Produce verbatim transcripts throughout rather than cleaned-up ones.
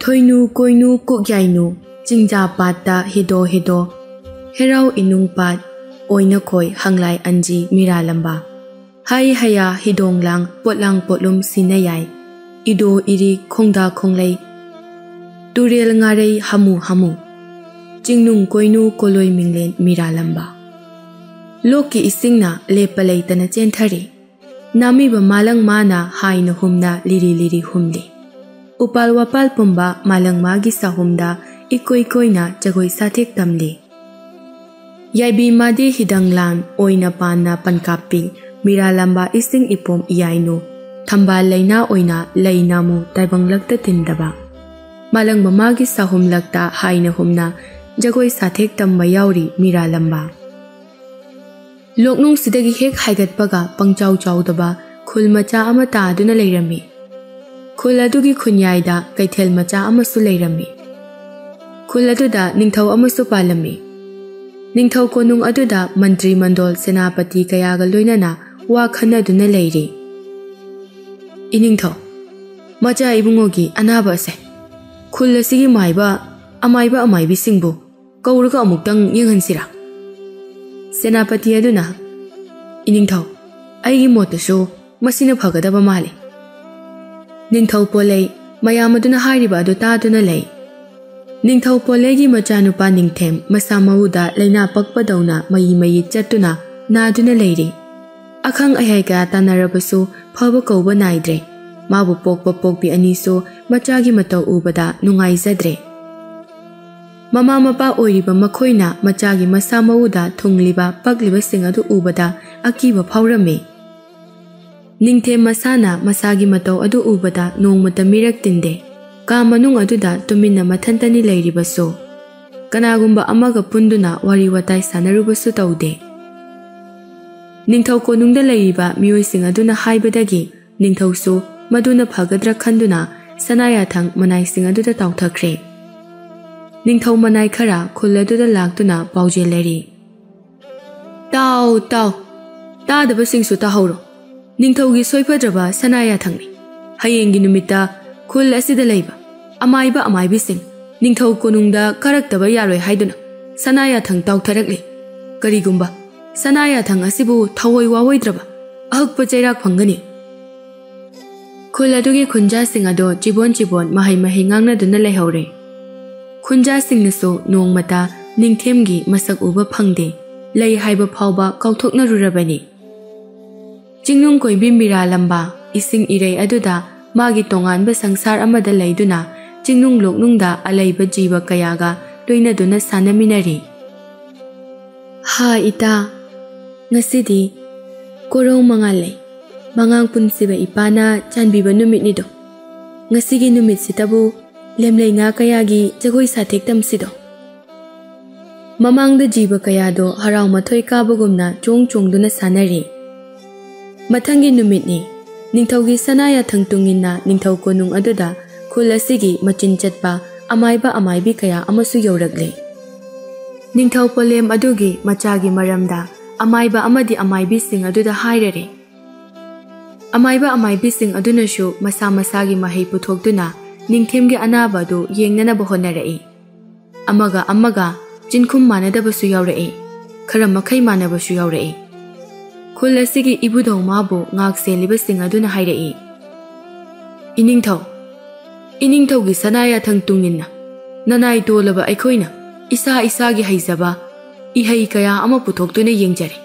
ꯊꯣꯏꯅꯨ ꯀꯣꯏꯅꯨ ꯀꯨꯛꯌꯥꯏꯅꯨ, ꯆꯤꯡꯖꯥ ꯄꯥꯠꯇ ꯍꯤꯗꯣ ꯍꯤꯗꯣ, ꯍꯦꯔꯥꯎ ꯏꯅꯨꯡ ꯄꯥꯠ, ꯑꯣꯏꯅꯈꯣꯏ ꯍꯪꯂꯥꯏ ꯑꯟꯖꯤ ꯃꯤꯔꯥꯂꯝꯕ, ꯍꯩ ꯍꯌꯥ ꯍꯤꯗꯣꯡ ꯂꯥꯡ ꯄꯣꯠꯂꯥꯡ ꯄꯣꯠꯂꯨꯝ ꯁꯤꯟꯅ ꯌꯥꯏ, ꯏꯗꯣ ꯏꯔꯤ ꯈꯣꯡꯗꯥ ꯈꯣꯡꯂꯩ, ꯇꯨꯔꯦꯜ ꯉꯥꯔꯩ ꯍꯥꯃꯨ ꯍꯥꯃꯨ, ꯆꯤꯡꯅꯨꯡ ꯀꯣꯏꯅꯨ ꯀꯣꯂꯣꯏ ꯃꯤꯡꯂꯦꯟ ꯃꯤꯔꯥꯂꯝꯕ꯫ ꯂꯣꯛꯀꯤ ꯏꯁꯤꯡꯅ ꯂꯦꯞꯄ ꯂꯩꯇꯅ ꯆꯦꯟꯊꯔꯤ꯫ ꯅꯥꯃꯤꯕ ꯃꯥꯂꯪ ꯃꯥꯅ ꯍꯥꯏꯅ ꯍꯨꯝꯅ ꯂꯤꯔꯤ ꯂꯤꯔꯤ ꯍꯨꯝꯂꯤ꯫ ꯎꯄꯥꯜ ꯋꯥꯄꯥꯜ ꯄꯨꯝꯕ ꯃꯥꯂꯪ ꯃꯥꯒꯤ ꯁꯥꯍꯨꯝꯗ ꯏꯀꯣꯏ ꯀꯣꯏꯅ ꯖꯒꯣꯏ ꯁꯥꯊꯦꯛ ꯇꯝꯂꯤ꯫ ꯌꯥꯏꯕꯤ ꯃꯥꯗꯤ ꯍꯤꯗꯪ ꯂꯥꯟ ꯑꯣꯏꯅ ꯄꯥꯟꯅ ꯄꯟꯀꯥꯞꯄꯤ꯫ ꯃꯤꯔꯥꯂꯝꯕ ꯏꯁꯤꯡ ꯏꯄꯣꯝ ꯏꯌꯥꯏꯅꯨ, ꯊꯝꯕꯥꯜ ꯂꯩꯅꯥ ꯑꯣꯏꯅ ꯂꯩ ꯅꯥꯃꯨ ꯇꯥꯏꯕꯪꯂꯛꯇ ꯇꯤꯟꯗꯕ꯫ ꯃꯥꯂꯪ ꯃꯃꯥꯒꯤ ꯁꯥꯍꯨꯝꯂꯛꯇ ꯍꯥꯏꯅ ꯍꯨꯝꯅ ꯖꯒꯣꯏ ꯁꯥꯊꯦꯛ ꯇꯝꯕ ꯌꯥꯎꯔꯤ ꯃꯤꯔꯥꯂꯝꯕ꯫ ꯂꯣꯛꯅꯨꯡꯁꯤꯗꯒꯤ ꯍꯦꯛ ꯍꯥꯏꯒꯠꯄꯒ ꯄꯪꯆꯥꯎ ꯆꯥꯎꯗꯕ ꯈꯨꯜ ꯃꯆꯥ ꯑꯃ ꯇꯥꯗꯨꯅ ꯂꯩꯔꯝꯃꯤ꯫ ꯈꯨꯜ ꯑꯗꯨꯒꯤ ꯈꯨꯟꯌꯥꯏꯗ ꯀꯩꯊꯦꯜ ꯃꯆꯥ ꯑꯃꯁꯨ ꯂꯩꯔꯝꯃꯤ꯫ ꯈꯨꯜ ꯑꯗꯨꯗ ꯅꯤꯡꯊꯧ ꯑꯃꯁꯨ ꯄꯥꯜꯂꯝꯃꯤ꯫ ꯅꯤꯡꯊꯧ ꯀꯣꯅꯨꯡ ꯑꯗꯨꯗ ꯃꯟꯇ꯭ꯔꯤ ꯃꯟꯗꯣꯜ ꯁꯦꯅꯥꯄꯇꯤ ꯀꯌꯥꯒ ꯂꯣꯏꯅꯅ ꯋꯥ ꯈꯟꯅꯗꯨꯅ ꯂꯩꯔꯤ꯫ "ꯏꯅꯤꯡꯊꯧ, ꯃꯆꯥ ꯏꯕꯨꯡꯉꯣꯒꯤ ꯑꯅꯥꯕ ꯑꯁꯦ ꯈꯨꯜ ꯑꯁꯤꯒꯤ ꯃꯥꯏꯕ, ꯑꯃꯥꯏꯕ ꯑꯃꯥꯏꯕꯤꯁꯤꯡꯕꯨ ꯀꯧꯔꯒ ꯑꯃꯨꯛꯇꯪ ꯌꯦꯡꯍꯟꯁꯤꯔꯥ?" ꯁꯦꯅꯥꯄꯇꯤ ꯑꯗꯨꯅ, "ꯏꯅꯤꯡꯊꯧ, ꯑꯩꯒꯤ ꯃꯣꯠꯇꯁꯨ ꯃꯁꯤꯅ ꯐꯒꯗꯕ ꯃꯥꯜꯂꯤ꯫" ꯅꯤꯡꯊꯧ ꯄꯣꯂꯩ ꯃꯌꯥꯝ ꯑꯗꯨꯅ ꯍꯥꯏꯔꯤꯕ ꯑꯗꯨ ꯇꯥꯗꯨꯅ ꯂꯩ꯫ ꯅꯤꯡꯊꯧ ꯄꯣꯂꯩꯒꯤ ꯃꯆꯥꯅꯨꯄꯥ ꯅꯤꯡꯊꯦꯝ ꯃꯁꯥ ꯃꯎꯗ ꯂꯩꯅꯥ ꯄꯛꯄꯗꯧꯅ ꯃꯌꯤ ꯃꯌꯤ ꯆꯠꯇꯨꯅ ꯅꯥꯗꯨꯅ ꯂꯩꯔꯤ꯫ ꯑꯈꯪ ꯑꯍꯩ ꯀꯌꯥ ꯇꯥꯟꯅꯔꯕꯁꯨ ꯐꯕ ꯀꯧꯕ ꯅꯥꯏꯗ꯭ꯔꯦ꯫ ꯃꯥꯕꯨ ꯄꯣꯛꯄ ꯄꯣꯛꯄꯤ ꯑꯅꯤꯁꯨ ꯃꯆꯥꯒꯤ ꯃꯇꯧ ꯎꯕꯗ ꯅꯨꯡꯉꯥꯏꯖꯗ꯭ꯔꯦ꯫ ꯃꯃꯥ ꯃꯄꯥ ꯑꯣꯏꯔꯤꯕ ꯃꯈꯣꯏꯅ ꯃꯆꯥꯒꯤ ꯃꯁꯥ ꯃꯎꯗ ꯊꯨꯡꯂꯤꯕ ꯄꯛꯂꯤꯕꯁꯤꯡ ꯑꯗꯨ ꯎꯕꯗ ꯑꯀꯤꯕ ꯐꯥꯎꯔꯝꯃꯤ꯫ ꯅꯤꯡꯊꯦꯝ ꯃꯁꯥꯅ ꯃꯁꯥꯒꯤ ꯃꯇꯧ ꯑꯗꯨ ꯎꯕꯗ ꯅꯣꯡꯃꯇ ꯃꯤꯔꯛ ꯇꯤꯟꯗꯦ꯫ ꯀꯥ ꯃꯅꯨꯡ ꯑꯗꯨꯗ ꯇꯨꯃꯤꯟꯅ ꯃꯊꯟꯇꯅꯤ ꯂꯩꯔꯤꯕꯁꯨ꯫ ꯀꯅꯥꯒꯨꯝꯕ ꯑꯃꯒ ꯄꯨꯟꯗꯨꯅ ꯋꯥꯔꯤ ꯋꯥꯇꯥꯏ ꯁꯥꯟꯅꯔꯨꯕꯁꯨ ꯇꯧꯗꯦ꯫ ꯅꯤꯡꯊꯧ ꯀꯣꯅꯨꯡꯗ ꯂꯩꯔꯤꯕ ꯃꯤꯑꯣꯏꯁꯤꯡ ꯑꯗꯨꯅ ꯍꯥꯏꯕꯗꯒꯤ ꯅꯤꯡꯊꯧꯁꯨ ꯃꯗꯨꯅ ꯐꯒꯗ꯭ꯔꯥ ꯈꯟꯗꯨꯅ ꯁꯅꯥꯌꯥꯊꯪ ꯃꯅꯥꯏꯁꯤꯡ ꯑꯗꯨꯗ ꯇꯥꯎꯊꯈ꯭ꯔꯦ꯫ ꯅꯤꯡꯊꯧ ꯃꯅꯥꯏ ꯈꯔ ꯈꯨꯜ ꯑꯗꯨꯗ ꯂꯥꯛꯇꯨꯅ ꯄꯥꯎꯖꯦꯜꯂꯔꯤ꯫ "ꯇꯥꯎ, ꯇꯥꯎ, ꯇꯥꯗꯕꯁꯤꯡꯁꯨ ꯇꯥꯍꯧꯔꯣ꯫ ꯅꯤꯡꯊꯧꯒꯤ ꯁꯣꯏꯐꯗ꯭ꯔꯕ ꯁꯅꯥꯌꯥꯊꯪꯅꯤ꯫ ꯍꯌꯦꯡꯒꯤ ꯅꯨꯃꯤꯠꯇ ꯈꯨꯜ ꯑꯁꯤꯗ ꯂꯩꯕ ꯑꯃꯥꯏꯕ ꯑꯃꯥꯏꯕꯤꯁꯤꯡ, ꯅꯤꯡꯊꯧ ꯀꯣꯅꯨꯡꯗ ꯀꯥꯔꯛꯇꯕ ꯌꯥꯔꯣꯏ ꯍꯥꯏꯗꯨꯅ ꯁꯅꯥ ꯌꯥꯊꯪ ꯇꯥꯎꯊꯔꯛꯂꯤ꯫ ꯀꯔꯤꯒꯨꯝꯕ ꯁꯅꯥ ꯌꯥꯊꯪ ꯑꯁꯤꯕꯨ ꯊꯑꯣꯏ ꯋꯥꯑꯣꯏꯗ꯭ꯔꯕ ꯑꯍꯛꯄ ꯆꯩꯔꯥꯛ ꯐꯪꯒꯅꯤ꯫ ꯈꯨꯜ ꯑꯗꯨꯒꯤ ꯈꯨꯟꯖꯥꯁꯤꯡ ꯑꯗꯣ ꯆꯤꯕꯣꯟ ꯆꯤꯕꯣꯟ ꯃꯍꯩ ꯃꯍꯩ ꯉꯥꯡꯅꯗꯨꯅ ꯂꯩꯍꯧꯔꯦ꯫ ꯈꯨꯟꯖꯥꯁꯤꯡꯅꯁꯨ ꯅꯣꯡꯃꯇ ꯅꯤꯡꯊꯦꯝꯒꯤ ꯃꯁꯛ ꯎꯕ ꯐꯪꯗꯦ꯫ ꯂꯩ ꯍꯥꯏꯕ ꯐꯥꯎꯕ ꯀꯥꯎꯊꯣꯛꯅꯔꯨꯔꯕꯅꯤ꯫ ꯆꯤꯡꯅꯨꯡ ꯀꯣꯏꯕꯤ ꯃꯤꯔꯥꯂꯝꯕ ꯏꯁꯤꯡ ꯏꯔꯩ ꯑꯗꯨꯗ ꯃꯥꯒꯤ ꯇꯣꯉꯥꯟꯕ ꯁꯪꯁꯥꯔ ꯑꯃꯗ ꯂꯩꯗꯨꯅ ꯆꯤꯡꯅꯨꯡ ꯂꯣꯛꯅꯨꯡꯗ ꯑꯂꯩꯕ ꯖꯤꯕ ꯀꯌꯥꯒ ꯂꯣꯏꯅꯗꯨꯅ ꯁꯥꯟꯅꯃꯤꯟꯅꯔꯤ꯫ ꯍꯥ ꯏꯇꯥ, ꯉꯁꯤꯗꯤ ꯀꯣꯔꯧ ꯃꯉꯥꯜꯂꯩ, ꯃꯉꯥꯡ ꯄꯨꯟꯁꯤꯕ ꯏꯄꯥꯅ ꯆꯥꯟꯕꯤꯕ ꯅꯨꯃꯤꯠꯅꯤꯗꯣ꯫ ꯉꯁꯤꯒꯤ ꯅꯨꯃꯤꯠꯁꯤꯗꯕꯨ ꯂꯦꯝꯂꯩ ꯉꯥ ꯀꯌꯥꯒꯤ ꯖꯒꯣꯏ ꯁꯥꯊꯦꯛ ꯇꯝꯁꯤꯗꯣ꯫ ꯃꯃꯥꯡꯗ ꯖꯤꯕ ꯀꯌꯥꯗꯣ ꯍꯔꯥꯎ ꯃꯊꯣꯏ ꯀꯥꯕꯒꯨꯝꯅ ꯆꯣꯡ ꯆꯣꯡꯗꯨꯅ ꯁꯥꯟꯅꯔꯤ꯫ ꯃꯊꯪꯒꯤ ꯅꯨꯃꯤꯠꯅꯤ꯫ ꯅꯤꯡꯊꯧꯒꯤ ꯁꯅꯥ ꯌꯥꯊꯪ ꯇꯨꯡꯏꯟꯅ ꯅꯤꯡꯊꯧ ꯀꯣꯅꯨꯡ ꯑꯗꯨꯗ ꯈꯨꯜ ꯑꯁꯤꯒꯤ ꯃꯆꯤꯟ ꯆꯠꯄ ꯑꯃꯥꯏꯕ ꯑꯃꯥꯏꯕꯤ ꯀꯌꯥ ꯑꯃꯁꯨ ꯌꯧꯔꯛꯂꯦ꯫ ꯅꯤꯡꯊꯧ ꯄꯣꯂꯦꯝ ꯑꯗꯨꯒꯤ ꯃꯆꯥꯒꯤ ꯃꯔꯝꯗ ꯑꯃꯥꯏꯕ ꯑꯃꯗꯤ ꯑꯃꯥꯏꯕꯤꯁꯤꯡ ꯑꯗꯨꯗ ꯍꯥꯏꯔꯔꯦ꯫ ꯑꯃꯥꯏꯕ ꯑꯃꯥꯏꯕꯤꯁꯤꯡ ꯑꯗꯨꯅꯁꯨ ꯃꯁꯥ ꯃꯁꯥꯒꯤ ꯃꯍꯩ ꯄꯨꯊꯣꯛꯇꯨꯅ ꯅꯤꯡꯊꯦꯝꯒꯤ ꯑꯅꯥꯕ ꯑꯗꯨ ꯌꯦꯡꯅꯅꯕ ꯍꯣꯠꯅꯔꯛꯏ꯫ ꯑꯃꯒ ꯑꯃꯒ ꯆꯤꯟꯈꯨꯝ ꯃꯥꯟꯅꯗꯕꯁꯨ ꯌꯥꯎꯔꯛꯏ, ꯈꯔ ꯃꯈꯩ ꯃꯥꯟꯅꯕꯁꯨ ꯌꯥꯎꯔꯛꯏ꯫ ꯈꯨꯜ ꯑꯁꯤꯒꯤ ꯏꯕꯨꯙꯧ ꯃꯥꯕꯨ ꯉꯥꯛ ꯁꯦꯜꯂꯤꯕꯁꯤꯡ ꯑꯗꯨꯅ ꯍꯥꯏꯔꯛꯏ, "ꯏꯅꯤꯡꯊꯧ, ꯏꯅꯤꯡꯊꯧꯒꯤ ꯁꯅꯥ ꯌꯥꯊꯪ ꯇꯨꯡꯏꯟꯅ ꯅꯅꯥꯏ ꯇꯣꯜꯂꯕ ꯑꯩꯈꯣꯏꯅ ꯏꯁꯥ ꯏꯁꯥꯒꯤ ꯍꯩꯖꯕ ꯏꯍꯩ ꯀꯌꯥ ꯑꯃ ꯄꯨꯊꯣꯛꯇꯨꯅ ꯌꯦꯡꯖꯔꯦ꯫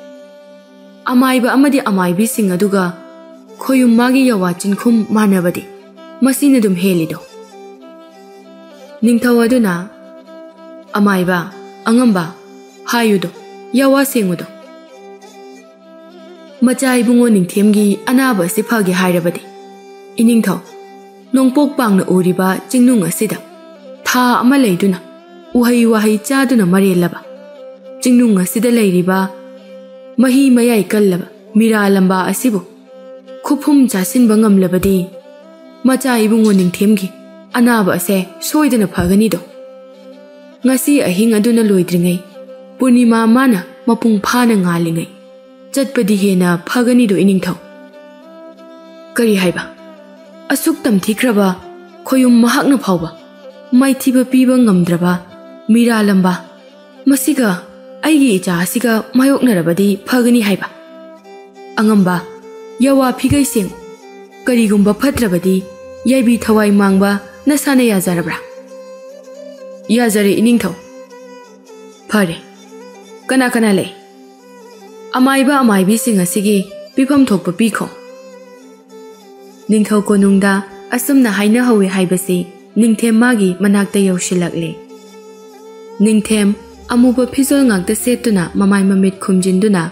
ꯑꯃꯥꯏꯕ ꯑꯃꯗꯤ ꯑꯃꯥꯏꯕꯤꯁꯤꯡ ꯑꯗꯨꯒ ꯈꯣꯌꯨꯝ ꯃꯥꯒꯤ ꯌꯥꯋꯥ ꯆꯤꯟꯈꯨꯝ ꯃꯥꯟꯅꯕꯗꯤ ꯃꯁꯤꯅ ꯑꯗꯨꯝ ꯍꯦꯜꯂꯤꯗꯣ?" ꯅꯤꯡꯊꯧ ꯑꯗꯨꯅ, "ꯑꯃꯥꯏꯕ, ꯑꯉꯝꯕ, ꯍꯥꯏꯌꯨꯗꯣ, ꯌꯥꯋꯥ ꯁꯦꯡꯉꯨꯗꯣ꯫ ꯃꯆꯥ ꯏꯕꯨꯡꯉꯣ ꯅꯤꯡꯊꯦꯝꯒꯤ ꯑꯅꯥꯕ ꯑꯁꯤ ꯐꯒꯦ ꯍꯥꯏꯔꯕꯗꯤ, ꯏꯅꯤꯡꯊꯧ, ꯅꯣꯡꯄꯣꯛ ꯄꯥꯡꯅ ꯎꯔꯤꯕ ꯆꯤꯡꯅꯨꯡ ꯑꯁꯤꯗ ꯊꯥ ꯑꯃ ꯂꯩꯗꯨꯅ ꯎꯍꯩ ꯋꯥꯍꯩ ꯆꯥꯗꯨꯅ ꯃꯔꯦꯜꯂꯕ, ꯆꯤꯡꯅꯨꯡ ꯑꯁꯤꯗ ꯂꯩꯔꯤꯕ ꯃꯍꯤ ꯃꯌꯥꯏ ꯀꯜꯂꯕ ꯃꯤꯔꯥ ꯂꯝꯕꯥ ꯑꯁꯤꯕꯨ ꯈꯨꯐꯨꯝ ꯆꯥꯁꯤꯟꯕ ꯉꯝꯂꯕꯗꯤ ꯃꯆꯥ ꯏꯕꯨꯡꯉꯣ ꯅꯤꯡꯊꯦꯝꯒꯤ ꯑꯅꯥꯕ ꯑꯁꯦ ꯁꯣꯏꯗꯅ ꯐꯒꯅꯤꯗꯣ꯫ ꯉꯁꯤ ꯑꯍꯤꯡ ꯑꯗꯨꯅ ꯂꯣꯏꯗ꯭ꯔꯤꯉꯩ ꯄꯨꯔꯅꯤꯃꯥ ꯃꯥꯅ ꯃꯄꯨꯡ ꯐꯥꯅ ꯉꯥꯜꯂꯤꯉꯩ ꯆꯠꯄꯗꯤ ꯍꯦꯟꯅ ꯐꯒꯅꯤꯗꯣ ꯏꯅꯤꯡꯊꯧ꯫" "ꯀꯔꯤ ꯍꯥꯏꯕ? ꯑꯁꯨꯛ ꯇꯝꯊꯤꯈ꯭ꯔꯕ ꯈꯣꯌꯨꯝ ꯃꯍꯥꯛꯅ ꯐꯥꯎꯕ ꯃꯥꯏꯊꯤꯕ ꯄꯤꯕ ꯉꯝꯗ꯭ꯔꯕ ꯃꯤꯔꯥꯂꯝꯕ, ꯃꯁꯤꯒ ꯑꯩꯒꯤ ꯏꯆꯥ ꯑꯁꯤꯒ ꯃꯥꯌꯣꯛꯅꯔꯕꯗꯤ ꯐꯒꯅꯤ ꯍꯥꯏꯕ꯫ ꯑꯉꯝꯕ, ꯌꯥꯋꯥ ꯐꯤꯒꯩ ꯁꯦꯡꯉꯨ꯫ ꯀꯔꯤꯒꯨꯝꯕ ꯐꯠꯇ꯭ꯔꯕꯗꯤ ꯌꯥꯏꯕꯤ ꯊꯋꯥꯏ ꯃꯥꯡꯕ ꯅꯁꯥꯅ ꯌꯥꯖꯔꯕ꯭ꯔꯥ? ꯌꯥꯖꯔꯦ, ꯏꯅꯤꯡꯊꯧ꯫ ꯐꯔꯦ, ꯀꯅꯥ ꯀꯅꯥ ꯂꯩ? ꯑꯃꯥꯏꯕ ꯑꯃꯥꯏꯕꯤꯁꯤꯡ ꯑꯁꯤꯒꯤ ꯄꯤꯐꯝ ꯊꯣꯛꯄ ꯄꯤꯈꯣ꯫ ꯅꯤꯡꯊꯧ ꯀꯣꯅꯨꯡꯗ ꯑꯁꯨꯝꯅ ꯍꯥꯏꯅꯍꯧꯋꯤ ꯍꯥꯏꯕꯁꯤ ꯅꯤꯡꯊꯦꯝ ꯃꯥꯒꯤ ꯃꯅꯥꯛꯇ ꯌꯧꯁꯤꯜꯂꯛꯂꯦ꯫ ꯅꯤꯡꯊꯦꯝ ꯑꯃꯨꯕ ꯐꯤꯖꯣꯜ ꯉꯥꯛꯇ ꯁꯦꯠꯇꯨꯅ ꯃꯃꯥꯏ ꯃꯃꯤꯠ ꯈꯨꯝꯖꯤꯟꯗꯨꯅ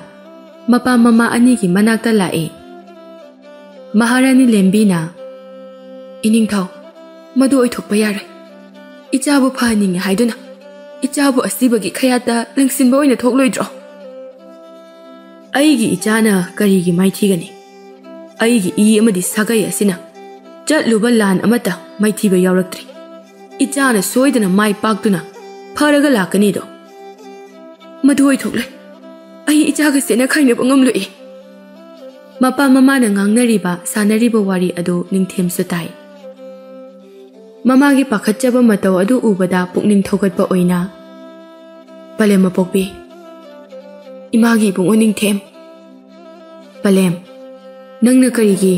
ꯃꯄꯥ ꯃꯃꯥ ꯑꯅꯤꯒꯤ ꯃꯅꯥꯛꯇ ꯂꯥꯛꯏ꯫ ꯃꯍꯥꯔꯥꯅꯤ ꯂꯦꯝꯕꯤꯅ, "ꯏꯅꯤꯡꯊꯧ, ꯃꯗꯨ ꯑꯣꯏꯊꯣꯛꯄ ꯌꯥꯔꯣꯏ꯫ ꯏꯆꯥꯕꯨ ꯐꯍꯟꯅꯤꯡꯉꯤ ꯍꯥꯏꯗꯨꯅ ꯏꯆꯥꯕꯨ ꯑꯁꯤꯕꯒꯤ ꯈꯌꯥꯠꯇ ꯂꯪꯁꯤꯟꯕ ꯑꯣꯏꯅ ꯊꯣꯛꯂꯣꯏꯗ꯭ꯔꯣ?" "ꯑꯩꯒꯤ ꯏꯆꯥꯅ ꯀꯔꯤꯒꯤ ꯃꯥꯏꯊꯤꯒꯅꯤ? ꯑꯩꯒꯤ ꯏ ꯑꯃꯗꯤ ꯁꯥꯒꯩ ꯑꯁꯤꯅ ꯆꯠꯂꯨꯕ ꯂꯥꯟ ꯑꯃꯠꯇ ꯃꯥꯏꯊꯤꯕ ꯌꯥꯎꯔꯛꯇ꯭ꯔꯤ꯫ ꯏꯆꯥꯅ ꯁꯣꯏꯗꯅ ꯃꯥꯏ ꯄꯥꯛꯇꯨꯅ ꯐꯔꯒ ꯂꯥꯛꯀꯅꯤꯗꯣ꯫ ꯃꯗꯨ ꯑꯣꯏꯊꯣꯛꯂꯣꯏ꯫ ꯑꯩ ꯏꯆꯥꯒ ꯆꯦꯟꯅ ꯈꯥꯏꯅꯕ ꯉꯝꯂꯣꯏ꯫" ꯃꯄꯥ ꯃꯃꯥꯅ ꯉꯥꯡꯅꯔꯤꯕ, ꯁꯥꯟꯅꯔꯤꯕ ꯋꯥꯔꯤ ꯑꯗꯨ ꯅꯤꯡꯊꯦꯝꯁꯨ ꯇꯥꯏ꯫ ꯃꯃꯥꯒꯤ ꯄꯥꯈꯠꯆꯕ ꯃꯇꯧ ꯑꯗꯨ ꯎꯕꯗ ꯄꯨꯛꯅꯤꯡ ꯊꯧꯒꯠꯄ ꯑꯣꯏꯅ, "ꯄꯂꯦꯝ ꯃꯄꯣꯛꯄꯤ, ꯏꯃꯥꯒꯤ ꯏꯕꯨꯡꯉꯣ ꯅꯤꯡꯊꯦꯝ꯫ ꯄꯂꯦꯝ, ꯅꯪꯅ ꯀꯔꯤꯒꯤ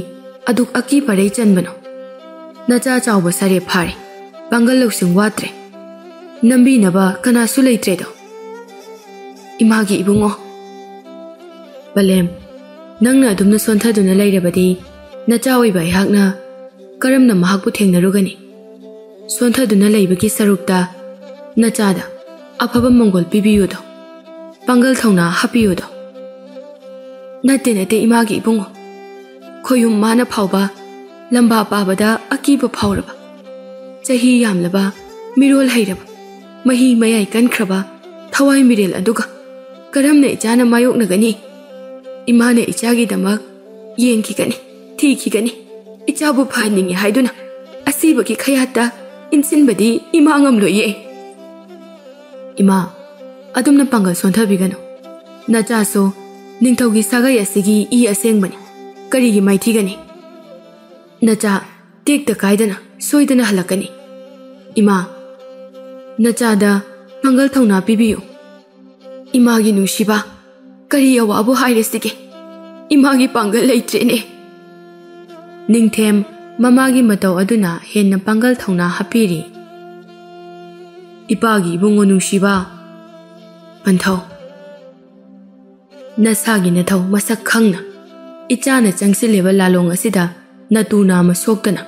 ꯑꯗꯨꯛ ꯑꯀꯤ ꯄꯔꯩ ꯆꯟꯕꯅꯣ? ꯅꯆꯥ ꯆꯥꯎꯕ ꯁꯥꯔꯦ ꯐꯥꯔꯦ, ꯄꯥꯡꯒꯜ ꯂꯧꯁꯤꯡ ꯋꯥꯠꯇ꯭ꯔꯦ, ꯅꯝꯕꯤꯅꯕ ꯀꯅꯥꯁꯨ ꯂꯩꯇ꯭ꯔꯦꯗꯣ꯫ ꯏꯃꯥꯒꯤ ꯏꯕꯨꯡꯉꯣ, ꯄꯂꯦꯝ, ꯅꯪꯅ ꯑꯗꯨꯝꯅ ꯁꯣꯟꯊꯗꯨꯅ ꯂꯩꯔꯕꯗꯤ ꯅꯆꯥ ꯑꯣꯏꯕ ꯑꯩꯍꯥꯛꯅ ꯀꯔꯝꯅ ꯃꯍꯥꯛꯄꯨ ꯊꯦꯡꯅꯔꯨꯒꯅꯤ? ꯁꯣꯟꯊꯗꯨꯅ ꯂꯩꯕꯒꯤ ꯁꯔꯨꯛꯇ ꯅꯆꯥꯗ ꯑꯐꯕ ꯃꯪꯒꯣꯜ ꯄꯤꯕꯤꯌꯨꯗꯣ, ꯄꯥꯡꯒꯜ ꯊꯧꯅꯥ ꯍꯥꯞꯄꯤꯌꯨꯗꯣ꯫" "ꯅꯠꯇꯦ, ꯅꯠꯇꯦ, ꯏꯃꯥꯒꯤ ꯏꯕꯨꯡꯉꯣ꯫ ꯈꯣꯌꯨꯝ ꯃꯥꯅ ꯐꯥꯎꯕ ꯂꯝꯕꯥ ꯄꯥꯕꯗ ꯑꯀꯤꯕ ꯐꯥꯎꯔꯕ, ꯆꯍꯤ ꯌꯥꯝꯂꯕ, ꯃꯤꯔꯣꯜ ꯍꯩꯔꯕ, ꯃꯍꯤ ꯃꯌꯥꯏ ꯀꯟꯈ꯭ꯔꯕ ꯊꯋꯥꯏ ꯃꯤꯔꯦꯜ ꯑꯗꯨꯒ ꯀꯔꯝꯅ ꯏꯆꯥꯅ ꯃꯥꯌꯣꯛꯅꯒꯅꯤ? ꯏꯃꯥꯅ ꯏꯆꯥꯒꯤꯗꯃꯛ ꯌꯦꯡꯈꯤꯒꯅꯤ, ꯊꯤꯈꯤꯒꯅꯤ꯫ ꯏꯆꯥꯕꯨ ꯐꯍꯟꯅꯤꯡꯉꯤ ꯍꯥꯏꯗꯨꯅ ꯑꯁꯤꯕꯒꯤ ꯈꯌꯥꯠꯇ ꯏꯟꯁꯤꯟꯕꯗꯤ ꯏꯃꯥ ꯉꯝꯂꯣꯏꯌꯦ꯫" "ꯏꯃꯥ, ꯑꯗꯨꯝꯅ ꯄꯥꯡꯒꯜ ꯁꯣꯟꯊꯕꯤꯒꯅꯨ꯫ ꯅꯆꯥꯁꯨ ꯅꯤꯡꯊꯧꯒꯤ ꯁꯥꯒꯩ ꯑꯁꯤꯒꯤ ꯏ ꯑꯁꯦꯡꯕꯅꯤ꯫ ꯀꯔꯤꯒꯤ ꯃꯥꯏꯊꯤꯒꯅꯤ? ꯅꯆꯥ, ꯇꯦꯛꯇ ꯀꯥꯏꯗꯅ ꯁꯣꯏꯗꯅ ꯍꯜꯂꯛꯀꯅꯤ꯫ ꯏꯃꯥ, ꯅꯆꯥꯗ ꯄꯥꯡꯒꯜ ꯊꯧꯅꯥ ꯄꯤꯕꯤꯌꯨ꯫ ꯏꯃꯥꯒꯤ ꯅꯨꯡꯁꯤꯕ, ꯀꯔꯤ ꯑꯋꯥꯕꯨ ꯍꯥꯏꯔꯁꯤꯒꯦ? ꯏꯃꯥꯒꯤ ꯄꯥꯡꯒꯜ ꯂꯩꯇ꯭ꯔꯦꯅꯦ꯫ ꯅꯤꯡꯊꯦꯝ ꯃꯃꯥꯒꯤ ꯃꯇꯧ ꯑꯗꯨꯅ ꯍꯦꯟꯅ ꯄꯥꯡꯒꯜ ꯊꯧꯅꯥ ꯍꯥꯞꯄꯤꯔꯤ꯫ ꯏꯄꯥꯒꯤ ꯏꯕꯨꯡꯉꯣ ꯅꯨꯡꯁꯤꯕ, ꯄꯟꯊꯧ, ꯅꯁꯥꯒꯤ ꯅꯊꯧ ꯃꯁꯛ ꯈꯪꯅ ꯏꯆꯥꯅ ꯆꯪꯁꯤꯜꯂꯤꯕ ꯂꯥꯂꯣꯡ ꯑꯁꯤꯗ ꯅꯇꯨ ꯅꯥꯝꯃ ꯁꯣꯛꯇꯅ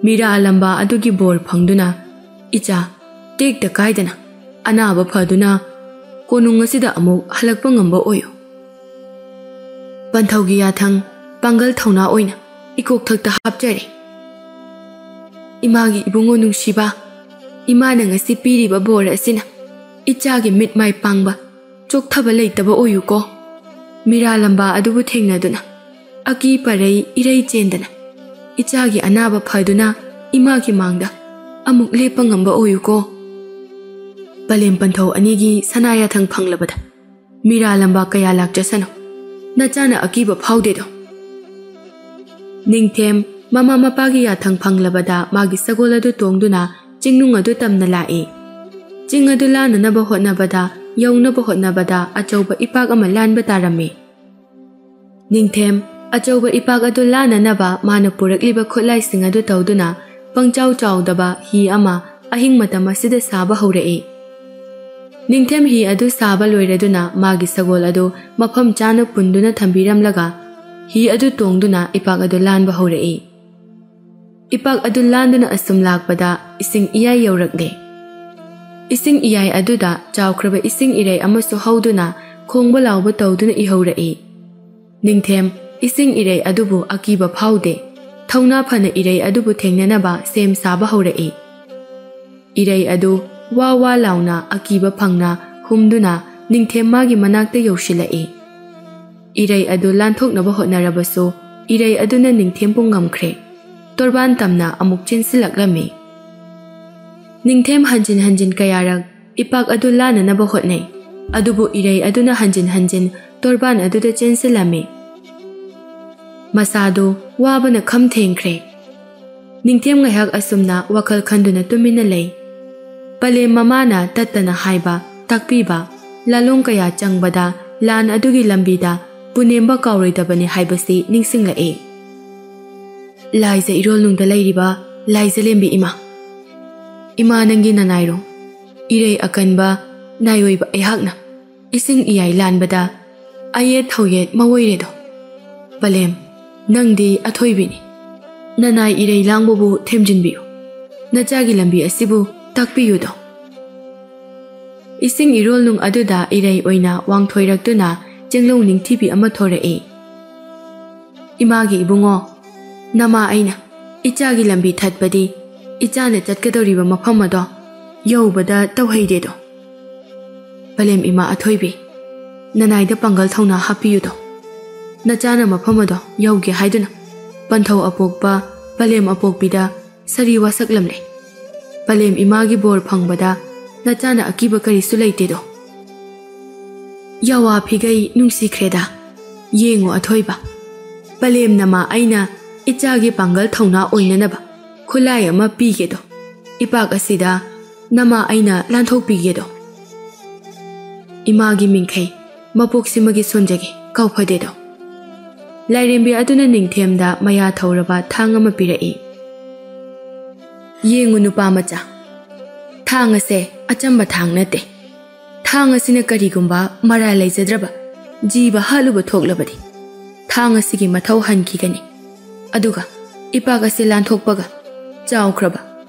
ꯃꯤꯔꯥ ꯂꯝꯕꯥ ꯑꯗꯨꯒꯤ ꯕꯣꯔ ꯐꯪꯗꯨꯅ ꯏꯆꯥ ꯇꯦꯛꯇ ꯀꯥꯏꯗꯅ ꯑꯅꯥꯕ ꯐꯗꯨꯅ ꯀꯣꯅꯨꯡ ꯑꯁꯤꯗ ꯑꯃꯨꯛ ꯍꯜꯂꯛꯄ ꯉꯝꯕ ꯑꯣꯏꯌꯨ꯫ ꯄꯟꯊꯧꯒꯤ ꯌꯥꯊꯪ ꯄꯥꯡꯒꯜ ꯊꯧꯅꯥ ꯑꯣꯏꯅ ꯏꯀꯣꯛꯊꯛꯇ ꯍꯥꯞꯆꯔꯤ꯫ ꯏꯃꯥꯒꯤ ꯏꯕꯨꯡꯉꯣ ꯅꯨꯡꯁꯤꯕ, ꯏꯃꯥꯅ ꯉꯁꯤ ꯄꯤꯔꯤꯕ ꯕꯣꯔ ꯑꯁꯤꯅ ꯏꯆꯥꯒꯤ ꯃꯤꯠ ꯃꯥꯏ ꯄꯥꯡꯕ, ꯆꯣꯛꯊꯕ ꯂꯩꯇꯕ ꯑꯣꯏꯌꯨꯀꯣ꯫ ꯃꯤꯔꯥ ꯂꯝꯕꯥ ꯑꯗꯨꯕꯨ ꯊꯦꯡꯅꯗꯨꯅ ꯑꯀꯤ ꯄꯔꯩ ꯏꯔꯩ ꯆꯦꯟꯗꯅ ꯏꯆꯥꯒꯤ ꯑꯅꯥꯕ ꯐꯗꯨꯅ ꯏꯃꯥꯒꯤ ꯃꯥꯡꯗ ꯑꯃꯨꯛ ꯂꯦꯞꯄ ꯉꯝꯕ ꯑꯣꯏꯌꯨꯀꯣ꯫ ꯄꯂꯦꯝ ꯄꯟꯊꯧ ꯑꯅꯤꯒꯤ ꯁꯅꯥ ꯌꯥꯊꯪ ꯐꯪꯂꯕꯗ ꯃꯤꯔꯥ ꯂꯝꯕꯥ ꯀꯌꯥ ꯂꯥꯛꯆꯁꯅꯨ, ꯅꯆꯥꯅ ꯑꯀꯤꯕ ꯐꯥꯎꯗꯦꯗꯣ꯫ ꯅꯤꯡꯊꯦꯝ ꯃꯃꯥ ꯃꯄꯥꯒꯤ ꯌꯥꯊꯪ ꯐꯪꯂꯕꯗ ꯃꯥꯒꯤ ꯁꯒꯣꯜ ꯑꯗꯨ ꯇꯣꯡꯗꯨꯅ ꯆꯤꯡꯅꯨꯡ ꯑꯗꯨ ꯇꯝꯅ ꯂꯥꯛꯏ꯫ ꯆꯤꯡ ꯑꯗꯨ ꯂꯥꯟꯅꯅꯕ ꯍꯣꯠꯅꯕꯗ, ꯌꯧꯅꯕ ꯍꯣꯠꯅꯕꯗ ꯑꯆꯧꯕ ꯏꯄꯥꯛ ꯑꯃ ꯂꯥꯟꯕ ꯇꯥꯔꯝꯃꯤ꯫ ꯅꯤꯡꯊꯦꯝ ꯑꯆꯧꯕ ꯏꯄꯥꯛ ꯑꯗꯨ ꯂꯥꯟꯅꯅꯕ ꯃꯥꯅ ꯄꯨꯔꯛꯂꯤꯕ ꯈꯨꯠꯂꯥꯏꯁꯤꯡ ꯑꯗꯨ ꯇꯧꯗꯨꯅ ꯄꯪꯆꯥꯎ ꯆꯥꯎꯗꯕ ꯍꯤ ꯑꯃ ꯑꯍꯤꯡ ꯃꯇꯝ ꯑꯁꯤꯗ ꯁꯥꯕ ꯍꯧꯔꯛꯏ꯫ ꯅꯤꯡꯊꯦꯝ ꯍꯤ ꯑꯗꯨ ꯁꯥꯕ ꯂꯣꯏꯔꯗꯨꯅ ꯃꯥꯒꯤ ꯁꯒꯣꯜ ꯑꯗꯨ ꯃꯐꯝ ꯆꯥꯅ ꯄꯨꯟꯗꯨꯅ ꯊꯝꯕꯤꯔꯝꯂꯒ ꯍꯤ ꯑꯗꯨ ꯇꯣꯡꯗꯨꯅ ꯏꯄꯥꯛ ꯑꯗꯨ ꯂꯥꯟꯕ ꯍꯧꯔꯛꯏ꯫ ꯏꯄꯥꯛ ꯑꯗꯨ ꯂꯥꯟꯗꯨꯅ ꯑꯁꯨꯝ ꯂꯥꯛꯄꯗ ꯏꯁꯤꯡ ꯏꯌꯥꯏ ꯌꯧꯔꯛꯂꯦ꯫ ꯏꯁꯤꯡ ꯏꯌꯥꯏ ꯑꯗꯨꯗ ꯆꯥꯎꯈ꯭ꯔꯕ ꯏꯁꯤꯡ ꯏꯔꯩ ꯑꯃꯁꯨ ꯍꯧꯗꯨꯅ ꯈꯣꯡꯕ ꯂꯥꯎꯕ ꯇꯧꯗꯨꯅ ꯏꯍꯧꯔꯛꯏ꯫ ꯅꯤꯡꯊꯦꯝ ꯏꯁꯤꯡ ꯏꯔꯩ ꯑꯗꯨꯕꯨ ꯑꯀꯤꯕ ꯐꯥꯎꯗꯦ꯫ ꯊꯧꯅꯥ ꯐꯅ ꯏꯔꯩ ꯑꯗꯨꯕꯨ ꯊꯦꯡꯅꯅꯕ ꯁꯦꯝ ꯁꯥꯕ ꯍꯧꯔꯛꯏ꯫ ꯏꯔꯩ ꯑꯗꯨ ꯋꯥ ꯋꯥ ꯂꯥꯎꯅ ꯑꯀꯤꯕ ꯐꯪꯅ ꯍꯨꯝꯗꯨꯅ ꯅꯤꯡꯊꯦꯝ ꯃꯥꯒꯤ ꯃꯅꯥꯛꯇ ꯌꯧꯁꯤꯜꯂꯛꯏ꯫ ꯏꯔꯩ ꯑꯗꯨ ꯂꯥꯟꯊꯣꯛꯅꯕ ꯍꯣꯠꯅꯔꯕꯁꯨ ꯏꯔꯩ ꯑꯗꯨꯅ ꯅꯤꯡꯊꯦꯝꯕꯨ ꯉꯝꯈ꯭ꯔꯦ꯫ ꯇꯣꯔꯕꯥꯟ ꯇꯝꯅ ꯑꯃꯨꯛ ꯆꯦꯟꯁꯤꯜꯂꯛꯂꯝꯃꯤ꯫ ꯅꯤꯡꯊꯦꯝ ꯍꯟꯖꯤꯟ ꯍꯟꯖꯤꯟ ꯀꯌꯥꯔꯛ ꯏꯄꯥꯛ ꯑꯗꯨ ꯂꯥꯟꯅꯅꯕ ꯍꯣꯠꯅꯩ, ꯑꯗꯨꯕꯨ ꯏꯔꯩ ꯑꯗꯨꯅ ꯍꯟꯖꯤꯟ ꯍꯟꯖꯤꯟ ꯇꯣꯔꯕꯥꯟ ꯑꯗꯨꯗ ꯆꯦꯟꯁꯤꯜꯂꯝꯃꯤ꯫ ꯃꯁꯥꯗꯨ ꯋꯥꯕꯅ ꯈꯝ ꯊꯦꯡꯈ꯭ꯔꯦ꯫ ꯅꯤꯡꯊꯦꯝ ꯉꯥꯏꯍꯥꯛ ꯑꯁꯨꯝꯅ ꯋꯥꯈꯜ ꯈꯟꯗꯨꯅ ꯇꯨꯃꯤꯟꯅ ꯂꯩ꯫ ꯄꯂꯦꯝ ꯃꯃꯥꯅ ꯇꯠꯇꯅ ꯍꯥꯏꯕ, ꯇꯥꯛꯄꯤꯕ, ꯂꯥꯂꯣꯡ ꯀꯌꯥ ꯆꯪꯕꯗ ꯂꯥꯟ ꯑꯗꯨꯒꯤ ꯂꯝꯕꯤꯗ ꯄꯨꯅꯦꯝꯕ ꯀꯥꯎꯔꯣꯏꯗꯕꯅꯤ ꯍꯥꯏꯕꯁꯤ ꯅꯤꯡꯁꯤꯡꯂꯛꯏ꯫ ꯂꯥꯏꯖ ꯏꯔꯣꯜꯅꯨꯡꯗ ꯂꯩꯔꯤꯕ ꯂꯥꯏꯖꯂꯦꯝꯕꯤ ꯏꯃꯥ, ꯏꯃꯥ ꯅꯪꯒꯤ ꯅꯅꯥꯏꯔꯣ, ꯏꯔꯩ ꯑꯀꯟꯕ ꯅꯥꯏꯑꯣꯏꯕ ꯑꯩꯍꯥꯛꯅ ꯏꯁꯤꯡ ꯏꯌꯥꯏ ꯂꯥꯟꯕꯗ ꯑꯌꯦꯠ ꯊꯧꯌꯦꯠ ꯃꯑꯣꯏꯔꯦꯗꯣ꯫ ꯄꯂꯦꯝ, ꯅꯪꯗꯤ ꯑꯊꯣꯏꯕꯤꯅꯤ꯫ ꯅꯅꯥꯏ ꯏꯔꯩ ꯂꯥꯡꯕꯕꯨ ꯊꯦꯝꯖꯤꯟꯕꯤꯌꯨ꯫ ꯅꯆꯥꯒꯤ ꯂꯝꯕꯤ ꯑꯁꯤꯕꯨ ꯇꯥꯛꯄꯤꯌꯨꯗꯣ꯫ ꯏꯁꯤꯡ ꯏꯔꯣꯜꯅꯨꯡ ꯑꯗꯨꯗ ꯏꯔꯩ ꯑꯣꯏꯅ ꯋꯥꯡꯊꯣꯏꯔꯛꯇꯨꯅ ꯆꯦꯡꯂꯧ ꯅꯤꯡꯊꯤꯕꯤ ꯑꯃ ꯊꯣꯔꯛꯏ꯫ ꯏꯃꯥꯒꯤ ꯏꯕꯨꯡꯉꯣ, ꯅꯃꯥ ꯑꯩꯅ ꯏꯆꯥꯒꯤ ꯂꯝꯕꯤ ꯊꯠꯄꯗꯤ ꯏꯆꯥꯅ ꯆꯠꯀꯗꯧꯔꯤꯕ ꯃꯐꯝ ꯑꯗꯣ ꯌꯧꯕꯗ ꯇꯧꯍꯩꯗꯦꯗꯣ꯫ ꯄꯂꯦꯝ ꯏꯃꯥ ꯑꯊꯣꯏꯕꯤ, ꯅꯅꯥꯏꯗ ꯄꯥꯡꯒꯜ ꯊꯧꯅꯥ ꯍꯥꯞꯄꯤꯌꯨꯗꯣ꯫ ꯅꯆꯥꯅ ꯃꯐꯝ ꯑꯗꯣ ꯌꯧꯒꯦ ꯍꯥꯏꯗꯨꯅ ꯄꯟꯊꯧ ꯑꯄꯣꯛꯄ ꯄꯂꯦꯝ ꯑꯄꯣꯛꯄꯤꯗ ꯁꯥꯔꯤ ꯋꯥꯁꯛꯂꯝꯂꯦ꯫ ꯄꯂꯦꯝ ꯏꯃꯥꯒꯤ ꯕꯣꯔ ꯐꯪꯕꯗ ꯅꯆꯥꯅ ꯑꯀꯤꯕ ꯀꯔꯤꯁꯨ ꯂꯩꯇꯦꯗꯣ꯫ ꯌꯥꯋꯥ ꯐꯤꯒꯩ ꯅꯨꯡꯁꯤꯈ꯭ꯔꯦꯗ꯫ ꯌꯦꯡꯉꯨ ꯑꯊꯣꯏꯕ, ꯄꯂꯦꯝ ꯅꯃꯥ ꯑꯩꯅ ꯏꯆꯥꯒꯤ ꯄꯥꯡꯒꯜ ꯊꯧꯅꯥ ꯑꯣꯏꯅꯅꯕ ꯈꯨꯠꯂꯥꯏ ꯑꯃ ꯄꯤꯒꯦꯗꯣ꯫ ꯏꯄꯥꯛ ꯑꯁꯤꯗ ꯅꯃꯥ ꯑꯩꯅ ꯂꯥꯟꯊꯣꯛꯄꯤꯒꯦꯗꯣ꯫ ꯏꯃꯥꯒꯤ ꯃꯤꯡꯈꯩ ꯃꯄꯣꯛꯁꯤꯃꯒꯤ ꯁꯣꯟꯖꯒꯦ, ꯀꯥꯎꯐꯗꯦꯗꯣ꯫ ꯂꯥꯏꯔꯦꯝꯕꯤ ꯑꯗꯨꯅ ꯅꯤꯡꯊꯦꯝꯗ ꯃꯌꯥ ꯊꯧꯔꯕ ꯊꯥꯡ ꯑꯃ ꯄꯤꯔꯛꯏ꯫ ꯌꯦꯡꯉꯨ ꯅꯨꯄꯥ ꯃꯆꯥ, ꯊꯥꯡ ꯑꯁꯦ ꯑꯆꯝꯕ ꯊꯥꯡ ꯅꯠꯇꯦ꯫ ꯊꯥꯡ ꯑꯁꯤꯅ ꯀꯔꯤꯒꯨꯝꯕ ꯃꯔꯥꯜ ꯂꯩꯖꯗ꯭ꯔꯕ ꯖꯤꯕ ꯍꯥꯠꯂꯨꯕ ꯊꯣꯛꯂꯕꯗꯤ ꯊꯥꯡ ꯑꯁꯤꯒꯤ ꯃꯊꯧ ꯍꯟꯈꯤꯒꯅꯤ꯫ ꯑꯗꯨꯒ ꯏꯄꯥꯛ ꯑꯁꯤ ꯂꯥꯟꯊꯣꯛꯄꯒ ꯆꯥꯎꯈ꯭ꯔꯕ,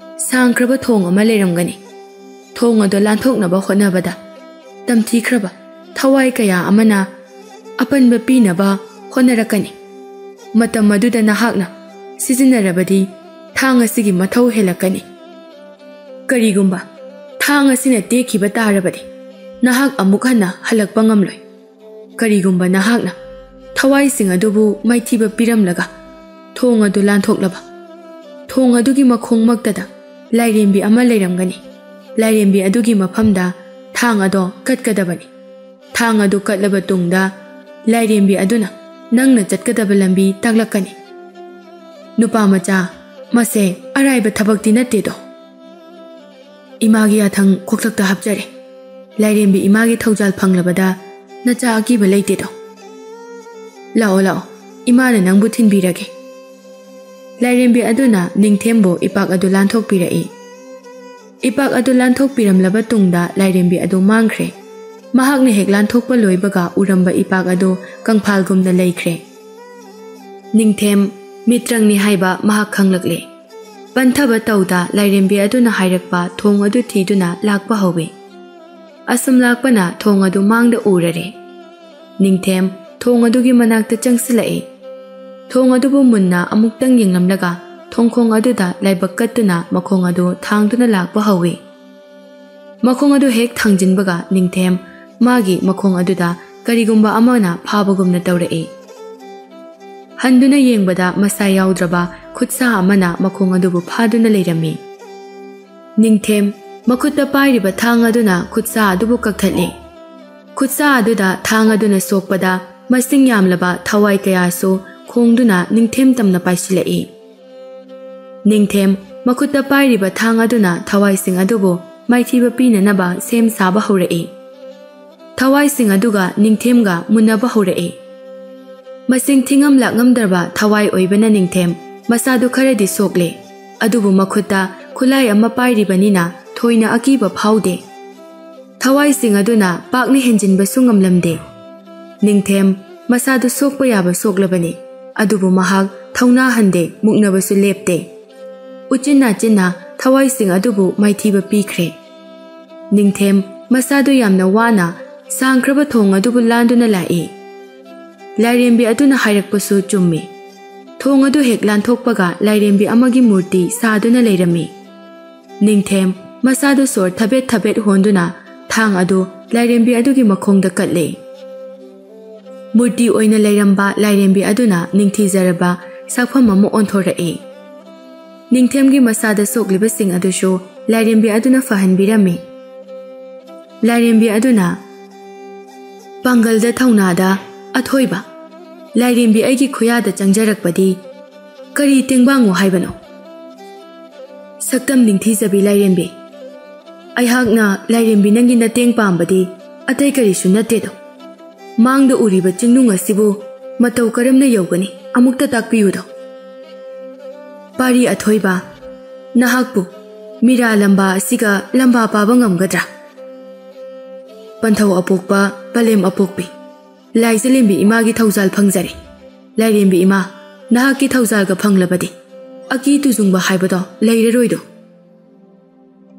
ꯁꯥꯡꯈ꯭ꯔꯕ ꯊꯣꯡ ꯑꯃ ꯂꯩꯔꯝꯒꯅꯤ꯫ ꯊꯣꯡ ꯑꯗꯨ ꯂꯥꯟꯊꯣꯛꯅꯕ ꯍꯣꯠꯅꯕꯗ ꯇꯝꯊꯤꯈ꯭ꯔꯕ ꯊꯋꯥꯏ ꯀꯌꯥ ꯑꯃꯅ ꯑꯄꯟꯕ ꯄꯤꯅꯕ ꯍꯣꯠꯅꯔꯛꯀꯅꯤ꯫ ꯃꯇꯝ ꯑꯗꯨꯗ ꯅꯍꯥꯛꯅ ꯁꯤꯖꯤꯟꯅꯔꯕꯗꯤ ꯊꯥꯡ ꯑꯁꯤꯒꯤ ꯃꯊꯧ ꯍꯦꯜꯂꯛꯀꯅꯤ꯫ ꯀꯔꯤꯒꯨꯝꯕ ꯊꯥꯡ ꯑꯁꯤꯅ ꯇꯦꯛꯈꯤꯕ ꯇꯥꯔꯕꯗꯤ ꯅꯍꯥꯛ ꯑꯃꯨꯛ ꯍꯟꯅ ꯍꯜꯂꯛꯄ ꯉꯝꯂꯣꯏ꯫ ꯀꯔꯤꯒꯨꯝꯕ ꯅꯍꯥꯛꯅ ꯊꯋꯥꯏꯁꯤꯡ ꯑꯗꯨꯕꯨ ꯃꯥꯏꯊꯤꯕ ꯄꯤꯔꯝꯂꯒ ꯊꯣꯡ ꯑꯗꯨ ꯂꯥꯟꯊꯣꯛꯂꯕ, ꯊꯣꯡ ꯑꯗꯨꯒꯤ ꯃꯈꯣꯡꯃꯛꯇꯗ ꯂꯥꯏꯔꯦꯝꯕꯤ ꯑꯃ ꯂꯩꯔꯝꯒꯅꯤ꯫ ꯂꯥꯏꯔꯦꯝꯕꯤ ꯑꯗꯨꯒꯤ ꯃꯐꯝꯗ ꯊꯥꯡ ꯑꯗꯣ ꯀꯠꯀꯗꯕꯅꯤ꯫ ꯊꯥꯡ ꯑꯗꯨ ꯀꯠꯂꯕ ꯇꯨꯡꯗ ꯂꯥꯏꯔꯦꯝꯕꯤ ꯑꯗꯨꯅ ꯅꯪꯅ ꯆꯠꯀꯗꯕ ꯂꯝꯕꯤ ꯇꯥꯛꯂꯛꯀꯅꯤ꯫ ꯅꯨꯄꯥ ꯃꯆꯥ, "ꯃꯁꯦ ꯑꯔꯥꯏꯕ ꯊꯕꯛꯇꯤ ꯅꯠꯇꯦꯗꯣ꯫ ꯏꯃꯥꯒꯤ ꯌꯥꯊꯪ ꯈꯣꯛꯊꯛꯇ ꯍꯥꯞꯆꯔꯦ꯫ ꯂꯥꯏꯔꯦꯝꯕꯤ ꯏꯃꯥꯒꯤ ꯊꯧꯖꯥꯜ ꯐꯪꯂꯕꯗ ꯅꯆꯥ ꯑꯀꯤꯕ ꯂꯩꯇꯦꯗꯣ꯫ ꯂꯥꯛꯑꯣ, ꯂꯥꯛꯑꯣ, ꯏꯃꯥꯅ ꯅꯪꯕꯨ ꯊꯤꯟꯕꯤꯔꯒꯦ"꯫ ꯂꯥꯏꯔꯦꯝꯕꯤ ꯑꯗꯨꯅ ꯅꯤꯡꯊꯦꯝꯕꯨ ꯏꯄꯥꯛ ꯑꯗꯨ ꯂꯥꯟꯊꯣꯛꯄꯤꯔꯛꯏ꯫ ꯏꯄꯥꯛ ꯑꯗꯨ ꯂꯥꯟꯊꯣꯛꯄꯤꯔꯝꯂꯕ ꯇꯨꯡꯗ ꯂꯥꯏꯔꯦꯝꯕꯤ ꯑꯗꯨ ꯃꯥꯡꯈ꯭ꯔꯦ꯫ ꯃꯍꯥꯛꯅ ꯍꯦꯛ ꯂꯥꯟꯊꯣꯛꯄ ꯂꯣꯏꯕꯒ ꯎꯔꯝꯕ ꯏꯄꯥꯛ ꯑꯗꯨ ꯀꯪꯐꯥꯜꯒꯨꯝꯅ ꯂꯩꯈ꯭ꯔꯦ꯫ ꯅꯤꯡꯊꯦꯝ ꯃꯤꯇ꯭ꯔꯪꯅꯤ ꯍꯥꯏꯕ ꯃꯍꯥꯛ ꯈꯪꯂꯛꯂꯦ꯫ ꯄꯟꯊꯕ ꯇꯧꯗ ꯂꯥꯏꯔꯦꯝꯕꯤ ꯑꯗꯨꯅ ꯍꯥꯏꯔꯛꯄ ꯊꯣꯡ ꯑꯗꯨ ꯊꯤꯗꯨꯅ ꯂꯥꯛꯄ ꯍꯧꯏ꯫ ꯑꯁꯨꯝ ꯂꯥꯛꯄꯅ ꯊꯣꯡ ꯑꯗꯨ ꯃꯥꯡꯗ ꯎꯔꯔꯦ꯫ ꯅꯤꯡꯊꯦꯝ ꯊꯣꯡ ꯑꯗꯨꯒꯤ ꯃꯅꯥꯛꯇ ꯆꯪꯁꯤꯜꯂꯛꯏ꯫ ꯊꯣꯡ ꯑꯗꯨꯕꯨ ꯃꯨꯟꯅ ꯑꯃꯨꯛꯇꯪ ꯌꯦꯡꯂꯝꯂꯒ ꯊꯣꯡꯈꯣꯡ ꯑꯗꯨꯗ ꯂꯥꯏꯕꯛ ꯀꯠꯇꯨꯅ ꯃꯈꯣꯡ ꯑꯗꯨ ꯊꯥꯡꯗꯨꯅ ꯂꯥꯛꯄ ꯍꯧꯏ꯫ ꯃꯈꯣꯡ ꯑꯗꯨ ꯍꯦꯛ ꯊꯥꯡꯖꯤꯟꯕꯒ ꯅꯤꯡꯊꯦꯝ ꯃꯥꯒꯤ ꯃꯈꯣꯡ ꯑꯗꯨꯗ ꯀꯔꯤꯒꯨꯝꯕ ꯑꯃꯅ ꯐꯥꯕꯒꯨꯝꯅ ꯇꯧꯔꯛꯏ꯫ ꯍꯟꯗꯨꯅ ꯌꯦꯡꯕꯗ ꯃꯁꯥ ꯌꯥꯎꯗ꯭ꯔꯕ ꯈꯨꯠꯁꯥ ꯑꯃꯅ ꯃꯈꯣꯡ ꯑꯗꯨꯕꯨ ꯐꯥꯗꯨꯅ ꯂꯩꯔꯝꯃꯤ꯫ ꯅꯤꯡꯊꯦꯝ ꯃꯈꯨꯠꯇ ꯄꯥꯏꯔꯤꯕ ꯊꯥꯡ ꯑꯗꯨꯅ ꯈꯨꯠꯁꯥ ꯑꯗꯨꯕꯨ ꯀꯛꯊꯠꯂꯤ꯫ ꯈꯨꯠꯁꯥ ꯑꯗꯨꯗ ꯊꯥꯡ ꯑꯗꯨꯅ ꯁꯣꯛꯄꯗ ꯃꯁꯤꯡ ꯌꯥꯝꯂꯕ ꯊꯋꯥꯏ ꯀꯌꯥꯁꯨ ꯈꯣꯡꯗꯨꯅ ꯅꯤꯡꯊꯦꯝ ꯇꯝꯅ ꯄꯥꯏꯁꯤꯜꯂꯛꯏ꯫ ꯅꯤꯡꯊꯦꯝ ꯃꯈꯨꯠꯇ ꯄꯥꯏꯔꯤꯕ ꯊꯥꯡ ꯑꯗꯨꯅ ꯊꯋꯥꯏꯁꯤꯡ ꯑꯗꯨꯕꯨ ꯃꯥꯏꯊꯤꯕ ꯄꯤꯅꯅꯕ ꯁꯦꯝ ꯁꯥꯕ ꯍꯧꯔꯛꯏ꯫ ꯊꯋꯥꯏꯁꯤꯡ ꯑꯗꯨꯒ ꯅꯤꯡꯊꯦꯝꯒ ꯃꯨꯟꯅꯕ ꯍꯧꯔꯛꯏ꯫ ꯃꯁꯤꯡ ꯊꯤꯉꯝ ꯂꯥꯛꯉꯝꯗ꯭ꯔꯕ ꯊꯋꯥꯏ ꯑꯣꯏꯕꯅ ꯅꯤꯡꯊꯦꯝ ꯃꯁꯥꯗꯨ ꯈꯔꯗꯤ ꯁꯣꯛꯂꯦ, ꯑꯗꯨꯕꯨ ꯃꯈꯨꯠꯇ ꯈꯨꯠꯂꯥꯏ ꯑꯃ ꯄꯥꯏꯔꯤꯕꯅꯤꯅ ꯊꯣꯏꯅ ꯑꯀꯤꯕ ꯐꯥꯎꯗꯦ꯫ ꯊꯋꯥꯏꯁꯤꯡ ꯑꯗꯨꯅ ꯄꯥꯛꯅ ꯍꯦꯟꯖꯤꯟꯕꯁꯨ ꯉꯝꯂꯝꯗꯦ꯫ ꯅꯤꯡꯊꯦꯝ ꯃꯁꯥꯗꯨ ꯁꯣꯛꯄ ꯌꯥꯕ ꯁꯣꯛꯂꯕꯅꯤ, ꯑꯗꯨꯕꯨ ꯃꯍꯥꯛ ꯊꯧꯅꯥ ꯍꯟꯗꯦ, ꯃꯨꯛꯅꯕꯁꯨ ꯂꯦꯞꯇꯦ꯫ ꯎꯆꯤꯟ ꯅꯥꯆꯤꯟꯅ ꯊꯋꯥꯏꯁꯤꯡ ꯑꯗꯨꯕꯨ ꯃꯥꯏꯊꯤꯕ ꯄꯤꯈ꯭ꯔꯦ꯫ ꯅꯤꯡꯊꯦꯝ ꯃꯁꯥꯗꯨ ꯌꯥꯝꯅ ꯋꯥꯅ ꯁꯥꯡꯈ꯭ꯔꯕ ꯊꯣꯡ ꯑꯗꯨꯕꯨ ꯂꯥꯟꯗꯨꯅ ꯂꯥꯛꯏ꯫ ꯂꯥꯏꯔꯦꯝꯕꯤ ꯑꯗꯨꯅ ꯍꯥꯏꯔꯛꯄꯁꯨ ꯆꯨꯝꯃꯤ꯫ ꯊꯣꯡ ꯑꯗꯨ ꯍꯦꯛ ꯂꯥꯟꯊꯣꯛꯄꯒ ꯂꯥꯏꯔꯦꯝꯕꯤ ꯑꯃꯒꯤ ꯃꯨꯔꯇꯤ ꯁꯥꯗꯨꯅ ꯂꯩꯔꯝꯃꯤ꯫ ꯅꯤꯡꯊꯦꯝ ꯃꯁꯥꯗꯨ ꯁꯣꯔ ꯊꯕꯦꯠ ꯊꯕꯦꯠ ꯍꯣꯟꯗꯨꯅ ꯊꯥꯡ ꯑꯗꯨ ꯂꯥꯏꯔꯦꯝꯕꯤ ꯑꯗꯨꯒꯤ ꯃꯈꯣꯡꯗ ꯀꯠꯂꯦ꯫ ꯃꯨꯔꯇꯤ ꯑꯣꯏꯅ ꯂꯩꯔꯝꯕ ꯂꯥꯏꯔꯦꯝꯕꯤ ꯑꯗꯨꯅ ꯅꯤꯡꯊꯤꯖꯔꯕ ꯁꯛꯐꯝ ꯑꯃ ꯑꯣꯟꯊꯣꯔꯛꯏ꯫ ꯅꯤꯡꯊꯦꯝꯒꯤ ꯃꯁꯥꯗ ꯁꯣꯛꯂꯤꯕꯁꯤꯡ ꯑꯗꯨꯁꯨ ꯂꯥꯏꯔꯦꯝꯕꯤ ꯑꯗꯨꯅ ꯐꯍꯟꯕꯤꯔꯝꯃꯤ꯫ ꯂꯥꯏꯔꯦꯝꯕꯤ ꯑꯗꯨꯅ, "ꯄꯥꯡꯒꯜꯗ ꯊꯧꯅꯥꯗ ꯑꯊꯣꯏꯕ ꯂꯥꯏꯔꯦꯝꯕꯤ ꯑꯩꯒꯤ ꯈꯨꯌꯥꯗ ꯆꯪꯖꯔꯛꯄꯗꯤ ꯀꯔꯤ ꯇꯦꯡꯕꯥꯡꯉꯨ ꯍꯥꯏꯕꯅꯣ? ꯁꯛꯇꯝ ꯅꯤꯡꯊꯤꯖꯕꯤ ꯂꯥꯏꯔꯦꯝꯕꯤ, ꯑꯩꯍꯥꯛꯅ ꯂꯥꯏꯔꯦꯝꯕꯤ ꯅꯪꯒꯤ ꯅꯇꯦꯡ ꯄꯥꯝꯕꯗꯤ ꯑꯇꯩ ꯀꯔꯤꯁꯨ ꯅꯠꯇꯦꯗꯣ꯫ ꯃꯥꯡꯗ ꯎꯔꯤꯕ ꯆꯤꯡꯅꯨꯡ ꯑꯁꯤꯕꯨ ꯃꯇꯧ ꯀꯔꯝꯅ ꯌꯧꯒꯅꯤ, ꯑꯃꯨꯛꯇ ꯇꯥꯛꯄꯤꯌꯨꯗꯣ꯫ ꯄꯥꯔꯤ ꯑꯊꯣꯏꯕ, ꯅꯍꯥꯛꯄꯨ ꯃꯤꯔꯥ ꯂꯝꯕꯥ ꯑꯁꯤꯒ ꯂꯝꯕꯥ ꯄꯥꯕ ꯉꯝꯒꯗ꯭ꯔꯥ? ꯄꯟꯊꯧ ꯑꯄꯣꯛꯄ, ꯄꯂꯦꯝ ꯑꯄꯣꯛꯄꯤ, ꯂꯥꯏꯖꯂꯦꯝꯕꯤ ꯏꯃꯥꯒꯤ ꯊꯧꯖꯥꯜ ꯐꯪꯖꯔꯦ꯫ ꯂꯥꯏꯔꯦꯝꯕꯤ ꯏꯃꯥ, ꯅꯍꯥꯛꯀꯤ ꯊꯧꯖꯥꯜꯒ ꯐꯪꯂꯕꯗꯤ ꯑꯀꯤ ꯇꯨꯖꯨꯡꯕ ꯍꯥꯏꯕꯗꯣ ꯂꯩꯔꯔꯣꯏꯗꯣ꯫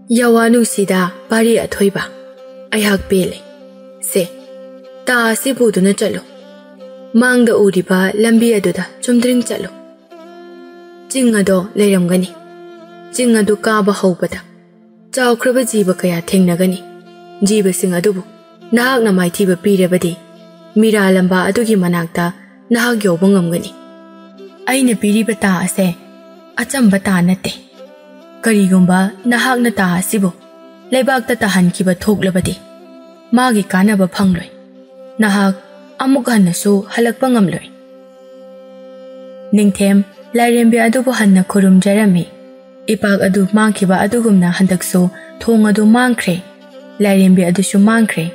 ꯌꯥꯋꯥ ꯅꯨꯡꯁꯤꯗ ꯄꯥꯔꯤ ꯑꯊꯣꯏꯕ, ꯑꯩꯍꯥꯛ ꯄꯦꯜꯂꯦ꯫ ꯁꯦ, ꯇꯥ ꯑꯁꯤ ꯄꯨꯗꯨꯅ ꯆꯠꯂꯨ꯫ ꯃꯥꯡꯗ ꯎꯔꯤꯕ ꯂꯝꯕꯤ ꯑꯗꯨꯗ ꯆꯨꯝꯗ꯭ꯔꯤꯡ ꯆꯠꯂꯨ꯫ ꯆꯤꯡ ꯑꯗꯣ ꯂꯩꯔꯝꯒꯅꯤ꯫ ꯆꯤꯡ ꯑꯗꯨ ꯀꯥꯕ ꯍꯧꯕꯗ ꯆꯥꯎꯈ꯭ꯔꯕ ꯖꯤꯕ ꯀꯌꯥ ꯊꯦꯡꯅꯒꯅꯤ꯫ ꯖꯤꯕꯁꯤꯡ ꯑꯗꯨꯕꯨ ꯅꯍꯥꯛꯅ ꯃꯥꯏꯊꯤꯕ ꯄꯤꯔꯕꯗꯤ, ꯃꯤꯔꯥ ꯂꯝꯕꯥ ꯑꯗꯨꯒꯤ ꯃꯅꯥꯛꯇ ꯅꯍꯥꯛ ꯌꯧꯕ ꯉꯝꯒꯅꯤ꯫ ꯑꯩꯅ ꯄꯤꯔꯤꯕ ꯇꯥ ꯑꯁꯦ ꯑꯆꯝꯕ ꯇꯥ ꯅꯠꯇꯦ꯫ ꯀꯔꯤꯒꯨꯝꯕ ꯅꯍꯥꯛꯅ ꯇꯥ ꯑꯁꯤꯕꯨ ꯂꯩꯕꯥꯛꯇ ꯇꯥꯍꯟꯈꯤꯕ ꯊꯣꯛꯂꯕꯗꯤ, ꯃꯥꯒꯤ ꯀꯥꯟꯅꯕ ꯐꯪꯂꯣꯏ꯫ ꯅꯍꯥꯛ ꯑꯃꯨꯛ ꯍꯟꯅꯁꯨ ꯍꯜꯂꯛꯄ ꯉꯝꯂꯣꯏ꯫ ꯅꯤꯡꯊꯦꯝ ꯂꯥꯏꯔꯦꯝꯕꯤ ꯑꯗꯨꯕꯨ ꯍꯟꯅ ꯈꯨꯔꯨꯝꯖꯔꯝꯃꯤ꯫ ꯏꯄꯥꯛ ꯑꯗꯨ ꯃꯥꯡꯈꯤꯕ ꯑꯗꯨꯒꯨꯝꯅ ꯍꯟꯗꯛꯁꯨ ꯊꯣꯡ ꯑꯗꯨ ꯃꯥꯡꯈ꯭ꯔꯦ꯫ ꯂꯥꯏꯔꯦꯝꯕꯤ ꯑꯗꯨꯁꯨ ꯃꯥꯡꯈ꯭ꯔꯦ꯫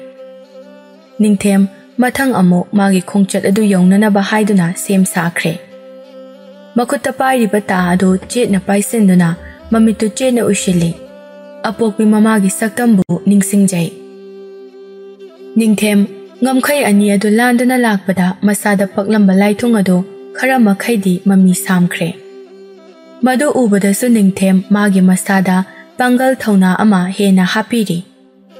ꯅꯤꯡꯊꯦꯝ ꯃꯊꯪ ꯑꯃꯨꯛ ꯃꯥꯒꯤ ꯈꯣꯡꯆꯠ ꯑꯗꯨ ꯌꯧꯅꯅꯕ ꯍꯥꯏꯗꯨꯅ ꯁꯦꯝ ꯁꯥꯈ꯭ꯔꯦ꯫ ꯃꯈꯨꯠꯇ ꯄꯥꯏꯔꯤꯕ ꯇꯥ ꯑꯗꯨ ꯆꯦꯠꯅ ꯄꯥꯏꯁꯤꯟꯗꯨꯅ ꯃꯃꯤꯠꯇꯨ ꯆꯦꯠꯅ ꯎꯏꯁꯤꯜꯂꯤ꯫ ꯑꯄꯣꯛꯄꯤ ꯃꯃꯥꯒꯤ ꯁꯛꯇꯝꯕꯨ ꯅꯤꯡꯁꯤꯡꯖꯩ꯫ ꯅꯤꯡꯊꯦꯝ ꯉꯝꯈꯩ ꯑꯅꯤ ꯑꯗꯨ ꯂꯥꯟꯗꯨꯅ ꯂꯥꯛꯄꯗ ꯃꯁꯥꯗ ꯄꯛꯂꯝꯕ ꯂꯥꯏꯊꯨꯡ ꯑꯗꯨ ꯈꯔ ꯃꯈꯩꯗꯤ ꯃꯃꯤ ꯁꯥꯝꯈ꯭ꯔꯦ꯫ ꯃꯗꯨ ꯎꯕꯗꯁꯨ ꯅꯤꯡꯊꯦꯝ ꯃꯥꯒꯤ ꯃꯁꯥꯗ ꯄꯥꯡꯒꯜ ꯊꯧꯅꯥ ꯑꯃ ꯍꯦꯟꯅ ꯍꯥꯞꯄꯤꯔꯤ꯫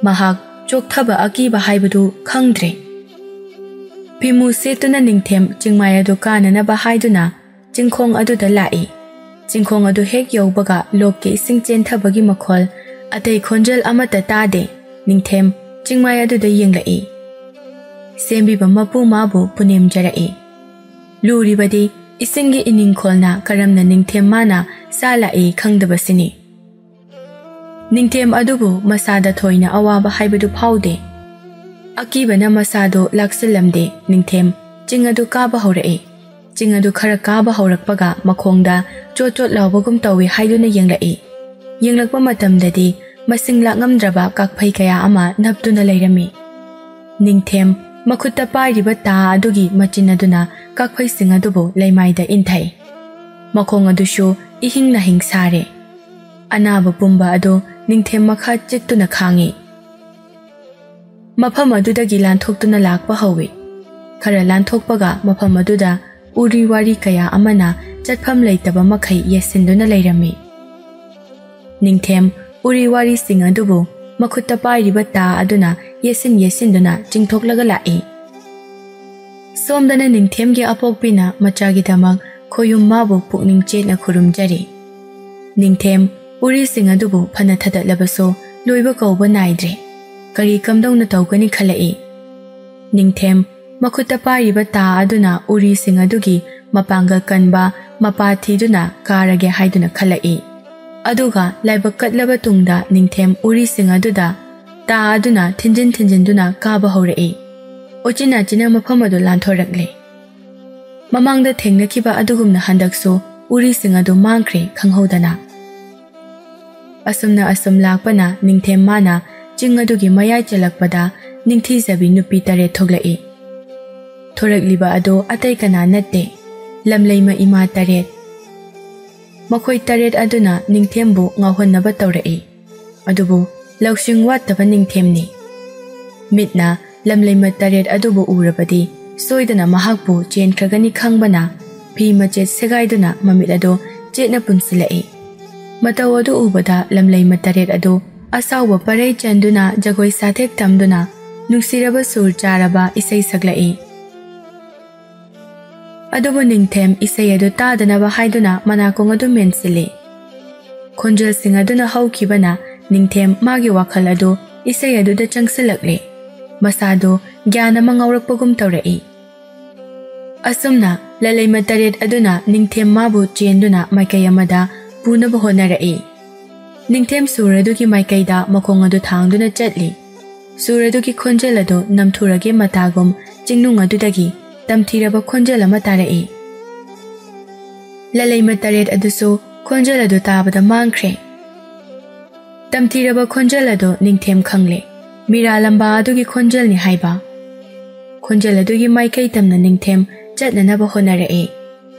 ꯃꯍꯥꯛ ꯆꯣꯛꯊꯕ ꯑꯀꯤꯕ ꯍꯥꯏꯕꯗꯨ ꯈꯪꯗ꯭ꯔꯦ꯫ ꯐꯤꯃꯨ ꯁꯦꯠꯇꯨꯅ ꯅꯤꯡꯊꯦꯝ ꯆꯤꯡꯃꯥꯏ ꯑꯗꯨ ꯀꯥꯅꯅꯕ ꯍꯥꯏꯗꯨꯅ ꯆꯤꯡꯈꯣꯡ ꯑꯗꯨꯗ ꯂꯥꯛꯏ꯫ ꯆꯤꯡꯈꯣꯡ ꯑꯗꯨ ꯍꯦꯛ ꯌꯧꯕꯒ ꯂꯣꯛꯀꯤ ꯏꯁꯤꯡ ꯆꯦꯟꯊꯕꯒꯤ ꯃꯈꯣꯜ, ꯑꯇꯩ ꯈꯣꯟꯖꯦꯜ ꯑꯃꯠꯇ ꯇꯥꯗꯦ꯫ ꯅꯤꯡꯊꯦꯝ ꯆꯤꯡꯃꯥꯏ ꯑꯗꯨꯗ ꯌꯦꯡꯂꯛꯏ꯫ ꯁꯦꯝꯕꯤꯕ ꯃꯄꯨ ꯃꯥꯕꯨ ꯄꯨꯅꯦꯝꯖꯔꯛꯏ꯫ ꯂꯨꯔꯤꯕꯗꯤ ꯏꯁꯤꯡꯒꯤ ꯏꯅꯤꯡꯈꯣꯜꯅ ꯀꯔꯝꯅ ꯅꯤꯡꯊꯦꯝ ꯃꯥꯅ ꯁꯥ ꯂꯥꯛꯏ ꯈꯪꯗꯕꯁꯤꯅꯤ꯫ ꯅꯤꯡꯊꯦꯝ ꯑꯗꯨꯕꯨ ꯃꯁꯥꯗ ꯊꯣꯏꯅ ꯑꯋꯥꯕ ꯍꯥꯏꯕꯗꯨ ꯐꯥꯎꯗꯦ꯫ ꯑꯀꯤꯕꯅ ꯃꯁꯥꯗꯨ ꯂꯥꯛꯁꯤꯜꯂꯝꯗꯦ꯫ ꯅꯤꯡꯊꯦꯝ ꯆꯤꯡ ꯑꯗꯨ ꯀꯥꯕ ꯍꯧꯔꯛꯏ꯫ ꯆꯤꯡ ꯑꯗꯨ ꯈꯔ ꯀꯥꯕ ꯍꯧꯔꯛꯄꯒ ꯃꯈꯣꯡꯗ ꯆꯣꯠ ꯆꯣꯠ ꯂꯥꯎꯕꯒꯨꯝ ꯇꯧꯏ ꯍꯥꯏꯗꯨꯅ ꯌꯦꯡꯂꯛꯏ꯫ ꯌꯦꯡꯂꯛꯄ ꯃꯇꯝꯗꯗꯤ ꯃꯁꯤꯡ ꯂꯥꯛꯉꯝꯗ꯭ꯔꯕ ꯀꯥꯛꯐꯩ ꯀꯌꯥ ꯑꯃ ꯅꯞꯇꯨꯅ ꯂꯩꯔꯝꯃꯤ꯫ ꯅꯤꯡꯊꯦꯝ ꯃꯈꯨꯠꯇ ꯄꯥꯏꯔꯤꯕ ꯇꯥ ꯑꯗꯨꯒꯤ ꯃꯆꯤꯟ ꯑꯗꯨꯅ ꯀꯥꯛꯐꯩꯁꯤꯡ ꯑꯗꯨꯕꯨ ꯂꯩꯃꯥꯏꯗ ꯏꯟꯊꯩ꯫ ꯃꯈꯣꯡ ꯑꯗꯨꯁꯨ ꯏꯍꯤꯡ ꯅꯥꯍꯤꯡ ꯁꯥꯔꯦ꯫ ꯑꯅꯥꯕ ꯄꯨꯝꯕ ꯑꯗꯨ ꯅꯤꯡꯊꯦꯝ ꯃꯈꯥ ꯆꯤꯛꯇꯨꯅ ꯈꯥꯡꯉꯤ꯫ ꯃꯐꯝ ꯑꯗꯨꯗꯒꯤ ꯂꯥꯟꯊꯣꯛꯇꯨꯅ ꯂꯥꯛꯄ ꯍꯧꯏ꯫ ꯈꯔ ꯂꯥꯟꯊꯣꯛꯄꯒ ꯃꯐꯝ ꯑꯗꯨꯗ ꯎꯔꯤ ꯋꯥꯔꯤ ꯀꯌꯥ ꯑꯃꯅ ꯆꯠꯐꯝ ꯂꯩꯇꯕ ꯃꯈꯩ ꯌꯦꯠꯁꯤꯟꯗꯨꯅ ꯂꯩꯔꯝꯃꯤ꯫ ꯅꯤꯡꯊꯦꯝ ꯎꯔꯤ ꯋꯥꯔꯤꯁꯤꯡ ꯑꯗꯨꯕꯨ ꯃꯈꯨꯠꯇ ꯄꯥꯏꯔꯤꯕ ꯇꯥ ꯑꯗꯨꯅ ꯌꯦꯠꯁꯤꯟ ꯌꯦꯠꯁꯤꯟꯗꯨꯅ ꯆꯤꯡꯊꯣꯛꯂꯒ ꯂꯥꯛꯏ꯫ ꯁꯣꯝꯗꯅ ꯅꯤꯡꯊꯦꯝꯒꯤ ꯑꯄꯣꯛꯄꯤꯅ ꯃꯆꯥꯒꯤꯗꯃꯛ ꯈꯣꯌꯨꯝ ꯃꯥꯕꯨ ꯄꯨꯛꯅꯤꯡ ꯆꯦꯠꯅ ꯈꯨꯔꯨꯝꯖꯔꯤ꯫ ꯅꯤꯡꯊꯦꯝ ꯎꯔꯤꯁꯤꯡ ꯑꯗꯨꯕꯨ ꯐꯅ ꯊꯥꯗꯠꯂꯕꯁꯨ ꯂꯣꯏꯕ ꯀꯧꯕ ꯅꯥꯏꯗ꯭ꯔꯦ꯫ ꯀꯔꯤ ꯀꯝꯗꯧꯅ ꯇꯧꯒꯅꯤ ꯈꯜꯂꯛꯏ꯫ ꯅꯤꯡꯊꯦꯝ ꯃꯈꯨꯠꯇ ꯄꯥꯏꯔꯤꯕ ꯇꯥ ꯑꯗꯨꯅ ꯎꯔꯤꯁꯤꯡ ꯑꯗꯨꯒꯤ ꯃꯄꯥꯡꯒꯜ ꯀꯟꯕ ꯃꯄꯥ ꯊꯤꯗꯨꯅ ꯀꯥꯔꯒꯦ ꯍꯥꯏꯗꯨꯅ ꯈꯜꯂꯛꯏ꯫ ꯑꯗꯨꯒ ꯂꯥꯏꯕꯛ ꯀꯠꯂꯕ ꯇꯨꯡꯗ ꯅꯤꯡꯊꯦꯝ ꯎꯔꯤꯁꯤꯡ ꯑꯗꯨꯗ ꯇꯥ ꯑꯗꯨꯅ ꯊꯤꯟꯖꯤꯟ ꯊꯤꯟꯖꯤꯟꯗꯨꯅ ꯀꯥꯕ ꯍꯧꯔꯛꯏ꯫ ꯎꯆꯤꯟ ꯅꯥꯆꯤꯟꯅ ꯃꯐꯝ ꯑꯗꯨ ꯂꯥꯟꯊꯣꯔꯛꯂꯦ꯫ ꯃꯃꯥꯡꯗ ꯊꯦꯡꯅꯈꯤꯕ ꯑꯗꯨꯒꯨꯝꯅ ꯍꯟꯗꯛꯁꯨ ꯎꯔꯤꯁꯤꯡ ꯑꯗꯨ ꯃꯥꯡꯈ꯭ꯔꯦ ꯈꯪꯍꯧꯗꯅ꯫ ꯑꯁꯨꯝꯅ ꯑꯁꯨꯝ ꯂꯥꯛꯄꯅ ꯅꯤꯡꯊꯦꯝ ꯃꯥꯅ ꯆꯤꯡ ꯑꯗꯨꯒꯤ ꯃꯌꯥꯏ ꯆꯜꯂꯛꯄꯗ ꯅꯤꯡꯊꯤꯖꯕꯤ ꯅꯨꯄꯤ ꯇꯔꯦꯠ ꯊꯣꯛꯂꯛꯏ꯫ ꯊꯣꯔꯛꯂꯤꯕ ꯑꯗꯨ ꯑꯇꯩ ꯀꯅꯥ ꯅꯠꯇꯦ, ꯂꯝꯂꯩꯃ ꯏꯃꯥ ꯇꯔꯦꯠ꯫ ꯃꯈꯣꯏ ꯇꯔꯦꯠ ꯑꯗꯨꯅ ꯅꯤꯡꯊꯦꯝꯕꯨ ꯉꯥꯎꯍꯟꯅꯕ ꯇꯧꯔꯛꯏ꯫ ꯑꯗꯨꯕꯨ ꯂꯧꯁꯤꯡ ꯋꯥꯠꯇꯕ ꯅꯤꯡꯊꯦꯝꯅꯤ꯫ ꯃꯤꯠꯅ ꯂꯝꯂꯩꯃ ꯇꯔꯦꯠ ꯑꯗꯨꯕꯨ ꯎꯔꯕꯗꯤ ꯁꯣꯏꯗꯅ ꯃꯍꯥꯛꯄꯨ ꯆꯦꯟꯈ꯭ꯔꯒꯅꯤ ꯈꯪꯕꯅ ꯐꯤ ꯃꯆꯦꯠ ꯁꯦꯒꯥꯏꯗꯨꯅ ꯃꯃꯤꯠ ꯑꯗꯨ ꯆꯦꯠꯅ ꯄꯨꯟꯁꯤꯜꯂꯛꯏ꯫ ꯃꯇꯧ ꯑꯗꯨ ꯎꯕꯗ ꯂꯝꯂꯩꯃ ꯇꯔꯦꯠ ꯑꯗꯨ ꯑꯁꯥꯎꯕ ꯄꯔꯩ ꯆꯟꯗꯨꯅ ꯖꯒꯣꯏ ꯁꯥꯊꯦꯛ ꯇꯝꯗꯨꯅ ꯅꯨꯡꯁꯤꯔꯕ ꯁꯨꯔ ꯆꯥꯔꯕ ꯏꯁꯩ ꯁꯛꯂꯛꯏ꯫ ꯑꯗꯨꯕꯨ ꯅꯤꯡꯊꯦꯝ ꯏꯁꯩ ꯑꯗꯨ ꯇꯥꯗꯅꯕ ꯍꯥꯏꯗꯨꯅ ꯃꯅꯥꯀꯣꯡ ꯑꯗꯨ ꯃꯦꯟꯁꯤꯜꯂꯤ꯫ ꯈꯣꯟꯖꯦꯜꯁꯤꯡ ꯑꯗꯨꯅ ꯍꯧꯈꯤꯕꯅ ꯅꯤꯡꯊꯦꯝ ꯃꯥꯒꯤ ꯋꯥꯈꯜ ꯑꯗꯨ ꯏꯁꯩ ꯑꯗꯨꯗ ꯆꯪꯁꯤꯜꯂꯛꯂꯦ꯫ ꯃꯁꯥꯗꯨ ꯒ꯭ꯌꯥꯟ ꯑꯃ ꯉꯥꯎꯔꯛꯄꯒꯨꯝ ꯇꯧꯔꯛꯏ꯫ ꯑꯁꯨꯝꯅ ꯂꯂꯩꯃ ꯇꯔꯦꯠ ꯑꯗꯨꯅ ꯅꯤꯡꯊꯦꯝ ꯃꯥꯕꯨ ꯆꯦꯟꯗꯨꯅ ꯃꯥꯏꯀꯩ ꯑꯃꯗ ꯄꯨꯅꯕ ꯍꯣꯠꯅꯔꯛꯏ꯫ ꯅꯤꯡꯊꯦꯝ ꯁꯨꯔ ꯑꯗꯨꯒꯤ ꯃꯥꯏꯀꯩꯗ ꯃꯈꯣꯡ ꯑꯗꯨ ꯊꯥꯡꯗꯨꯅ ꯆꯠꯂꯤ꯫ ꯁꯨꯔ ꯑꯗꯨꯒꯤ ꯈꯣꯟꯖꯦꯜ ꯑꯗꯨ ꯅꯝꯊꯨꯔꯒꯦ ꯃꯇꯥꯒꯨꯝ ꯆꯤꯡꯅꯨꯡ ꯑꯗꯨꯗꯒꯤ ꯇꯝꯊꯤꯔꯕ ꯈꯣꯟꯖꯦꯜ ꯑꯃ ꯇꯥꯔꯛꯏ꯫ ꯂꯂꯩꯃ ꯇꯔꯦꯠ ꯑꯗꯨꯁꯨ ꯈꯣꯟꯖꯦꯜ ꯑꯗꯨ ꯇꯥꯕꯗ ꯃꯥꯡꯈ꯭ꯔꯦ꯫ ꯇꯝꯊꯤꯔꯕ ꯈꯣꯟꯖꯦꯜ ꯑꯗꯨ ꯅꯤꯡꯊꯦꯝ ꯈꯪꯂꯦ꯫ ꯃꯤꯔꯥ ꯂꯝꯕꯥ ꯑꯗꯨꯒꯤ ꯈꯣꯟꯖꯦꯜꯅꯤ ꯍꯥꯏꯕ꯫ ꯈꯣꯟꯖꯦꯜ ꯑꯗꯨꯒꯤ ꯃꯥꯏꯀꯩ ꯇꯝꯅ ꯅꯤꯡꯊꯦꯝ ꯆꯠꯅꯅꯕ ꯍꯣꯠꯅꯔꯛꯏ꯫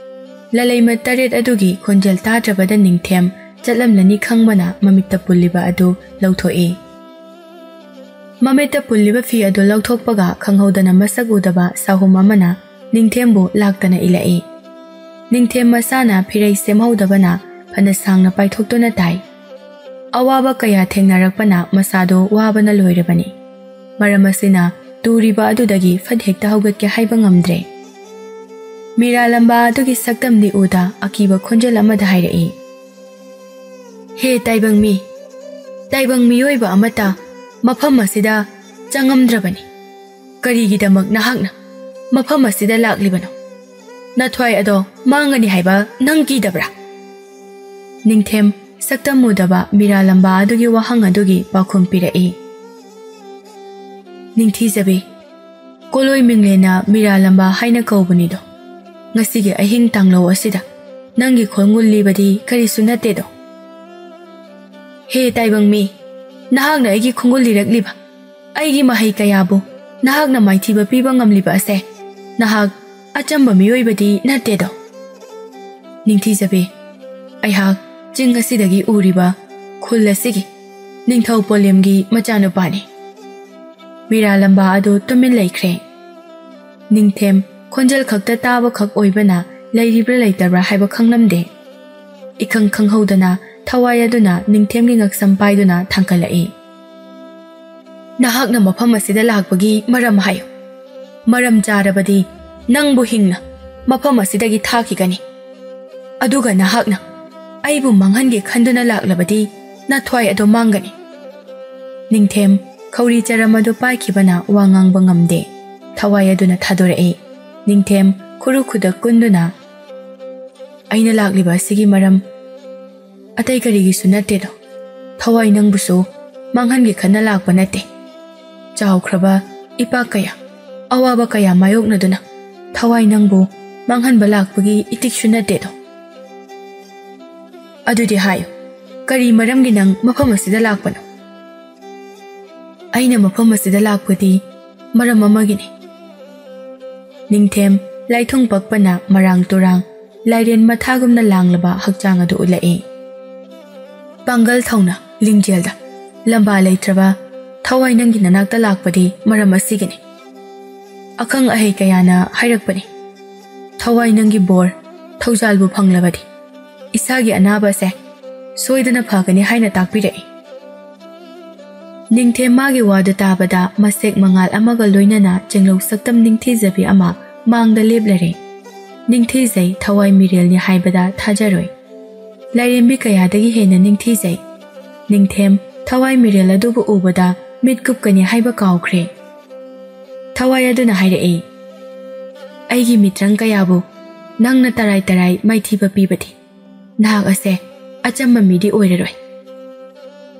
ꯂꯂꯩꯃ ꯇꯔꯦꯠ ꯑꯗꯨꯒꯤ ꯈꯣꯟꯖꯦꯜ ꯇꯥꯗ꯭ꯔꯕꯗ ꯅꯤꯡꯊꯦꯝ ꯆꯠꯂꯝꯂꯅꯤ ꯈꯪꯕꯅ ꯃꯃꯤꯠꯇ ꯄꯨꯜꯂꯤꯕ ꯑꯗꯨ ꯂꯧꯊꯣꯛꯏ꯫ ꯃꯃꯤꯠꯇ ꯄꯨꯜꯂꯤꯕ ꯐꯤ ꯑꯗꯨ ꯂꯧꯊꯣꯛꯄꯒ ꯈꯪꯍꯧꯗꯅ ꯃꯁꯛ ꯎꯗꯕ ꯁꯥꯍꯨꯝ ꯑꯃꯅ ꯅꯤꯡꯊꯦꯝꯕꯨ ꯂꯥꯛꯇꯅ ꯏꯜꯂꯛꯏ꯫ ꯅꯤꯡꯊꯦꯝ ꯃꯁꯥꯅ ꯐꯤꯔꯩ ꯁꯦꯝꯍꯧꯗꯕꯅ ꯐꯅ ꯁꯥꯡꯅ ꯄꯥꯏꯊꯣꯛꯇꯨꯅ ꯇꯥꯏ꯫ ꯑꯋꯥꯕ ꯀꯌꯥ ꯊꯦꯡꯅꯔꯛꯄꯅ ꯃꯁꯥꯗꯣ ꯋꯥꯕꯅ ꯂꯣꯏꯔꯕꯅꯤ꯫ ꯃꯔꯝ ꯑꯁꯤꯅ ꯇꯨꯔꯤꯕ ꯑꯗꯨꯗꯒꯤ ꯐꯠ ꯍꯦꯛꯇ ꯍꯧꯒꯠꯀꯦ ꯍꯥꯏꯕ ꯉꯝꯗ꯭ꯔꯦ꯫ ꯃꯤꯔꯥ ꯂꯝꯕꯥ ꯑꯗꯨꯒꯤ ꯁꯛꯇꯝꯗꯤ ꯎꯗ ꯑꯀꯤꯕ ꯈꯣꯟꯖꯦꯜ ꯑꯃꯗ ꯍꯥꯏꯔꯛꯏ, "ꯍꯦ ꯇꯥꯏꯕꯪ ꯃꯤ, ꯇꯥꯏꯕꯪ ꯃꯤꯑꯣꯏꯕ ꯑꯃꯠꯇ ꯃꯐꯝ ꯑꯁꯤꯗ ꯆꯪꯉꯝꯗ꯭ꯔꯕꯅꯤ꯫ ꯀꯔꯤꯒꯤꯗꯃꯛ ꯅꯍꯥꯛꯅ ꯃꯐꯝ ꯑꯁꯤꯗ ꯂꯥꯛꯂꯤꯕꯅꯣ? ꯅꯊ꯭ꯋꯥꯏ ꯑꯗꯣ ꯃꯥꯡꯒꯅꯤ ꯍꯥꯏꯕ ꯅꯪ ꯀꯤꯗꯕ꯭ꯔꯥ?" ꯅꯤꯡꯊꯦꯝ ꯁꯛꯇꯝ ꯎꯗꯕ ꯃꯤꯔꯥ ꯂꯝꯕꯥ ꯑꯗꯨꯒꯤ ꯋꯥꯍꯪ ꯑꯗꯨꯒꯤ ꯄꯥꯎꯈꯨꯝ ꯄꯤꯔꯛꯏ, "ꯅꯤꯡꯊꯤꯖꯕꯤ, ꯀꯣꯂꯣꯏ ꯃꯤꯡꯂꯦꯟꯅ ꯃꯤꯔꯥ ꯂꯝꯕꯥ ꯍꯥꯏꯅ ꯀꯧꯕꯅꯤꯗꯣ꯫ ꯉꯁꯤꯒꯤ ꯑꯍꯤꯡ ꯇꯥꯡꯂꯧ ꯑꯁꯤꯗ ꯅꯪꯒꯤ ꯈꯣꯡꯒꯨꯜ ꯂꯤꯕꯗꯤ ꯀꯔꯤꯁꯨ ꯅꯠꯇꯦꯗꯣ꯫ ꯍꯦ ꯇꯥꯏꯕꯪ ꯃꯤ, ꯅꯍꯥꯛꯅ ꯑꯩꯒꯤ ꯈꯣꯡꯒꯨꯜ ꯂꯤꯔꯛꯂꯤꯕ, ꯑꯩꯒꯤ ꯃꯍꯩ ꯀꯌꯥꯕꯨ ꯅꯍꯥꯛꯅ ꯃꯥꯏꯊꯤꯕ ꯄꯤꯕ ꯉꯝꯂꯤꯕ ꯑꯁꯦ ꯅꯍꯥꯛ ꯑꯆꯝꯕ ꯃꯤꯑꯣꯏꯕꯗꯤ ꯅꯠꯇꯦꯗꯣ꯫ ꯅꯤꯡꯊꯤꯖꯕꯤ, ꯑꯩꯍꯥꯛ ꯆꯤꯡ ꯑꯁꯤꯗꯒꯤ ꯎꯔꯤꯕ ꯈꯨꯜ ꯑꯁꯤꯒꯤ ꯅꯤꯡꯊꯧ ꯄꯣꯂꯦꯝꯒꯤ ꯃꯆꯥꯅꯨꯄꯥꯅꯤ꯫" ꯃꯤꯔꯥ ꯂꯝꯕꯥ ꯑꯗꯨ ꯇꯨꯃꯤꯟ ꯂꯩꯈ꯭ꯔꯦ꯫ ꯅꯤꯡꯊꯦꯝ ꯈꯣꯟꯖꯦꯜ ꯈꯛꯇ ꯇꯥꯕ ꯈꯛ ꯑꯣꯏꯕꯅ ꯂꯩꯔꯤꯕ꯭ꯔꯥ ꯂꯩꯇꯕ꯭ꯔꯥ ꯍꯥꯏꯕ ꯈꯪꯂꯝꯗꯦ꯫ ꯏꯈꯪ ꯈꯪꯍꯧꯗꯅ ꯊꯋꯥꯏ ꯑꯗꯨꯅ ꯅꯤꯡꯊꯦꯝꯒꯤ ꯉꯛꯁꯝ ꯄꯥꯏꯗꯨꯅ ꯊꯥꯡꯒꯠꯂꯛꯏ꯫ "ꯅꯍꯥꯛꯅ ꯃꯐꯝ ꯑꯁꯤꯗ ꯂꯥꯛꯄꯒꯤ ꯃꯔꯝ ꯍꯥꯏꯌꯨ꯫ ꯃꯔꯝ ꯆꯥꯔꯕꯗꯤ ꯅꯪꯕꯨ ꯍꯤꯡꯅ ꯃꯐꯝ ꯑꯁꯤꯗꯒꯤ ꯊꯥꯈꯤꯒꯅꯤ꯫ ꯑꯗꯨꯒ ꯅꯍꯥꯛꯅ ꯑꯩꯕꯨ ꯃꯥꯡꯍꯟꯒꯦ ꯈꯟꯗꯨꯅ ꯂꯥꯛꯂꯕꯗꯤ ꯅꯊ꯭ꯋꯥꯏ ꯑꯗꯨ ꯃꯥꯡꯒꯅꯤ꯫" ꯅꯤꯡꯊꯦꯝ ꯈꯧꯔꯤ ꯆꯔꯝ ꯑꯗꯨ ꯄꯥꯏꯈꯤꯕꯅ ꯋꯥ ꯉꯥꯡꯕ ꯉꯝꯗꯦ꯫ ꯊꯋꯥꯏ ꯑꯗꯨꯅ ꯊꯥꯗꯣꯔꯛꯏ꯫ ꯅꯤꯡꯊꯦꯝ ꯈꯨꯔꯨ ꯈꯨꯗꯛ ꯀꯨꯟꯗꯨꯅ, "ꯑꯩꯅ ꯂꯥꯛꯂꯤꯕ ꯑꯁꯤꯒꯤ ꯃꯔꯝ ꯑꯇꯩ ꯀꯔꯤꯒꯤꯁꯨ ꯅꯠꯇꯦꯗꯣ꯫ ꯊꯋꯥꯏ ꯅꯪꯕꯨꯁꯨ ꯃꯥꯡꯍꯟꯒꯦ ꯈꯟꯅ ꯂꯥꯛꯄ ꯅꯠꯇꯦ꯫ ꯆꯥꯎꯈ꯭ꯔꯕ ꯏꯄꯥꯛ ꯀꯌꯥ, ꯑꯋꯥꯕ ꯀꯌꯥ ꯃꯥꯌꯣꯛꯅꯗꯨꯅ ꯊꯋꯥꯏ ꯅꯪꯕꯨ ꯃꯥꯡꯍꯟꯕ ꯂꯥꯛꯄꯒꯤ ꯏꯇꯤꯛꯁꯨ ꯅꯠꯇꯦꯗꯣ꯫ ꯑꯗꯨꯗꯤ ꯍꯥꯏꯌꯨ, "ꯀꯔꯤ ꯃꯔꯝꯒꯤ ꯅꯪ ꯃꯐꯝ ꯑꯁꯤꯗ ꯂꯥꯛꯄꯅꯣ?" "ꯑꯩꯅ ꯃꯐꯝ ꯑꯁꯤꯗ ꯂꯥꯛꯄꯗꯤ ꯃꯔꯝ ꯑꯃꯒꯤꯅꯤ꯫" ꯅꯤꯡꯊꯦꯝ ꯂꯥꯏꯊꯨꯡ ꯄꯛꯄꯅ ꯃꯔꯥꯡ ꯇꯨꯔꯥꯡ ꯂꯥꯏꯔꯦꯟ ꯃꯊꯥꯒꯨꯝꯅ ꯂꯥꯡꯂꯕ ꯍꯛꯆꯥꯡ ꯑꯗꯨ ꯎꯠꯂꯛꯏ꯫ "ꯄꯥꯡꯒꯜ ꯊꯧꯅ ꯂꯤꯡꯖꯦꯜꯗ ꯂꯝꯕꯥ ꯂꯩꯇ꯭ꯔꯕ ꯊꯋꯥꯏ ꯅꯪꯒꯤ ꯅꯅꯥꯛꯇ ꯂꯥꯛꯄꯗꯤ ꯃꯔꯝ ꯑꯁꯤꯒꯤꯅꯤ꯫ ꯑꯈꯪ ꯑꯍꯩ ꯀꯌꯥꯅ ꯍꯥꯏꯔꯛꯄꯅꯤ, ꯊꯋꯥꯏ ꯅꯪꯒꯤ ꯕꯣꯔ ꯊꯧꯖꯥꯜꯕꯨ ꯐꯪꯂꯕꯗꯤ ꯏꯁꯥꯒꯤ ꯑꯅꯥꯕ ꯑꯁꯦ ꯁꯣꯏꯗꯅ ꯐꯒꯅꯤ ꯍꯥꯏꯅ ꯇꯥꯛꯄꯤꯔꯛꯏ꯫" ꯅꯤꯡꯊꯦꯝ ꯃꯥꯒꯤ ꯋꯥꯗꯨ ꯇꯥꯕꯗ ꯃꯁꯦꯛ ꯃꯉꯥꯜ ꯑꯃꯒ ꯂꯣꯏꯅꯅ ꯆꯦꯡꯂꯧ ꯁꯛꯇꯝ ꯅꯤꯡꯊꯤꯖꯕꯤ ꯑꯃ ꯃꯥꯡꯗ ꯂꯦꯞꯂꯔꯦ꯫ ꯅꯤꯡꯊꯤꯖꯩ ꯊꯋꯥꯏ ꯃꯤꯔꯦꯜꯅꯤ ꯍꯥꯏꯕꯗ ꯊꯥꯖꯔꯣꯏ꯫ ꯂꯥꯏꯔꯦꯝꯕꯤ ꯀꯌꯥꯗꯒꯤ ꯍꯦꯟꯅ ꯅꯤꯡꯊꯤꯖꯩ꯫ ꯅꯤꯡꯊꯦꯝ ꯊꯋꯥꯏ ꯃꯤꯔꯦꯜ ꯑꯗꯨꯕꯨ ꯎꯕꯗ ꯃꯤꯠ ꯀꯨꯞꯀꯅꯤ ꯍꯥꯏꯕ ꯀꯥꯎꯈ꯭ꯔꯦ꯫ ꯊꯋꯥꯏ ꯑꯗꯨꯅ ꯍꯥꯏꯔꯛꯏ, "ꯑꯩꯒꯤ ꯃꯤꯇ꯭ꯔꯪ ꯀꯌꯥꯕꯨ ꯅꯪꯅ ꯇꯔꯥꯏ ꯇꯔꯥꯏ ꯃꯥꯏꯊꯤꯕ ꯄꯤꯕꯗꯤ ꯅꯍꯥꯛ ꯑꯁꯦ ꯑꯆꯝꯕ ꯃꯤꯗꯤ ꯑꯣꯏꯔꯔꯣꯏ꯫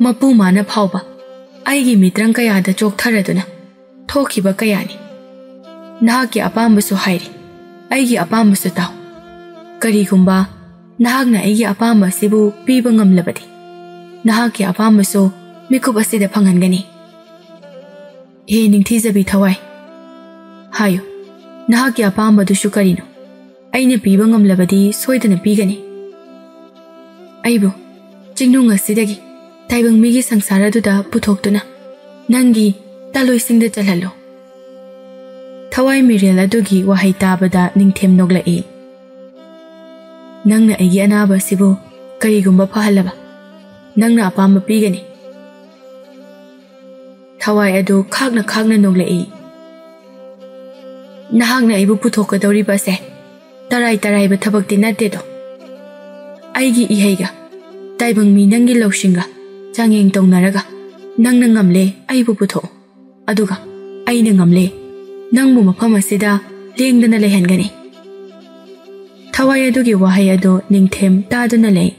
ꯃꯄꯨ ꯃꯥꯅ ꯐꯥꯎꯕ ꯑꯩꯒꯤ ꯃꯤꯇ꯭ꯔꯪ ꯀꯌꯥꯗ ꯆꯣꯛꯊꯔꯗꯨꯅ ꯊꯣꯛꯈꯤꯕ ꯀꯌꯥꯅꯤ꯫ ꯅꯍꯥꯛꯀꯤ ꯑꯄꯥꯝꯕꯁꯨ ꯍꯥꯏꯔꯤ, ꯑꯩꯒꯤ ꯑꯄꯥꯝꯕꯁꯨ ꯇꯥꯎ꯫ ꯀꯔꯤꯒꯨꯝꯕ ꯅꯍꯥꯛꯅ ꯑꯩꯒꯤ ꯑꯄꯥꯝꯕ ꯑꯁꯤꯕꯨ ꯄꯤꯕ ꯉꯝꯂꯕꯗꯤ, ꯅꯍꯥꯛꯀꯤ ꯑꯄꯥꯝꯕꯁꯨ ꯃꯤꯀꯨꯞ ꯑꯁꯤꯗ ꯐꯪꯍꯟꯒꯅꯤ꯫" "ꯍꯦ ꯅꯤꯡꯊꯤꯖꯕꯤ ꯊꯋꯥꯏ, ꯍꯥꯏꯌꯨ, ꯅꯍꯥꯛꯀꯤ ꯑꯄꯥꯝꯕꯗꯨꯁꯨ ꯀꯔꯤꯅꯣ? ꯑꯩꯅ ꯄꯤꯕ ꯉꯝꯂꯕꯗꯤ ꯁꯣꯏꯗꯅ ꯄꯤꯒꯅꯤ꯫ ꯑꯩꯕꯨ ꯆꯤꯡꯅꯨꯡ ꯑꯁꯤꯗꯒꯤ ꯇꯥꯏꯕꯪ ꯃꯤꯒꯤ ꯁꯪꯁꯥꯔ ꯑꯗꯨꯗ ꯄꯨꯊꯣꯛꯇꯨꯅ ꯅꯪꯒꯤ ꯇꯥꯂꯣꯏꯁꯤꯡꯗ ꯆꯜꯍꯜꯂꯨ꯫" ꯊꯋꯥꯏ ꯃꯤꯔꯦꯜ ꯑꯗꯨꯒꯤ ꯋꯥꯍꯩ ꯇꯥꯕꯗ ꯅꯤꯡꯊꯦꯝ ꯅꯣꯛꯂꯛꯏ꯫ "ꯅꯪꯅ ꯑꯩꯒꯤ ꯑꯅꯥꯕ ꯑꯁꯤꯕꯨ ꯀꯔꯤꯒꯨꯝꯕ ꯐꯍꯜꯂꯕ, ꯅꯪꯅ ꯑꯄꯥꯝꯕ ꯄꯤꯒꯅꯤ꯫" ꯊꯋꯥꯏ ꯑꯗꯨ ꯈꯥꯛꯅ ꯈꯥꯛꯅ ꯅꯣꯛꯂꯛꯏ꯫ "ꯅꯍꯥꯛꯅ ꯑꯩꯕꯨ ꯄꯨꯊꯣꯛꯀꯗꯧꯔꯤꯕ ꯑꯁꯦ ꯇꯔꯥꯏ ꯇꯔꯥꯏꯕ ꯊꯕꯛꯇꯤ ꯅꯠꯇꯦꯗꯣ꯫ ꯑꯩꯒꯤ ꯏꯍꯩꯒ ꯇꯥꯏꯕꯪ ꯃꯤ ꯅꯪꯒꯤ ꯂꯧꯁꯤꯡꯒ ꯆꯥꯡꯌꯦꯡ ꯇꯧꯅꯔꯒ ꯅꯪꯅ ꯉꯝꯂꯦ ꯑꯩꯕꯨ ꯄꯨꯊꯣꯛꯎ꯫ ꯑꯗꯨꯒ ꯑꯩꯅ ꯉꯝꯂꯦ ꯅꯪꯕꯨ ꯃꯐꯝ ꯑꯁꯤꯗ ꯂꯦꯡꯗꯅ ꯂꯩꯍꯟꯒꯅꯤ꯫" ꯊꯋꯥꯏ ꯑꯗꯨꯒꯤ ꯋꯥꯍꯩ ꯑꯗꯨ ꯅꯤꯡꯊꯦꯝ ꯇꯥꯗꯨꯅ ꯂꯩ꯫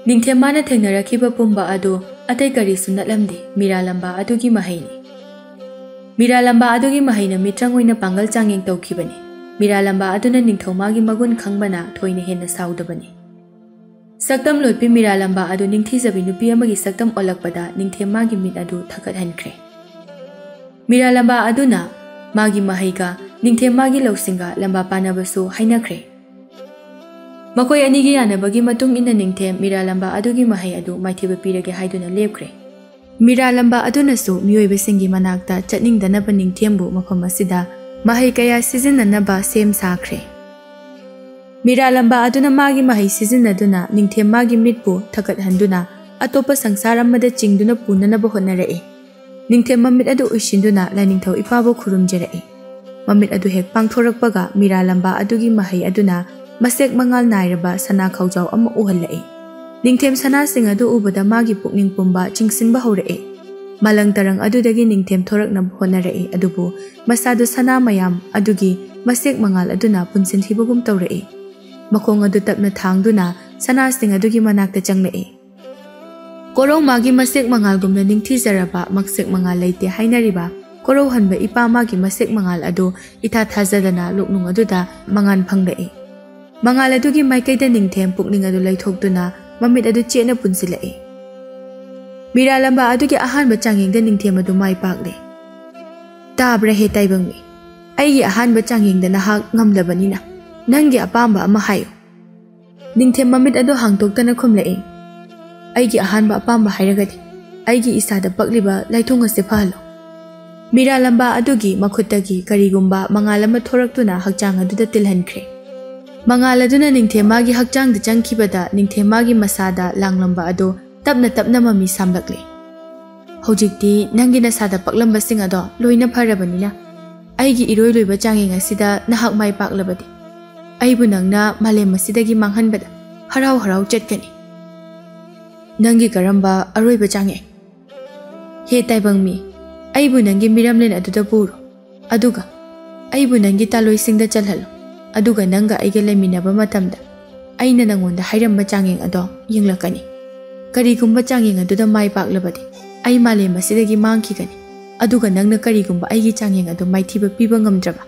ꯅꯤꯡꯊꯦꯝ ꯃꯥꯅ ꯊꯦꯡꯅꯔꯛꯈꯤꯕ ꯄꯨꯝꯕ ꯑꯗꯨ ꯑꯇꯩ ꯀꯔꯤꯁꯨ ꯅꯠꯂꯝꯗꯦ, ꯃꯤꯔꯥꯂꯝꯕꯥ ꯑꯗꯨꯒꯤ ꯃꯍꯩꯅꯤ꯫ ꯃꯤꯔꯥꯂꯝꯕꯥ ꯑꯗꯨꯒꯤ ꯃꯍꯩꯅ ꯃꯤꯇ꯭ꯔꯪ ꯑꯣꯏꯅ ꯄꯥꯡꯒꯜ ꯆꯥꯡꯌꯦꯡ ꯇꯧꯈꯤꯕꯅꯤ꯫ ꯃꯤꯔꯥꯂꯝꯕꯥ ꯑꯗꯨꯅ ꯅꯤꯡꯊꯧ ꯃꯥꯒꯤ ꯃꯒꯨꯟ ꯈꯪꯕꯅ ꯊꯣꯏꯅ ꯍꯦꯟꯅ ꯁꯥꯎꯗꯕꯅꯤ꯫ ꯁꯛꯇꯝ ꯂꯣꯠꯄꯤ ꯃꯤꯔꯥꯂꯝꯕꯥ ꯑꯗꯨ ꯅꯤꯡꯊꯤꯖꯕꯤ ꯅꯨꯄꯤ ꯑꯃꯒꯤ ꯁꯛꯇꯝ ꯑꯣꯜꯂꯛꯄꯗ ꯅꯤꯡꯊꯦꯝ ꯃꯥꯒꯤ ꯃꯤꯠ ꯑꯗꯨ ꯊꯛꯀꯠꯍꯟꯈ꯭ꯔꯦ꯫ ꯃꯤꯔꯥꯂꯝꯕꯥ ꯑꯗꯨꯅ ꯃꯥꯒꯤ ꯃꯍꯩꯒ ꯅꯤꯡꯊꯦꯝ ꯃꯥꯒꯤ ꯂꯧꯁꯤꯡꯒ ꯂꯝꯕꯥ ꯄꯥꯅꯕꯁꯨ ꯍꯥꯏꯅꯈ꯭ꯔꯦ꯫ ꯃꯈꯣꯏ ꯑꯅꯤꯒꯤ ꯌꯥꯅꯕꯒꯤ ꯃꯇꯨꯡ ꯏꯟꯅ ꯅꯤꯡꯊꯦꯝ ꯃꯤꯔꯥꯂꯝꯕꯥ ꯑꯗꯨꯒꯤ ꯃꯍꯩ ꯑꯗꯨ ꯃꯥꯏꯊꯤꯕ ꯄꯤꯔꯒꯦ ꯍꯥꯏꯗꯨꯅ ꯂꯦꯞꯈ꯭ꯔꯦ꯫ ꯃꯤꯔꯥꯂꯝꯕꯥ ꯑꯗꯨꯅꯁꯨ ꯃꯤꯑꯣꯏꯕꯁꯤꯡꯒꯤ ꯃꯅꯥꯛꯇ ꯆꯠꯅꯤꯡꯗꯅꯕ ꯅꯤꯡꯊꯦꯝꯕꯨ ꯃꯐꯝ ꯑꯁꯤꯗ ꯃꯍꯩ ꯀꯌꯥ ꯁꯤꯖꯤꯟꯅꯅꯕ ꯁꯦꯝ ꯁꯥꯈ꯭ꯔꯦ꯫ ꯃꯤꯔꯥꯂꯝꯕꯥ ꯑꯗꯨꯅ ꯃꯥꯒꯤ ꯃꯍꯩ ꯁꯤꯖꯤꯟꯅꯗꯨꯅ ꯅꯤꯡꯊꯦꯝ ꯃꯥꯒꯤ ꯃꯤꯠꯄꯨ ꯊꯛꯀꯠꯍꯟꯗꯨꯅ ꯑꯇꯣꯞꯄ ꯁꯪꯁꯥꯔ ꯑꯃꯗ ꯆꯤꯡꯗꯨꯅ ꯄꯨꯅꯅꯕ ꯍꯣꯠꯅꯔꯛꯏ꯫ ꯅꯤꯡꯊꯦꯝ ꯃꯃꯤꯠ ꯑꯗꯨ ꯎꯏꯁꯤꯟꯗꯨꯅ ꯂꯥꯏꯅꯤꯡꯊꯧ ꯏꯄꯥꯕꯨ ꯈꯨꯔꯨꯝꯖꯔꯛꯏ꯫ ꯃꯃꯤꯠ ꯑꯗꯨ ꯍꯦꯛ ꯄꯥꯡꯊꯣꯔꯛꯄꯒ ꯃꯤꯔꯥꯂꯝꯕꯥ ꯑꯗꯨꯒꯤ ꯃꯍꯩ ꯑꯗꯨꯅ ꯃꯁꯦꯛ ꯃꯉꯥꯜ ꯅꯥꯏꯔꯕ ꯁꯅꯥ ꯈꯧꯖꯥꯎ ꯑꯃ ꯎꯍꯜꯂꯛꯏ꯫ ꯅꯤꯡꯊꯦꯝ ꯁꯅꯥꯁꯤꯡ ꯑꯗꯨ ꯎꯕꯗ ꯃꯥꯒꯤ ꯄꯨꯛꯅꯤꯡ ꯄꯨꯝꯕ ꯆꯤꯡꯁꯤꯟꯕ ꯍꯧꯔꯛꯏ꯫ ꯃꯥꯂꯪ ꯇꯔꯪ ꯑꯗꯨꯗꯒꯤ ꯅꯤꯡꯊꯦꯝ ꯊꯣꯔꯛꯅꯕ ꯍꯣꯠꯅꯔꯛꯏ, ꯑꯗꯨꯕꯨ ꯃꯁꯥꯗꯨ ꯁꯅꯥ ꯃꯌꯥꯝ ꯑꯗꯨꯒꯤ ꯃꯁꯦꯛ ꯃꯉꯥꯜ ꯑꯗꯨꯅ ꯄꯨꯟꯁꯤꯟꯈꯤꯕꯒꯨꯝ ꯇꯧꯔꯛꯏ꯫ ꯃꯈꯣꯡ ꯑꯗꯨ ꯇꯞꯅ ꯊꯥꯡꯗꯨꯅ ꯁꯅꯥꯁꯤꯡ ꯑꯗꯨꯒꯤ ꯃꯅꯥꯛꯇ ꯆꯪꯂꯛꯏ꯫ ꯀꯣꯔꯧ ꯃꯥꯒꯤ ꯃꯁꯦꯛ ꯃꯉꯥꯜꯒꯨꯝꯅ ꯅꯤꯡꯊꯤꯖꯔꯕ ꯃꯁꯦꯛ ꯃꯉꯥꯜ ꯂꯩꯇꯦ ꯍꯥꯏꯅꯔꯤꯕ ꯀꯣꯔꯧ ꯍꯟꯕ ꯏꯄꯥ ꯃꯥꯒꯤ ꯃꯁꯦꯛ ꯃꯉꯥꯜ ꯑꯗꯨ ꯏꯊꯥ ꯊꯥꯖꯗꯅ ꯂꯣꯛꯅꯨꯡ ꯑꯗꯨꯗ ꯃꯉꯥꯜ ꯐꯪꯂꯛꯏ꯫ ꯃꯉꯥꯜ ꯑꯗꯨꯒꯤ ꯃꯥꯏꯀꯩꯗ ꯅꯤꯡꯊꯦꯝ ꯄꯨꯛꯅꯤꯡ ꯑꯗꯨ ꯂꯩꯊꯣꯛꯇꯨꯅ ꯃꯃꯤꯠ ꯑꯗꯨ ꯆꯦꯠꯅ ꯄꯨꯟꯁꯤꯜꯂꯛꯏ꯫ ꯃꯤꯔꯥꯂꯝꯕꯥ ꯑꯗꯨꯒꯤ ꯑꯍꯥꯟꯕ ꯆꯥꯡꯌꯦꯡꯗ ꯅꯤꯡꯊꯦꯝ ꯑꯗꯨ ꯃꯥꯏ ꯄꯥꯛꯂꯦ꯫ "ꯇꯥꯕ꯭ꯔꯥ ꯍꯦ ꯇꯥꯏꯕꯪꯃꯤ? ꯑꯩꯒꯤ ꯑꯍꯥꯟꯕ ꯆꯥꯡꯌꯦꯡꯗ ꯅꯍꯥꯛ ꯉꯝꯂꯕꯅꯤꯅ ꯅꯪꯒꯤ ꯑꯄꯥꯝꯕ ꯑꯃ ꯍꯥꯏꯌꯨ꯫" ꯅꯤꯡꯊꯦꯝ ꯃꯃꯤꯠ ꯑꯗꯨ ꯍꯥꯡꯗꯣꯛꯇꯅ ꯈꯨꯝꯂꯛꯏ꯫ "ꯑꯩꯒꯤ ꯑꯍꯥꯟꯕ ꯑꯄꯥꯝꯕ ꯍꯥꯏꯔꯒꯗꯤ ꯑꯩꯒꯤ ꯏꯁꯥꯗ ꯄꯛꯂꯤꯕ ꯂꯥꯏꯊꯣꯡ ꯑꯁꯤ ꯐꯍꯜꯂꯨ꯫" ꯃꯤꯔꯥꯂꯝꯕꯥ ꯑꯗꯨꯒꯤ ꯃꯈꯨꯠꯇꯒꯤ ꯀꯔꯤꯒꯨꯝꯕ ꯃꯉꯥꯜ ꯑꯃ ꯊꯣꯔꯛꯇꯨꯅ ꯍꯛꯆꯥꯡ ꯑꯗꯨꯗ ꯇꯤꯜꯍꯟꯈ꯭ꯔꯦ꯫ ꯃꯉꯥꯜ ꯑꯗꯨꯅ ꯅꯤꯡꯊꯦꯝ ꯃꯥꯒꯤ ꯍꯛꯆꯥꯡꯗ ꯆꯪꯈꯤꯕꯗ ꯅꯤꯡꯊꯦꯝ ꯃꯥꯒꯤ ꯃꯁꯥꯗ ꯂꯥꯡꯂꯝꯕ ꯑꯗꯨ ꯇꯞꯅ ꯇꯞꯅ ꯃꯃꯤ ꯁꯥꯝꯂꯛꯂꯦ꯫ "ꯍꯧꯖꯤꯛꯇꯤ ꯅꯪꯒꯤ ꯅꯁꯥꯗ ꯄꯛꯂꯝꯕꯁꯤꯡ ꯑꯗꯣ ꯂꯣꯏꯅ ꯐꯔꯕꯅꯤꯅ ꯑꯩꯒꯤ ꯏꯔꯣꯏ ꯂꯣꯏꯕ ꯆꯥꯡꯌꯦꯡ ꯑꯁꯤꯗ ꯅꯍꯥꯛ ꯃꯥꯏ ꯄꯥꯛꯂꯕꯗꯤ ꯑꯩꯕꯨ ꯅꯪꯅ ꯃꯥꯂꯦꯝ ꯑꯁꯤꯗꯒꯤ ꯃꯥꯡꯍꯟꯕꯗ ꯍꯔꯥꯎ ꯍꯔꯥꯎ ꯆꯠꯀꯅꯤ꯫" "ꯅꯪꯒꯤ ꯀꯔꯝꯕ ꯑꯔꯣꯏꯕ ꯆꯥꯡꯌꯦꯡ?" "ꯍꯦ ꯇꯥꯏꯕꯪꯃꯤ, ꯑꯩꯕꯨ ꯅꯪꯒꯤ ꯃꯤꯔꯝꯂꯦꯟ ꯑꯗꯨꯗ ꯄꯨꯔꯣ, ꯑꯗꯨꯒ ꯑꯩꯕꯨ ꯅꯪꯒꯤ ꯇꯥꯂꯣꯏꯁꯤꯡꯗ ꯆꯜꯍꯜꯂꯨ, ꯑꯗꯨꯒ ꯅꯪꯒ ꯑꯩꯒ ꯂꯩꯃꯤꯟꯅꯕ ꯃꯇꯝꯗ ꯑꯩꯅ ꯅꯪꯉꯣꯟꯗ ꯍꯥꯏꯔꯝꯕ ꯆꯥꯡꯌꯦꯡ ꯑꯗꯣ ꯌꯦꯡꯂꯛꯀꯅꯤ꯫ ꯀꯔꯤꯒꯨꯝꯕ ꯆꯥꯡꯌꯦꯡ ꯑꯗꯨꯗ ꯃꯥꯏ ꯄꯥꯛꯂꯕꯗꯤ ꯑꯩ ꯃꯥꯂꯦꯝ ꯑꯁꯤꯗꯒꯤ ꯃꯥꯡꯈꯤꯒꯅꯤ, ꯑꯗꯨꯒ ꯅꯪꯅ ꯀꯔꯤꯒꯨꯝꯕ ꯑꯩꯒꯤ ꯆꯥꯡꯌꯦꯡ ꯑꯗꯨ ꯃꯥꯏꯊꯤꯕ ꯄꯤꯕ ꯉꯝꯗ꯭ꯔꯕ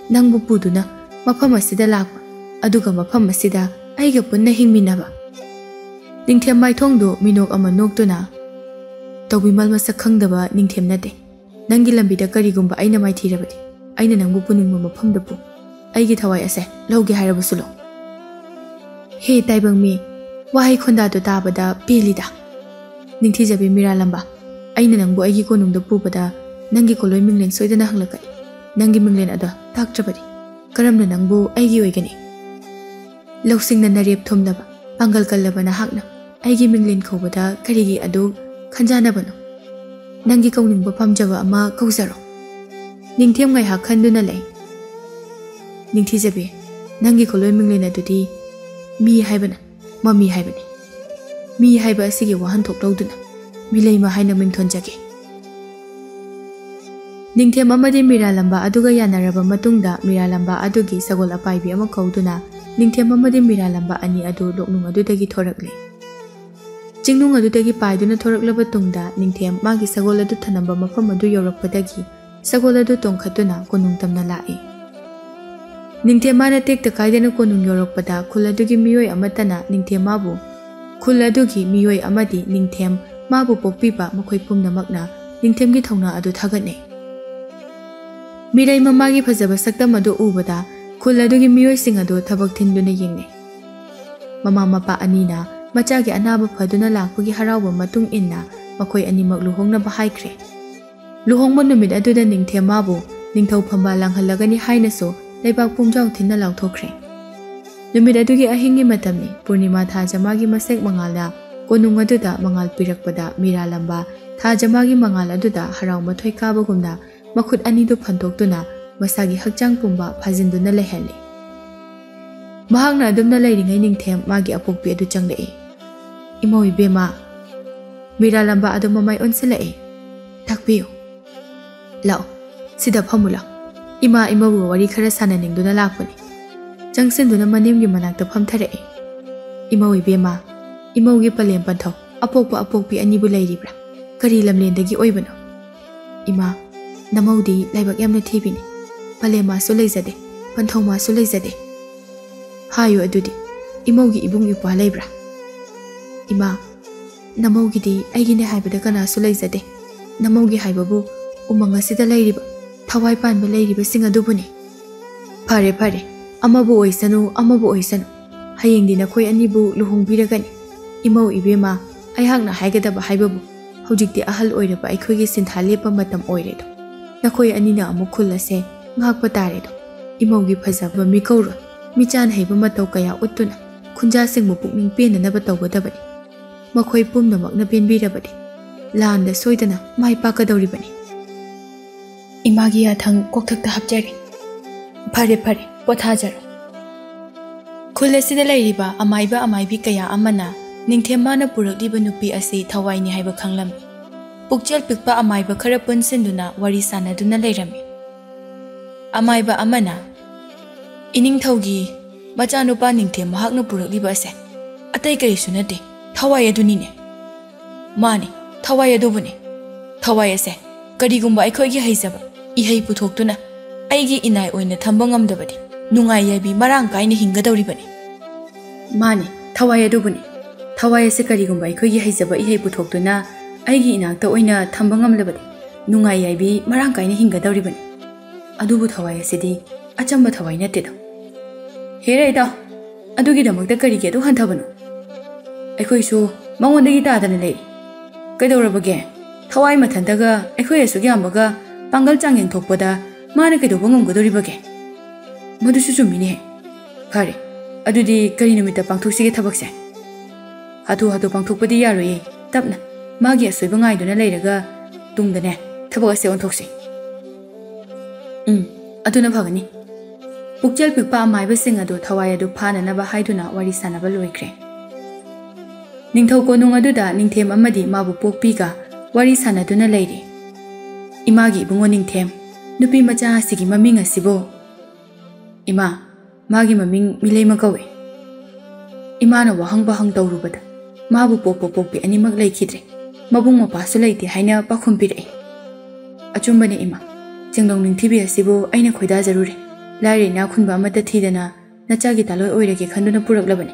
ꯅꯪꯕꯨ ꯄꯨꯗꯨꯅ ꯃꯐꯝ ꯑꯁꯤꯗ ꯂꯥꯛꯄ, ꯑꯗꯨꯒ ꯃꯐꯝ ꯑꯁꯤꯗ ꯑꯩꯒ ꯄꯨꯟꯅ ꯍꯤꯡꯃꯤꯟꯅꯕ꯫ ꯅꯤꯡꯊꯦꯝ ꯃꯥꯏꯊꯣꯡꯗꯨ ꯃꯤꯅꯣꯛ ꯑꯃ ꯅꯣꯛꯇꯨꯅ, "ꯇꯧꯕꯤꯃꯜ ꯃꯁꯛ ꯈꯪꯗꯕ ꯅꯤꯡꯊꯦꯝ ꯅꯠꯇꯦ꯫ ꯅꯪꯒꯤ ꯂꯝꯕꯤꯗ ꯀꯔꯤꯒꯨꯝꯕ ꯑꯩꯅ ꯃꯥꯏꯊꯤꯔꯕꯗꯤ, ꯑꯩꯅ ꯅꯪꯕꯨ ꯄꯨꯅꯤꯡꯕ ꯃꯐꯝꯗ ꯄꯨ꯫ ꯑꯩꯒꯤ ꯊꯋꯥꯏ ꯑꯁꯦ ꯂꯧꯒꯦ ꯍꯥꯏꯔꯕꯁꯨ ꯂꯧ꯫" "ꯍꯦ ꯇꯥꯏꯕꯪ ꯃꯤ, ꯋꯥꯍꯩ ꯈꯣꯟꯗꯥꯗꯨ ꯇꯥꯕꯗ ꯄꯦꯜꯂꯤꯗ꯫ ꯅꯤꯡꯊꯤꯖꯕꯤ ꯃꯤꯔꯥꯂꯝꯕ, ꯑꯩꯅ ꯅꯪꯕꯨ ꯑꯩꯒꯤ ꯀꯣꯅꯨꯡꯗ ꯄꯨꯕꯗ ꯅꯪꯒꯤ ꯀꯣꯂꯣꯏ ꯃꯤꯡꯂꯦꯟ ꯁꯣꯏꯗꯅ ꯍꯪꯂꯛꯀꯅꯤ꯫ ꯅꯪꯒꯤ ꯃꯤꯡꯂꯦꯟ ꯑꯗꯣ ꯇꯥꯛꯇ꯭ꯔꯕꯗꯤ ꯀꯔꯝꯅ ꯅꯪꯕꯨ ꯑꯩꯒꯤ ꯑꯣꯏꯒꯅꯤ?" "ꯂꯧꯁꯤꯡꯅ ꯅꯔꯦꯞ ꯊꯨꯝꯗꯕ, ꯄꯥꯡꯒꯜ ꯀꯜꯂꯕ ꯅꯍꯥꯛꯅ ꯑꯩꯒꯤ ꯃꯤꯡꯂꯦꯟ ꯀꯧꯕꯗ ꯀꯔꯤꯒꯤ ꯑꯗꯨ ꯈꯟꯖꯥꯅꯕꯅꯣ? ꯅꯪꯒꯤ ꯀꯧꯅꯤꯡꯕ ꯄꯥꯝꯖꯕ ꯑꯃ ꯀꯧꯖꯔꯣ꯫" ꯅꯤꯡꯊꯦꯝ ꯉꯥꯏꯍꯥꯛ ꯈꯟꯗꯨꯅ ꯂꯩ꯫ "ꯅꯤꯡꯊꯤꯖꯕꯤ, ꯅꯪꯒꯤ ꯀꯣꯂꯣꯏ ꯃꯤꯡꯂꯦꯟ ꯑꯗꯨꯗꯤ ꯃꯤ ꯍꯥꯏꯕꯅ, ꯃꯃꯤ ꯍꯥꯏꯕꯅꯤ꯫ ꯃꯤ ꯍꯥꯏꯕ ꯑꯁꯤꯒꯤ ꯋꯥꯍꯟꯊꯣꯛ ꯂꯧꯗꯨꯅ ꯃꯤꯂꯩꯃ ꯍꯥꯏꯅ ꯃꯤꯡꯊꯣꯟꯖꯒꯦ꯫" ꯅꯤꯡꯊꯦꯝ ꯑꯃꯗꯤ ꯃꯤꯔꯥꯂꯝꯕ ꯑꯗꯨꯒ ꯌꯥꯅꯔꯕ ꯃꯇꯨꯡꯗ, ꯃꯤꯔꯥꯂꯝꯕ ꯑꯗꯨꯒꯤ ꯁꯒꯣꯜ ꯑꯄꯥꯏꯕꯤ ꯑꯃ ꯀꯧꯗꯨꯅ ꯅꯤꯡꯊꯦꯝ ꯑꯃꯗꯤ ꯃꯤꯔꯥꯂꯝꯕ ꯑꯅꯤ ꯑꯗꯨ ꯂꯣꯛꯅꯨꯡ ꯑꯗꯨꯗꯒꯤ ꯊꯣꯔꯛꯂꯦ꯫ ꯆꯤꯡꯅꯨꯡ ꯑꯗꯨꯗꯒꯤ ꯄꯥꯏꯗꯨꯅ ꯊꯣꯔꯛꯂꯕ ꯇꯨꯡꯗ, ꯅꯤꯡꯊꯦꯝ ꯃꯥꯒꯤ ꯁꯒꯣꯜ ꯑꯗꯨ ꯊꯅꯝꯕ ꯃꯐꯝ ꯑꯗꯨ ꯌꯧꯔꯛꯄꯗꯒꯤ, ꯁꯒꯣꯜ ꯑꯗꯨ ꯇꯣꯡꯈꯠꯇꯨꯅ ꯀꯣꯅꯨꯡ ꯇꯝꯅ ꯂꯥꯛꯏ꯫ ꯅꯤꯡꯊꯦꯝ ꯃꯥꯅ ꯇꯦꯛꯇ ꯀꯥꯏꯗꯅ ꯀꯣꯅꯨꯡ ꯌꯧꯔꯛꯄꯗ, ꯈꯨꯜ ꯑꯗꯨꯒꯤ ꯃꯤꯑꯣꯏ ꯑꯃꯠꯇꯅ ꯅꯤꯡꯊꯦꯝ ꯃꯥꯕꯨ, ꯈꯨꯜ ꯑꯗꯨꯒꯤ ꯃꯤꯑꯣꯏ ꯑꯃꯗꯤ ꯅꯤꯡꯊꯦꯝ ꯃꯥꯕꯨ ꯄꯣꯛꯄꯤꯕ ꯃꯈꯣꯏ ꯄꯨꯝꯅꯃꯛꯅ ꯅꯤꯡꯊꯦꯝꯒꯤ ꯊꯧꯅꯥ ꯑꯗꯨ ꯊꯥꯒꯠꯅꯩ꯫ ꯃꯤꯔꯩ ꯃꯃꯥꯒꯤ ꯐꯖꯕ ꯁꯛꯇꯝ ꯑꯗꯨ ꯎꯕꯗ, ꯈꯨꯜ ꯑꯗꯨꯒꯤ ꯃꯤꯑꯣꯏꯁꯤꯡ ꯑꯗꯨ ꯊꯕꯛ ꯊꯤꯟꯗꯨꯅ ꯌꯦꯡꯅꯩ꯫ ꯃꯃꯥ ꯃꯄꯥ ꯑꯅꯤꯅ ꯃꯆꯥꯒꯤ ꯑꯅꯥꯕ ꯐꯗꯨꯅ ꯂꯥꯛꯄꯒꯤ ꯍꯔꯥꯎꯕ ꯃꯇꯨꯡ ꯏꯟꯅ, ꯃꯈꯣꯏ ꯑꯅꯤꯃꯛ ꯂꯨꯍꯣꯡꯅꯕ ꯍꯥꯏꯈ꯭ꯔꯦ꯫ ꯂꯨꯍꯣꯡꯕ ꯅꯨꯃꯤꯠ ꯑꯗꯨꯗ ꯅꯤꯡꯊꯦꯝ ꯃꯥꯕꯨ ꯅꯤꯡꯊꯧ ꯐꯝꯕꯥꯜ ꯂꯥꯡꯍꯜꯂꯒꯅꯤ ꯍꯥꯏꯅꯁꯨ ꯂꯩꯕꯥꯛ ꯄꯨꯝꯖꯥꯎ ꯊꯤꯟꯅ ꯂꯥꯎꯊꯣꯛꯈ꯭ꯔꯦ꯫ ꯅꯨꯃꯤꯠ ꯑꯗꯨꯒꯤ ꯑꯍꯤꯡꯒꯤ ꯃꯇꯝꯅꯤ꯫ ꯄꯨꯔꯅꯤꯃꯥ ꯊꯥꯖ ꯃꯥꯒꯤ ꯃꯁꯦꯛ ꯃꯉꯥꯜꯅ ꯀꯣꯅꯨꯡ ꯑꯗꯨꯗ ꯃꯉꯥꯜ ꯄꯤꯔꯛꯄꯗ, ꯃꯤꯔꯥꯂꯝꯕ ꯊꯥꯖ ꯃꯥꯒꯤ ꯃꯉꯥꯜ ꯑꯗꯨꯗ ꯍꯔꯥꯎ ꯃꯊꯣꯏ ꯀꯥꯕꯒꯨꯝꯅ ꯃꯈꯨꯠ ꯑꯅꯤꯗꯨ ꯐꯟꯗꯣꯛꯇꯨꯅ ꯃꯁꯥꯒꯤ ꯍꯛꯆꯥꯡ ꯄꯨꯝꯕ ꯐꯥꯖꯤꯟꯗꯨꯅ ꯂꯩꯍꯜꯂꯤ꯫ ꯃꯍꯥꯛꯅ ꯑꯗꯨꯝꯅ ꯂꯩꯔꯤꯉꯩ ꯅꯤꯡꯊꯦꯝ ꯃꯥꯒꯤ ꯑꯄꯣꯛꯄꯤ ꯑꯗꯨ ꯆꯪꯂꯛꯏ꯫ "ꯏꯃꯧ ꯏꯕꯦꯝꯃ!" ꯃꯤꯔꯥꯂꯝꯕ ꯑꯗꯨ ꯃꯃꯥꯏ ꯑꯣꯟꯁꯤꯜꯂꯛꯏ꯫ "ꯇꯥꯛꯄꯤꯌꯨ꯫ ꯂꯥꯛꯑꯣ, ꯁꯤꯗ ꯐꯝꯃꯨ ꯂꯥꯛꯑꯣ꯫ ꯏꯃꯥ ꯏꯃꯧꯒ ꯋꯥꯔꯤ ꯈꯔ ꯁꯥꯟꯅꯅꯤꯡꯗꯨꯅ ꯂꯥꯛꯄꯅꯤ꯫" ꯆꯪꯁꯤꯟꯗꯨꯅ ꯃꯅꯦꯝꯒꯤ ꯃꯅꯥꯛꯇ ꯐꯝꯊꯔꯛꯏ꯫ "ꯏꯃꯧ ꯏꯕꯦꯝꯃ, ꯏꯃꯧꯒꯤ ꯄꯂꯦꯝ ꯄꯟꯊꯧ ꯑꯄꯣꯛꯄ ꯑꯄꯣꯛꯄꯤ ꯑꯅꯤꯕꯨ ꯂꯩꯔꯤꯕ꯭ꯔꯥ? ꯀꯔꯤ ꯂꯝꯂꯦꯟꯗꯒꯤ ꯑꯣꯏꯕꯅꯣ?" "ꯏꯃꯥ, ꯅꯃꯧꯗꯤ ꯂꯥꯏꯕꯛ ꯌꯥꯝꯅ ꯊꯤꯕꯤꯅꯤ꯫ ꯄꯂꯦꯃꯥꯁꯨ ꯂꯩꯖꯗꯦ, ꯄꯟꯊꯧꯃꯥꯁꯨ ꯂꯩꯖꯗꯦ꯫ ꯍꯥꯏꯌꯨ ꯑꯗꯨꯗꯤ, ꯏꯃꯧꯒꯤ ꯏꯕꯨꯡ ꯏꯄ꯭ꯋꯥ ꯂꯩꯕ꯭ꯔꯥ? ꯏꯃꯥ, ꯅꯃꯧꯒꯤꯗꯤ ꯑꯩꯒꯤꯅꯦ ꯍꯥꯏꯕꯗ ꯀꯅꯥꯁꯨ ꯂꯩꯖꯗꯦ꯫ ꯅꯃꯧꯒꯤ ꯍꯥꯏꯕꯕꯨ ꯎꯃꯪ ꯑꯁꯤꯗ ꯂꯩꯔꯤꯕ, ꯊꯋꯥꯏ ꯄꯥꯟꯕ ꯂꯩꯔꯤꯕꯁꯤꯡ ꯑꯗꯨꯕꯨꯅꯤ꯫ ꯐꯔꯦ, ꯐꯔꯦ, ꯑꯃꯕꯨ ꯑꯣꯏꯁꯅꯨ, ꯑꯃꯕꯨ ꯑꯣꯏꯁꯅꯨ, ꯍꯌꯦꯡꯗꯤ ꯅꯈꯣꯏ ꯑꯅꯤꯕꯨ ꯂꯨꯍꯣꯡꯕꯤꯔꯒꯅꯤ꯫ ꯏꯃꯧ ꯏꯕꯦꯝꯃ, ꯑꯩꯍꯥꯛꯅ ꯍꯥꯏꯒꯗꯕ ꯍꯥꯏꯕꯕꯨ, ꯍꯧꯖꯤꯛꯇꯤ ꯑꯍꯜ ꯑꯣꯏꯔꯕ ꯑꯩꯈꯣꯏꯒꯤ ꯁꯤꯟꯊꯥ ꯂꯦꯞꯄ ꯃꯇꯝ ꯑꯣꯏꯔꯦꯗꯣ꯫ ꯅꯈꯣꯏ ꯑꯅꯤꯅ ꯑꯃꯨꯛ ꯈꯨꯜ ꯑꯁꯦ ꯉꯥꯛꯄ ꯇꯥꯔꯦꯗꯣ꯫ ꯏꯃꯧꯒꯤ ꯐꯖꯕ ꯃꯤꯀꯧꯔꯣꯜ, ꯃꯤꯆꯥꯟ ꯍꯩꯕ ꯃꯇꯧ ꯀꯌꯥ ꯎꯠꯇꯨꯅ ꯈꯨꯟꯖꯥꯁꯤꯡꯕꯨ ꯄꯨꯛꯅꯤꯡ ꯄꯦꯟꯅꯅꯕ ꯇꯧꯒꯗꯕꯅꯤ꯫ ꯃꯈꯣꯏ ꯄꯨꯝꯅꯃꯛꯅ ꯄꯦꯟꯕꯤꯔꯕꯗꯤ ꯂꯥꯟꯗ ꯁꯣꯏꯗꯅ ꯃꯥꯏ ꯄꯥꯛꯀꯗꯧꯔꯤꯕꯅꯤ꯫ ꯏꯃꯥꯒꯤ ꯌꯥꯊꯪ ꯀꯣꯛꯊꯛꯇ ꯍꯥꯞꯆꯔꯤ꯫ ꯐꯔꯦ, ꯐꯔꯦ, ꯄꯣꯊꯥꯖꯔꯣ꯫ ꯈꯨꯜ ꯑꯁꯤꯗ ꯂꯩꯔꯤꯕ ꯑꯃꯥꯏꯕ ꯑꯃꯥꯏꯕꯤ ꯀꯌꯥ ꯑꯃꯅ ꯅꯤꯡꯊꯦꯝ ꯃꯥꯅ ꯄꯨꯔꯛꯂꯤꯕ ꯅꯨꯄꯤ ꯑꯁꯤ ꯊꯋꯥꯏꯅꯤ ꯍꯥꯏꯕ ꯈꯪꯂꯝꯃꯤ꯫ ꯄꯨꯛꯆꯦꯜ ꯄꯤꯛꯄ ꯑꯃꯥꯏꯕ ꯈꯔ ꯄꯨꯟꯁꯤꯟꯗꯨꯅ ꯋꯥꯔꯤ ꯁꯥꯟꯅꯗꯨꯅ ꯂꯩꯔꯝꯃꯤ꯫ ꯑꯃꯥꯏꯕ ꯑꯃꯅ, "ꯏꯅꯤꯡꯊꯧꯒꯤ ꯃꯆꯥꯅꯨꯄꯥ ꯅꯤꯡꯊꯦꯝ ꯃꯍꯥꯛꯅ ꯄꯨꯔꯛꯂꯤꯕ ꯑꯁꯦ ꯑꯇꯩ ꯀꯔꯤꯁꯨ ꯅꯠꯇꯦ, ꯊꯋꯥꯏ ꯑꯗꯨꯅꯤꯅꯦ꯫" "ꯃꯥꯅꯤ, ꯊꯋꯥꯏ ꯑꯗꯨꯕꯨꯅꯤ꯫ ꯊꯋꯥꯏ ꯑꯁꯦ ꯀꯔꯤꯒꯨꯝꯕ ꯑꯩꯈꯣꯏꯒꯤ ꯍꯩꯖꯕ ꯏꯍꯩ ꯄꯨꯊꯣꯛꯇꯨꯅ ꯑꯩꯒꯤ ꯏꯅꯥꯏ ꯑꯣꯏꯅ ꯊꯝꯕ ꯉꯝꯗꯕꯗꯤ ꯅꯨꯡꯉꯥꯏ ꯌꯥꯏꯕꯤ ꯃꯔꯥꯡ ꯀꯥꯏꯅ ꯍꯤꯡꯒꯗꯧꯔꯤꯕꯅꯤ꯫" "ꯃꯥꯅꯤ, ꯊꯋꯥꯏ ꯑꯗꯨꯕꯨꯅꯤ꯫ ꯊꯋꯥꯏ ꯑꯁꯦ ꯀꯔꯤꯒꯨꯝꯕ ꯑꯩꯈꯣꯏꯒꯤ ꯍꯩꯖꯕ ꯏꯍꯩ ꯄꯨꯊꯣꯛꯇꯨꯅ ꯑꯩꯒꯤ ꯏꯅꯥꯛꯇ ꯑꯣꯏꯅ ꯊꯝꯕ ꯉꯝꯂꯕꯗꯤ ꯅꯨꯡꯉꯥꯏ ꯌꯥꯏꯕꯤ ꯃꯔꯥꯡ ꯀꯥꯏꯅ ꯍꯤꯡꯒꯗꯧꯔꯤꯕꯅꯤ꯫ ꯑꯗꯨꯕꯨ ꯊꯋꯥꯏ ꯑꯁꯤꯗꯤ ꯑꯆꯝꯕ ꯊꯋꯥꯏ ꯅꯠꯇꯦꯗꯣ꯫" "ꯍꯦꯔꯦ ꯏꯇꯥꯎ, ꯑꯗꯨꯒꯤꯗꯃꯛꯇ ꯀꯔꯤꯒꯤ ꯑꯗꯨꯛ ꯍꯟꯊꯕꯅꯣ? ꯑꯩꯈꯣꯏꯁꯨ ꯃꯉꯣꯟꯗꯒꯤ ꯇꯥꯗꯅ ꯂꯩꯔꯤ꯫ ꯀꯩꯗꯧꯔꯕꯒꯦ? ꯊꯋꯥꯏ ꯃꯊꯟꯇꯒ ꯑꯩꯈꯣꯏ ꯑꯁꯨꯛ ꯌꯥꯝꯕꯒ ꯄꯥꯡꯒꯜ ꯆꯥꯡꯌꯦꯡ ꯊꯣꯛꯄꯗ ꯃꯥꯅ ꯀꯩꯗꯧꯕ ꯉꯝꯒꯗꯧꯔꯤꯕꯒꯦ?" "ꯃꯗꯨꯁꯨ ꯆꯨꯝꯃꯤꯅꯦ꯫ ꯐꯔꯦ, ꯑꯗꯨꯗꯤ ꯀꯔꯤ ꯅꯨꯃꯤꯠꯇ ꯄꯥꯡꯊꯣꯛꯁꯤꯒꯦ ꯊꯕꯛꯁꯦ?" "ꯍꯥꯊꯨ ꯍꯥꯊꯨ ꯄꯥꯡꯊꯣꯛꯄꯗꯤ ꯌꯥꯔꯣꯏꯌꯦ꯫ ꯇꯞꯅ, ꯃꯥꯒꯤ ꯑꯁꯣꯏꯕ ꯉꯥꯏꯗꯨꯅ ꯂꯩꯔꯒ ꯇꯨꯡꯗꯅꯦ ꯊꯕꯛ ꯑꯁꯦ ꯑꯣꯟꯊꯣꯛꯁꯤ꯫" "ꯎꯝ, ꯑꯗꯨꯅ ꯐꯒꯅꯤ꯫" ꯄꯨꯛꯆꯦꯜ ꯄꯤꯛꯄ ꯑꯃꯥꯏꯕꯁꯤꯡ ꯑꯗꯨ ꯊꯋꯥꯏ ꯑꯗꯨ ꯐꯥꯅꯅꯕ ꯍꯥꯏꯗꯨꯅ ꯋꯥꯔꯤ ꯁꯥꯟꯅꯕ ꯂꯣꯏꯈ꯭ꯔꯦ꯫ ꯅꯤꯡꯊꯧ ꯀꯣꯅꯨꯡ ꯑꯗꯨꯗ ꯅꯤꯡꯊꯦꯝ ꯑꯃꯗꯤ ꯃꯥꯕꯨ ꯄꯣꯛꯄꯤꯒ ꯋꯥꯔꯤ ꯁꯥꯟꯅꯗꯨꯅ ꯂꯩꯔꯤ꯫ "ꯏꯃꯥꯒꯤ ꯏꯕꯨꯡꯉꯣ ꯅꯤꯡꯊꯦꯝ, ꯅꯨꯄꯤ ꯃꯆꯥ ꯑꯁꯤꯒꯤ ꯃꯃꯤꯡ ꯑꯁꯤꯕꯨ?" "ꯏꯃꯥ, ꯃꯥꯒꯤ ꯃꯃꯤꯡ ꯃꯤꯂꯩꯃ ꯀꯧꯏ꯫" ꯏꯃꯥꯅ ꯋꯥꯍꯪ ꯄꯥꯍꯪ ꯇꯧꯔꯨꯕꯗ ꯃꯥꯕꯨ ꯄꯣꯛꯄ ꯄꯣꯛꯄꯤ ꯑꯅꯤꯃꯛ ꯂꯩꯈꯤꯗ꯭ꯔꯦ꯫ ꯃꯕꯨꯡ ꯃꯧꯄ꯭ꯋꯥꯁꯨ ꯂꯩꯇꯦ ꯍꯥꯏꯅ ꯄꯥꯎꯈꯨꯝ ꯄꯤꯔꯛꯏ꯫ "ꯑꯆꯨꯝꯕꯅꯦ ꯏꯃꯥ, ꯆꯦꯡꯗꯣꯡ ꯅꯤꯡꯊꯤꯕꯤ ꯑꯁꯤꯕꯨ ꯑꯩꯅ ꯈꯣꯏꯗꯥꯖꯔꯨꯔꯦ꯫ ꯂꯥꯏꯔ ꯏꯅꯥꯛ ꯈꯨꯟꯕ ꯑꯃꯠꯇ ꯊꯤꯗꯅ ꯅꯆꯥꯒꯤ ꯇꯥꯂꯣꯏ ꯑꯣꯏꯔꯒꯦ ꯈꯟꯗꯨꯅ ꯄꯨꯔꯛꯂꯕꯅꯤ꯫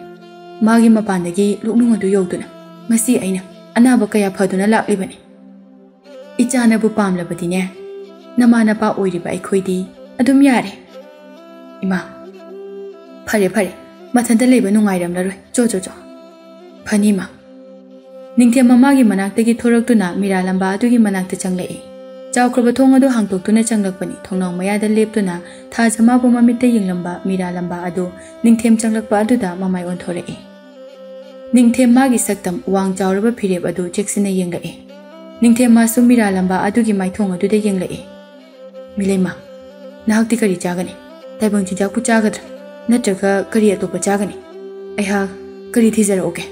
ꯃꯥꯒꯤ ꯃꯄꯥꯟꯗꯒꯤ ꯂꯣꯛꯅꯨꯡ ꯑꯗꯨ ꯌꯧꯗꯨꯅ ꯉꯁꯤ ꯑꯩꯅ ꯑꯅꯥꯕ ꯀꯌꯥ ꯐꯗꯨꯅ ꯂꯥꯛꯂꯤꯕꯅꯤ꯫ ꯏꯆꯥꯅꯕꯨ ꯄꯥꯝꯂꯕꯗꯤꯅꯦ, ꯅꯃꯥ ꯅꯄꯥ ꯑꯣꯏꯔꯤꯕ ꯑꯩꯈꯣꯏꯗꯤ ꯑꯗꯨꯝ ꯌꯥꯔꯦ꯫ ꯏꯃꯥ, ꯐꯔꯦ ꯐꯔꯦ, ꯃꯊꯟꯇ ꯂꯩꯕ ꯅꯨꯡꯉꯥꯏꯔꯝꯂꯔꯣꯏ꯫ ꯆꯣ ꯆꯣ ꯆꯣ꯫ ꯐꯅꯤ ꯏꯃꯥ꯫ ꯅꯤꯡꯊꯦꯝ ꯃꯃꯥꯒꯤ ꯃꯅꯥꯛꯇꯒꯤ ꯊꯣꯔꯛꯇꯨꯅ ꯃꯤꯔꯥꯂꯝꯕ ꯑꯗꯨꯒꯤ ꯃꯅꯥꯛꯇ ꯆꯪꯂꯛꯏ꯫ ꯆꯥꯎꯈ꯭ꯔꯕ ꯊꯣꯡ ꯑꯗꯨ ꯍꯥꯡꯇꯣꯛꯇꯨꯅ ꯆꯪꯂꯛꯄꯅꯤ꯫ ꯊꯣꯡꯅꯥꯎ ꯃꯌꯥꯗ ꯂꯦꯞꯇꯨꯅ ꯊꯥꯖ ꯃꯥꯕꯨ ꯃꯃꯤꯠꯇ ꯌꯦꯡꯂꯝꯕ ꯃꯤꯔꯥꯂꯝꯕ ꯑꯗꯨ ꯅꯤꯡꯊꯦꯝ ꯆꯪꯂꯛꯄ ꯑꯗꯨꯗ ꯃꯃꯥꯏ ꯑꯣꯟꯊꯣꯔꯛꯏ꯫ ꯅꯤꯡꯊꯦꯝ ꯃꯥꯒꯤ ꯁꯛꯇꯝ, ꯋꯥꯡ ꯆꯥꯎꯔꯕ ꯐꯤꯔꯦꯞ ꯑꯗꯨ ꯆꯦꯛꯁꯤꯟꯅ ꯌꯦꯡꯂꯛꯏ꯫ ꯅꯤꯡꯊꯦꯝ ꯃꯥꯁꯨ ꯃꯤꯔꯥꯂꯝꯕ ꯑꯗꯨꯒꯤ ꯃꯥꯏꯊꯣꯡ ꯑꯗꯨꯗ ꯌꯦꯡꯂꯛꯏ꯫ ꯃꯤꯂꯩꯃ, ꯅꯍꯥꯛꯇꯤ ꯀꯔꯤ ꯆꯥꯒꯅꯤ? ꯇꯥꯏꯕꯪ ꯆꯤꯟꯖꯥꯛꯄꯨ ꯆꯥꯒꯗ꯭ꯔꯥ? ꯅꯠꯇ꯭ꯔꯒ ꯀꯔꯤ ꯑꯇꯣꯞꯄ ꯆꯥꯒꯅꯤ? ꯑꯩꯍꯥꯛ ꯀꯔꯤ ꯊꯤꯖꯔꯛꯎꯒꯦ?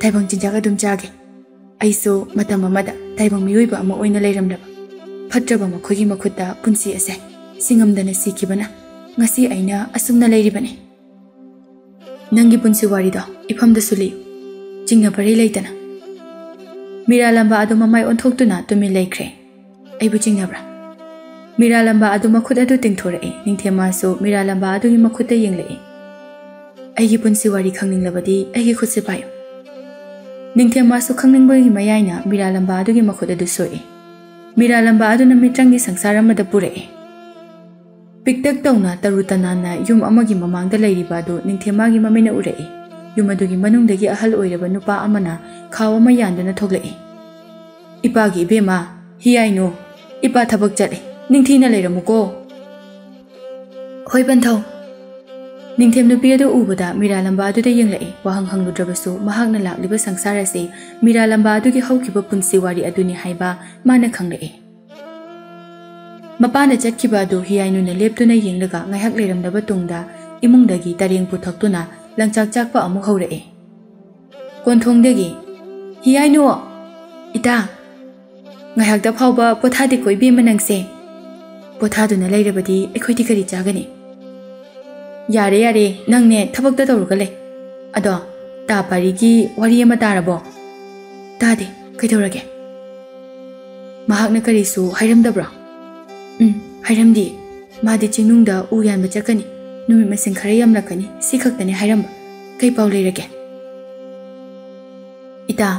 ꯇꯥꯏꯕꯪ ꯆꯤꯟꯖꯥꯛ ꯑꯗꯨꯝ ꯆꯥꯒꯦ꯫ ꯑꯩꯁꯨ ꯃꯇꯝ ꯑꯃꯗ ꯇꯥꯏꯕꯪ ꯃꯤꯑꯣꯏꯕ ꯑꯃ ꯑꯣꯏꯅ ꯂꯩꯔꯝꯂꯕ꯫ ꯐꯠꯇ꯭ꯔꯕ ꯃꯈꯣꯏꯒꯤ ꯃꯈꯨꯠꯇ ꯄꯨꯟꯁꯤ ꯑꯁꯦ ꯁꯤꯡꯉꯝꯗꯅ ꯁꯤꯈꯤꯕꯅ ꯉꯁꯤ ꯑꯩꯅ ꯑꯁꯨꯝꯅ ꯂꯩꯔꯤꯕꯅꯤ꯫ ꯅꯪꯒꯤ ꯄꯨꯟꯁꯤ ꯋꯥꯔꯤꯗꯣ ꯏꯐꯝꯗꯁꯨ ꯂꯤꯌꯨ, ꯆꯤꯡꯅ ꯄꯔꯩ ꯂꯩꯇꯅ꯫ ꯃꯤꯔꯥꯂꯝꯕ ꯑꯗꯨ ꯃꯃꯥꯏ ꯑꯣꯟꯊꯣꯛꯇꯨꯅ ꯇꯨꯃꯤꯟ ꯂꯩꯈ꯭ꯔꯦ꯫ ꯑꯩꯕꯨ ꯆꯤꯡꯅꯕ꯭ꯔꯥ? ꯃꯤꯔꯥꯂꯝꯕ ꯑꯗꯨ ꯃꯈꯨꯠ ꯑꯗꯨ ꯇꯤꯡꯊꯣꯔꯛꯏ꯫ ꯅꯤꯡꯊꯦꯝ ꯃꯥꯁꯨ ꯃꯤꯔꯥꯂꯝꯕ ꯑꯗꯨꯒꯤ ꯃꯈꯨꯠꯇ ꯌꯦꯡꯂꯛꯏ꯫ ꯑꯩꯒꯤ ꯄꯨꯟꯁꯤ ꯋꯥꯔꯤ ꯈꯪꯅꯤꯡꯂꯕꯗꯤ ꯑꯩꯒꯤ ꯈꯨꯠꯁꯦ ꯄꯥꯏꯌꯨ꯫ ꯅꯤꯡꯊꯦꯝ ꯃꯥꯁꯨ ꯈꯪꯅꯤꯡꯕꯒꯤ ꯃꯌꯥꯏꯅ ꯃꯤꯔꯥꯂꯝꯕ ꯑꯗꯨꯒꯤ ꯃꯈꯨꯠ ꯑꯗꯨ ꯁꯣꯛꯏ꯫ ꯃꯤꯔꯥꯂꯝꯕ ꯑꯗꯨꯅ ꯃꯤꯇ꯭ꯔꯪꯒꯤ ꯁꯪꯁꯥꯔ ꯑꯃꯗ ꯄꯨꯔꯛꯏ꯫ ꯄꯤꯛꯇꯛ ꯇꯧꯅ ꯇꯔꯨ ꯇꯅꯥꯟꯅ ꯌꯨꯝ ꯑꯃꯒꯤ ꯃꯃꯥꯡꯗ ꯂꯩꯔꯤꯕ ꯑꯗꯨ ꯅꯤꯡꯊꯦꯝ ꯃꯥꯒꯤ ꯃꯃꯤꯠꯅ ꯎꯔꯛꯏ꯫ ꯌꯨꯝ ꯑꯗꯨꯒꯤ ꯃꯅꯨꯡꯗꯒꯤ ꯑꯍꯜ ꯑꯣꯏꯔꯕ ꯅꯨꯄꯥ ꯑꯃꯅ ꯈꯥꯎ ꯑꯃ ꯌꯥꯟꯗꯨꯅ ꯊꯣꯛꯂꯛꯏ꯫ ꯏꯄꯥꯒꯤ ꯏꯕꯦꯝꯃ, ꯍꯤꯌꯥꯏꯅꯨ, ꯏꯄꯥ ꯊꯕꯛ ꯆꯠꯂꯦ, ꯅꯤꯡꯊꯤꯅ ꯂꯩꯔꯝꯃꯨꯀꯣ꯫ ꯍꯣꯏ ꯄꯟꯊꯧ꯫ ꯅꯤꯡꯊꯦꯝ ꯅꯨꯄꯤ ꯑꯗꯨ ꯎꯕꯗ ꯃꯤꯔꯥꯂꯝꯕ ꯑꯗꯨꯗ ꯌꯦꯡꯂꯛꯏ꯫ ꯋꯥꯍꯪ ꯍꯪꯂꯨꯗ꯭ꯔꯕꯁꯨ ꯃꯍꯥꯛꯅ ꯂꯥꯛꯂꯤꯕ ꯁꯪꯁꯥꯔ ꯑꯁꯤ ꯃꯤꯔꯥꯂꯝꯕ ꯑꯗꯨꯒꯤ ꯍꯧꯈꯤꯕ ꯄꯨꯟꯁꯤ ꯋꯥꯔꯤ ꯑꯗꯨꯅꯤ ꯍꯥꯏꯕ ꯃꯥꯅ ꯈꯪꯂꯛꯏ꯫ ꯃꯄꯥꯅ ꯆꯠꯈꯤꯕ ꯑꯗꯨ ꯍꯤꯌꯥꯏꯅꯨꯅ ꯂꯦꯞꯇꯨꯅ ꯌꯦꯡꯂꯒ ꯉꯥꯏꯍꯥꯛ ꯂꯩꯔꯝꯂꯕ ꯇꯨꯡꯗ ꯏꯃꯨꯡꯗꯒꯤ ꯇꯔꯦꯡ ꯄꯨꯊꯣꯛꯇꯨꯅ ꯂꯪꯆꯥꯛ ꯆꯥꯛꯄ ꯑꯃꯨꯛ ꯍꯧꯔꯛꯏ꯫ ꯀꯣꯟꯊꯣꯡꯗꯒꯤ, "ꯍꯤꯌꯥꯏꯅꯨ! ꯏꯇꯥ! ꯉꯥꯏꯍꯥꯛꯇ ꯐꯥꯎꯕ ꯄꯣꯊꯥꯗꯦꯀꯣ ꯏꯕꯦꯝꯃ ꯅꯪꯁꯦ꯫ ꯄꯣꯊꯥꯗꯨꯅ ꯂꯩꯔꯕꯗꯤ ꯑꯩꯈꯣꯏꯗꯤ ꯀꯔꯤ ꯆꯥꯒꯅꯤ?" "ꯌꯥꯔꯦ, ꯌꯥꯔꯦ, ꯅꯪꯅꯦ ꯊꯕꯛꯇ ꯇꯧꯔꯒ ꯂꯩ꯫ ꯑꯗꯣ, ꯇꯥ ꯄꯥꯔꯤꯒꯤ ꯋꯥꯔꯤ ꯑꯃ ꯇꯥꯔꯕꯣ?" "ꯇꯥꯗꯦ, ꯀꯩꯗꯧꯔꯒꯦ?" "ꯃꯍꯥꯛꯅ ꯀꯔꯤꯁꯨ ꯍꯥꯏꯔꯝꯗꯕ꯭ꯔꯣ?" "ꯍꯥꯏꯔꯝꯗꯤ, ꯃꯥꯗꯤ ꯆꯤꯡꯅꯨꯡꯗ ꯎ ꯌꯥꯟꯕ ꯆꯠꯀꯅꯤ, ꯅꯨꯃꯤꯠ ꯃꯁꯤꯡ ꯈꯔ ꯌꯥꯝꯂꯛꯀꯅꯤ, ꯁꯤ ꯈꯛꯇꯅꯤ ꯍꯥꯏꯔꯝꯕ꯫ ꯀꯩ ꯄꯥꯎ ꯂꯩꯔꯒꯦ?" "ꯏꯇꯥ,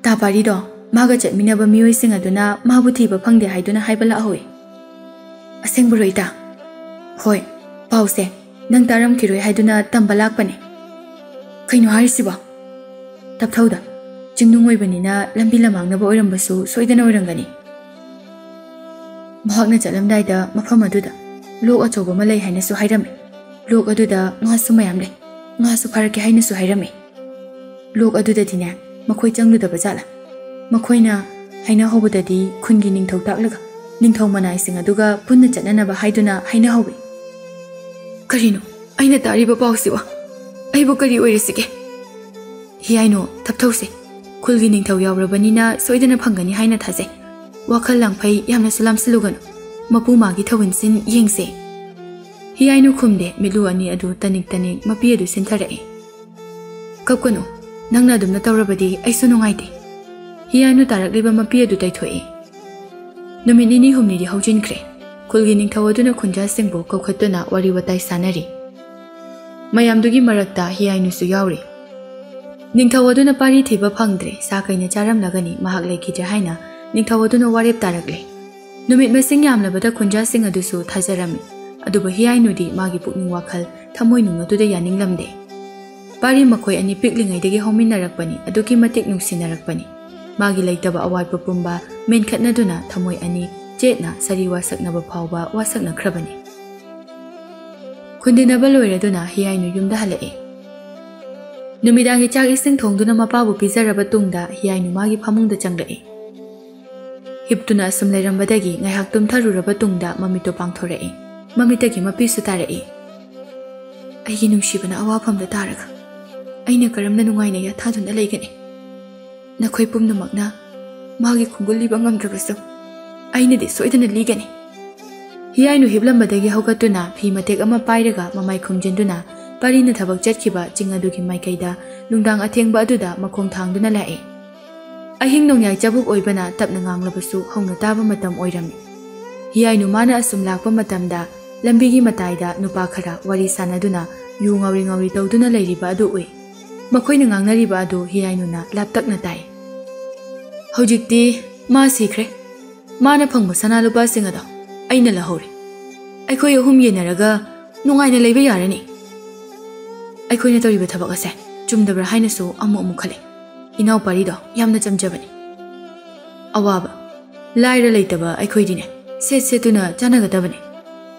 ꯇꯥ ꯄꯥꯔꯤꯗꯣ ꯃꯥꯒ ꯆꯠꯃꯤꯟꯅꯕ ꯃꯤꯑꯣꯏꯁꯤꯡ ꯑꯗꯨꯅ ꯃꯥꯕꯨ ꯊꯤꯕ ꯐꯪꯗꯦ ꯍꯥꯏꯗꯨꯅ ꯍꯥꯏꯕ ꯂꯥꯛꯍꯧꯏ꯫" "ꯑꯁꯦꯡꯕꯔꯣ ꯏꯇꯥ?" "ꯍꯣꯏ, ꯄꯥꯎꯁꯦ ꯅꯪ ꯇꯥꯔꯝꯈꯤꯔꯣꯏ ꯍꯥꯏꯗꯨꯅ ꯇꯝꯕ ꯂꯥꯛꯄꯅꯦ꯫" "ꯀꯩꯅꯣ ꯍꯥꯏꯔꯤꯁꯤꯕꯣ?" "ꯇꯞꯊꯧꯗ, ꯆꯤꯡꯅꯨꯡ ꯑꯣꯏꯕꯅꯤꯅ ꯂꯝꯕꯤ ꯂꯃꯥꯡꯅꯕ ꯑꯣꯏꯔꯝꯕꯁꯨ ꯁꯣꯏꯗꯅ ꯑꯣꯏꯔꯝꯒꯅꯤ꯫ ꯃꯍꯥꯛꯅ ꯆꯠꯂꯝꯗꯥꯏꯗ ꯃꯐꯝ ꯑꯗꯨꯗ ꯂꯣꯛ ꯑꯆꯧꯕ ꯑꯃ ꯂꯩ ꯍꯥꯏꯅꯁꯨ ꯍꯥꯏꯔꯝꯃꯤ꯫ ꯂꯣꯛ ꯑꯗꯨꯗ ꯉꯥꯁꯨ ꯃꯌꯥꯝ ꯂꯩ, ꯉꯥꯁꯨ ꯐꯥꯔꯛꯀꯦ ꯍꯥꯏꯅꯁꯨ ꯍꯥꯏꯔꯝꯃꯤ꯫ ꯂꯣꯛ ꯑꯗꯨꯗꯗꯤꯅꯦ, ꯃꯈꯣꯏ ꯆꯪꯂꯨꯗꯕ ꯖꯥꯠꯂꯥ? ꯃꯈꯣꯏꯅ ꯍꯥꯏꯅꯍꯧꯕꯗꯗꯤ ꯈꯨꯟꯒꯤ ꯅꯤꯡꯊꯧ ꯇꯥꯛꯂꯒ ꯅꯤꯡꯊꯧ ꯃꯅꯥꯏꯁꯤꯡ ꯑꯗꯨꯒ ꯄꯨꯟꯅ ꯆꯠꯅꯅꯕ ꯍꯥꯏꯗꯨꯅ ꯍꯥꯏꯅꯍꯧꯏ꯫" "ꯀꯔꯤꯅꯣ ꯑꯩꯅ ꯇꯥꯔꯤꯕ ꯄꯥꯎꯁꯤꯕꯣ? ꯑꯩꯕꯨ ꯀꯔꯤ ꯑꯣꯏꯔꯤꯁꯤꯒꯦ?" "ꯍꯤꯌꯥꯏꯅꯨ, ꯇꯞꯊꯧꯁꯦ꯫ ꯈꯨꯜꯒꯤ ꯅꯤꯡꯊꯧ ꯌꯥꯎꯔꯕꯅꯤꯅ ꯁꯣꯏꯗꯅ ꯐꯪꯒꯅꯤ ꯍꯥꯏꯅ ꯊꯥꯖꯩ꯫ ꯋꯥꯈꯜ ꯂꯥꯡꯐꯩ ꯌꯥꯝꯅꯁꯨ ꯂꯥꯝꯁꯤꯜꯂꯨꯒꯅꯨ꯫ ꯃꯄꯨ ꯃꯥꯒꯤ ꯊꯧꯍꯤꯟꯁꯤꯟ ꯌꯦꯡꯁꯦ꯫" ꯍꯤꯌꯥꯏꯅꯨ ꯈꯨꯝꯗꯦ, ꯃꯤꯠꯂꯨ ꯑꯅꯤ ꯑꯗꯨ ꯇꯅꯤꯛ ꯇꯅꯤꯛ ꯃꯄꯤ ꯑꯗꯨ ꯁꯤꯟꯊꯔꯛꯏ꯫ "ꯀꯞꯀꯅꯨ, ꯅꯪꯅ ꯑꯗꯨꯝꯅ ꯇꯧꯔꯕꯗꯤ ꯑꯩꯁꯨ ꯅꯨꯡꯉꯥꯏꯇꯦ꯫" ꯍꯤꯌꯥꯏꯅꯨ ꯇꯥꯔꯛꯂꯤꯕ ꯃꯄꯤ ꯑꯗꯨ ꯇꯩꯊꯣꯛꯏ꯫ ꯅꯨꯃꯤꯠ ꯅꯤꯅꯤ ꯍꯨꯝꯅꯤꯗꯤ ꯍꯧꯖꯤꯟꯈ꯭ꯔꯦ꯫ ꯈꯨꯜꯒꯤ ꯅꯤꯡꯊꯧ ꯑꯗꯨꯅ ꯈꯨꯟꯖꯥꯁꯤꯡꯕꯨ ꯀꯧꯈꯠꯇꯨꯅ ꯋꯥꯔꯤ ꯋꯥꯇꯥꯏ ꯁꯥꯟꯅꯔꯤ꯫ ꯃꯌꯥꯝꯗꯨꯒꯤ ꯃꯔꯛꯇ ꯍꯤꯌꯥꯏꯅꯨꯁꯨ ꯌꯥꯎꯔꯤ꯫ ꯅꯤꯡꯊꯧ ꯑꯗꯨꯅ ꯄꯥꯔꯤ ꯊꯤꯕ ꯐꯪꯗ꯭ꯔꯦ, ꯁꯥ ꯀꯩꯅ ꯆꯥꯔꯝꯂꯒꯅꯤ, ꯃꯍꯥꯛ ꯂꯩꯈꯤꯗ꯭ꯔꯦ ꯍꯥꯏꯅ ꯅꯤꯡꯊꯧ ꯑꯗꯨꯅ ꯋꯥꯔꯦꯞ ꯇꯥꯔꯛꯂꯦ꯫ ꯅꯨꯃꯤꯠ ꯃꯁꯤꯡ ꯌꯥꯝꯂꯕꯗ ꯈꯨꯟꯖꯥꯁꯤꯡ ꯑꯗꯨꯁꯨ ꯊꯥꯖꯔꯝꯃꯤ, ꯑꯗꯨꯕꯨ ꯍꯤꯌꯥꯏꯅꯨꯗꯤ ꯃꯥꯒꯤ ꯄꯨꯛꯅꯤꯡ ꯋꯥꯈꯜ, ꯊꯃꯣꯏꯅꯨꯡ ꯑꯗꯨꯗ ꯌꯥꯅꯤꯡꯂꯝꯗꯦ꯫ ꯄꯥꯔꯤ ꯃꯈꯣꯏ ꯑꯅꯤ ꯄꯤꯛꯂꯤꯉꯩꯗꯒꯤ ꯍꯧꯃꯤꯟꯅꯔꯛꯄꯅꯤ, ꯑꯗꯨꯛꯀꯤ ꯃꯇꯤꯛ ꯅꯨꯡꯁꯤꯅꯔꯛꯄꯅꯤ꯫ ꯃꯥꯒꯤ ꯂꯩꯇꯕ ꯑꯋꯥꯠꯄ ꯄꯨꯝꯕ ꯃꯦꯟꯈꯠꯅꯗꯨꯅ ꯊꯃꯣꯏ ꯑꯅꯤ ꯆꯦꯠꯅ ꯁꯥꯔꯤ ꯋꯥꯁꯛꯅꯕ ꯐꯥꯎꯕ ꯋꯥꯁꯛꯅꯈ꯭ꯔꯕꯅꯤ꯫ ꯈꯨꯟꯗꯤꯟꯅꯕ ꯂꯣꯏꯔꯗꯨꯅ ꯍꯤꯌꯥꯏꯅꯨ ꯌꯨꯝꯗ ꯍꯜꯂꯛꯏ꯫ ꯅꯨꯃꯤꯗꯥꯡꯒꯤ ꯆꯥꯛ ꯏꯁꯤꯡ ꯊꯣꯡꯗꯨꯅ ꯃꯄꯥꯕꯨ ꯄꯤꯖꯔꯕ ꯇꯨꯡꯗ ꯍꯤꯌꯥꯏꯅꯨ ꯃꯥꯒꯤ ꯐꯃꯨꯡꯗ ꯆꯪꯂꯛꯏ꯫ ꯍꯤꯞꯇꯨꯅ ꯑꯁꯨꯝ ꯂꯩꯔꯝꯕꯗꯒꯤ ꯉꯥꯏꯍꯥꯛ ꯇꯨꯝꯊꯔꯨꯔꯕ ꯇꯨꯡꯗ ꯃꯃꯤꯠꯇꯨ ꯄꯥꯡꯊꯣꯔꯛꯏ꯫ ꯃꯃꯤꯠꯇꯒꯤ ꯃꯄꯤꯁꯨ ꯇꯥꯔꯛꯏ꯫ "ꯑꯩꯒꯤ ꯅꯨꯡꯁꯤꯕꯅ ꯑꯋꯥꯐꯝꯗ ꯇꯥꯔꯒ ꯑꯩꯅ ꯀꯔꯝꯅ ꯅꯨꯡꯉꯥꯏꯅ ꯌꯥꯊꯥꯗꯨꯅ ꯂꯩꯒꯅꯤ? ꯅꯈꯣꯏ ꯄꯨꯝꯅꯃꯛꯅ ꯃꯥꯒꯤ ꯈꯣꯡꯒꯨꯜ ꯂꯤꯕ ꯉꯝꯗ꯭ꯔꯕꯁꯨ ꯑꯩꯅꯗꯤ ꯁꯣꯏꯗꯅ ꯂꯤꯒꯅꯤ꯫" ꯍꯤꯌꯥꯏꯅꯨ ꯍꯤꯞꯂꯝꯕꯗꯒꯤ ꯍꯧꯒꯠꯇꯨꯅ ꯐꯤ ꯃꯇꯦꯛ ꯑꯃ ꯄꯥꯏꯔꯒ ꯃꯃꯥꯏ ꯈꯨꯝꯖꯤꯟꯗꯨꯅ ꯄꯥꯔꯤꯅ ꯊꯕꯛ ꯆꯠꯈꯤꯕ ꯆꯤꯡ ꯑꯗꯨꯒꯤ ꯃꯥꯏꯀꯩꯗ ꯅꯨꯡꯗꯥꯡ ꯑꯊꯦꯡꯕ ꯑꯗꯨꯗ ꯃꯈꯣꯡ ꯊꯥꯡꯗꯨꯅ ꯂꯥꯛꯏ꯫ ꯑꯍꯤꯡ ꯅꯣꯡꯌꯥꯏ ꯆꯕꯨꯛ ꯑꯣꯏꯕꯅ ꯇꯞꯅ ꯉꯥꯡꯂꯕꯁꯨ ꯍꯧꯅ ꯇꯥꯕ ꯃꯇꯝ ꯑꯣꯏꯔꯝꯃꯤ꯫ ꯍꯤꯌꯥꯏꯅꯨ ꯃꯥꯅ ꯑꯁꯨꯝ ꯂꯥꯛꯄ ꯃꯇꯝꯗ ꯂꯝꯕꯤꯒꯤ ꯃꯇꯥꯏꯗ ꯅꯨꯄꯥ ꯈꯔ ꯋꯥꯔꯤ ꯁꯥꯟꯅꯗꯨꯅ ꯌꯨ ꯉꯧꯔꯤ ꯉꯧꯔꯤ ꯇꯧꯗꯨꯅ ꯂꯩꯔꯤꯕ ꯑꯗꯨ ꯎꯏ꯫ ꯃꯈꯣꯏꯅ ꯉꯥꯡꯅꯔꯤꯕ ꯑꯗꯨ ꯍꯤꯌꯥꯏꯅꯨꯅ ꯂꯥꯞꯇꯛꯅ ꯇꯥꯏ꯫ "ꯍꯧꯖꯤꯛꯇꯤ ꯃꯥ ꯁꯤꯈ꯭ꯔꯦ꯫ ꯃꯥꯅ ꯐꯪꯕ ꯁꯅꯥ ꯂꯨꯄꯥꯁꯤꯡ ꯑꯗꯣ ꯑꯩꯅ ꯂꯧꯍꯧꯔꯦ꯫ ꯑꯩꯈꯣꯏ ꯑꯍꯨꯝ ꯌꯦꯟꯅꯔꯒ ꯅꯨꯡꯉꯥꯏꯅ ꯂꯩꯕ ꯌꯥꯔꯅꯤ꯫ ꯑꯩꯈꯣꯏꯅ ꯇꯧꯔꯤꯕ ꯊꯕꯛ ꯑꯁꯦ ꯆꯨꯝꯗꯕ꯭ꯔꯥ ꯍꯥꯏꯅꯁꯨ ꯑꯃꯨꯛ ꯑꯃꯨꯛ ꯈꯜꯂꯤ꯫ ꯏꯅꯥꯎ ꯄꯥꯔꯤꯗꯣ ꯌꯥꯝꯅ ꯆꯝꯖꯕꯅꯤ꯫ ꯑꯋꯥꯕ, ꯂꯥꯏꯔ ꯂꯩꯇꯕ ꯑꯩꯈꯣꯏꯗꯤꯅꯦ, ꯁꯦꯠ ꯁꯦꯠꯇꯨꯅ ꯆꯥꯅꯒꯗꯕꯅꯤ꯫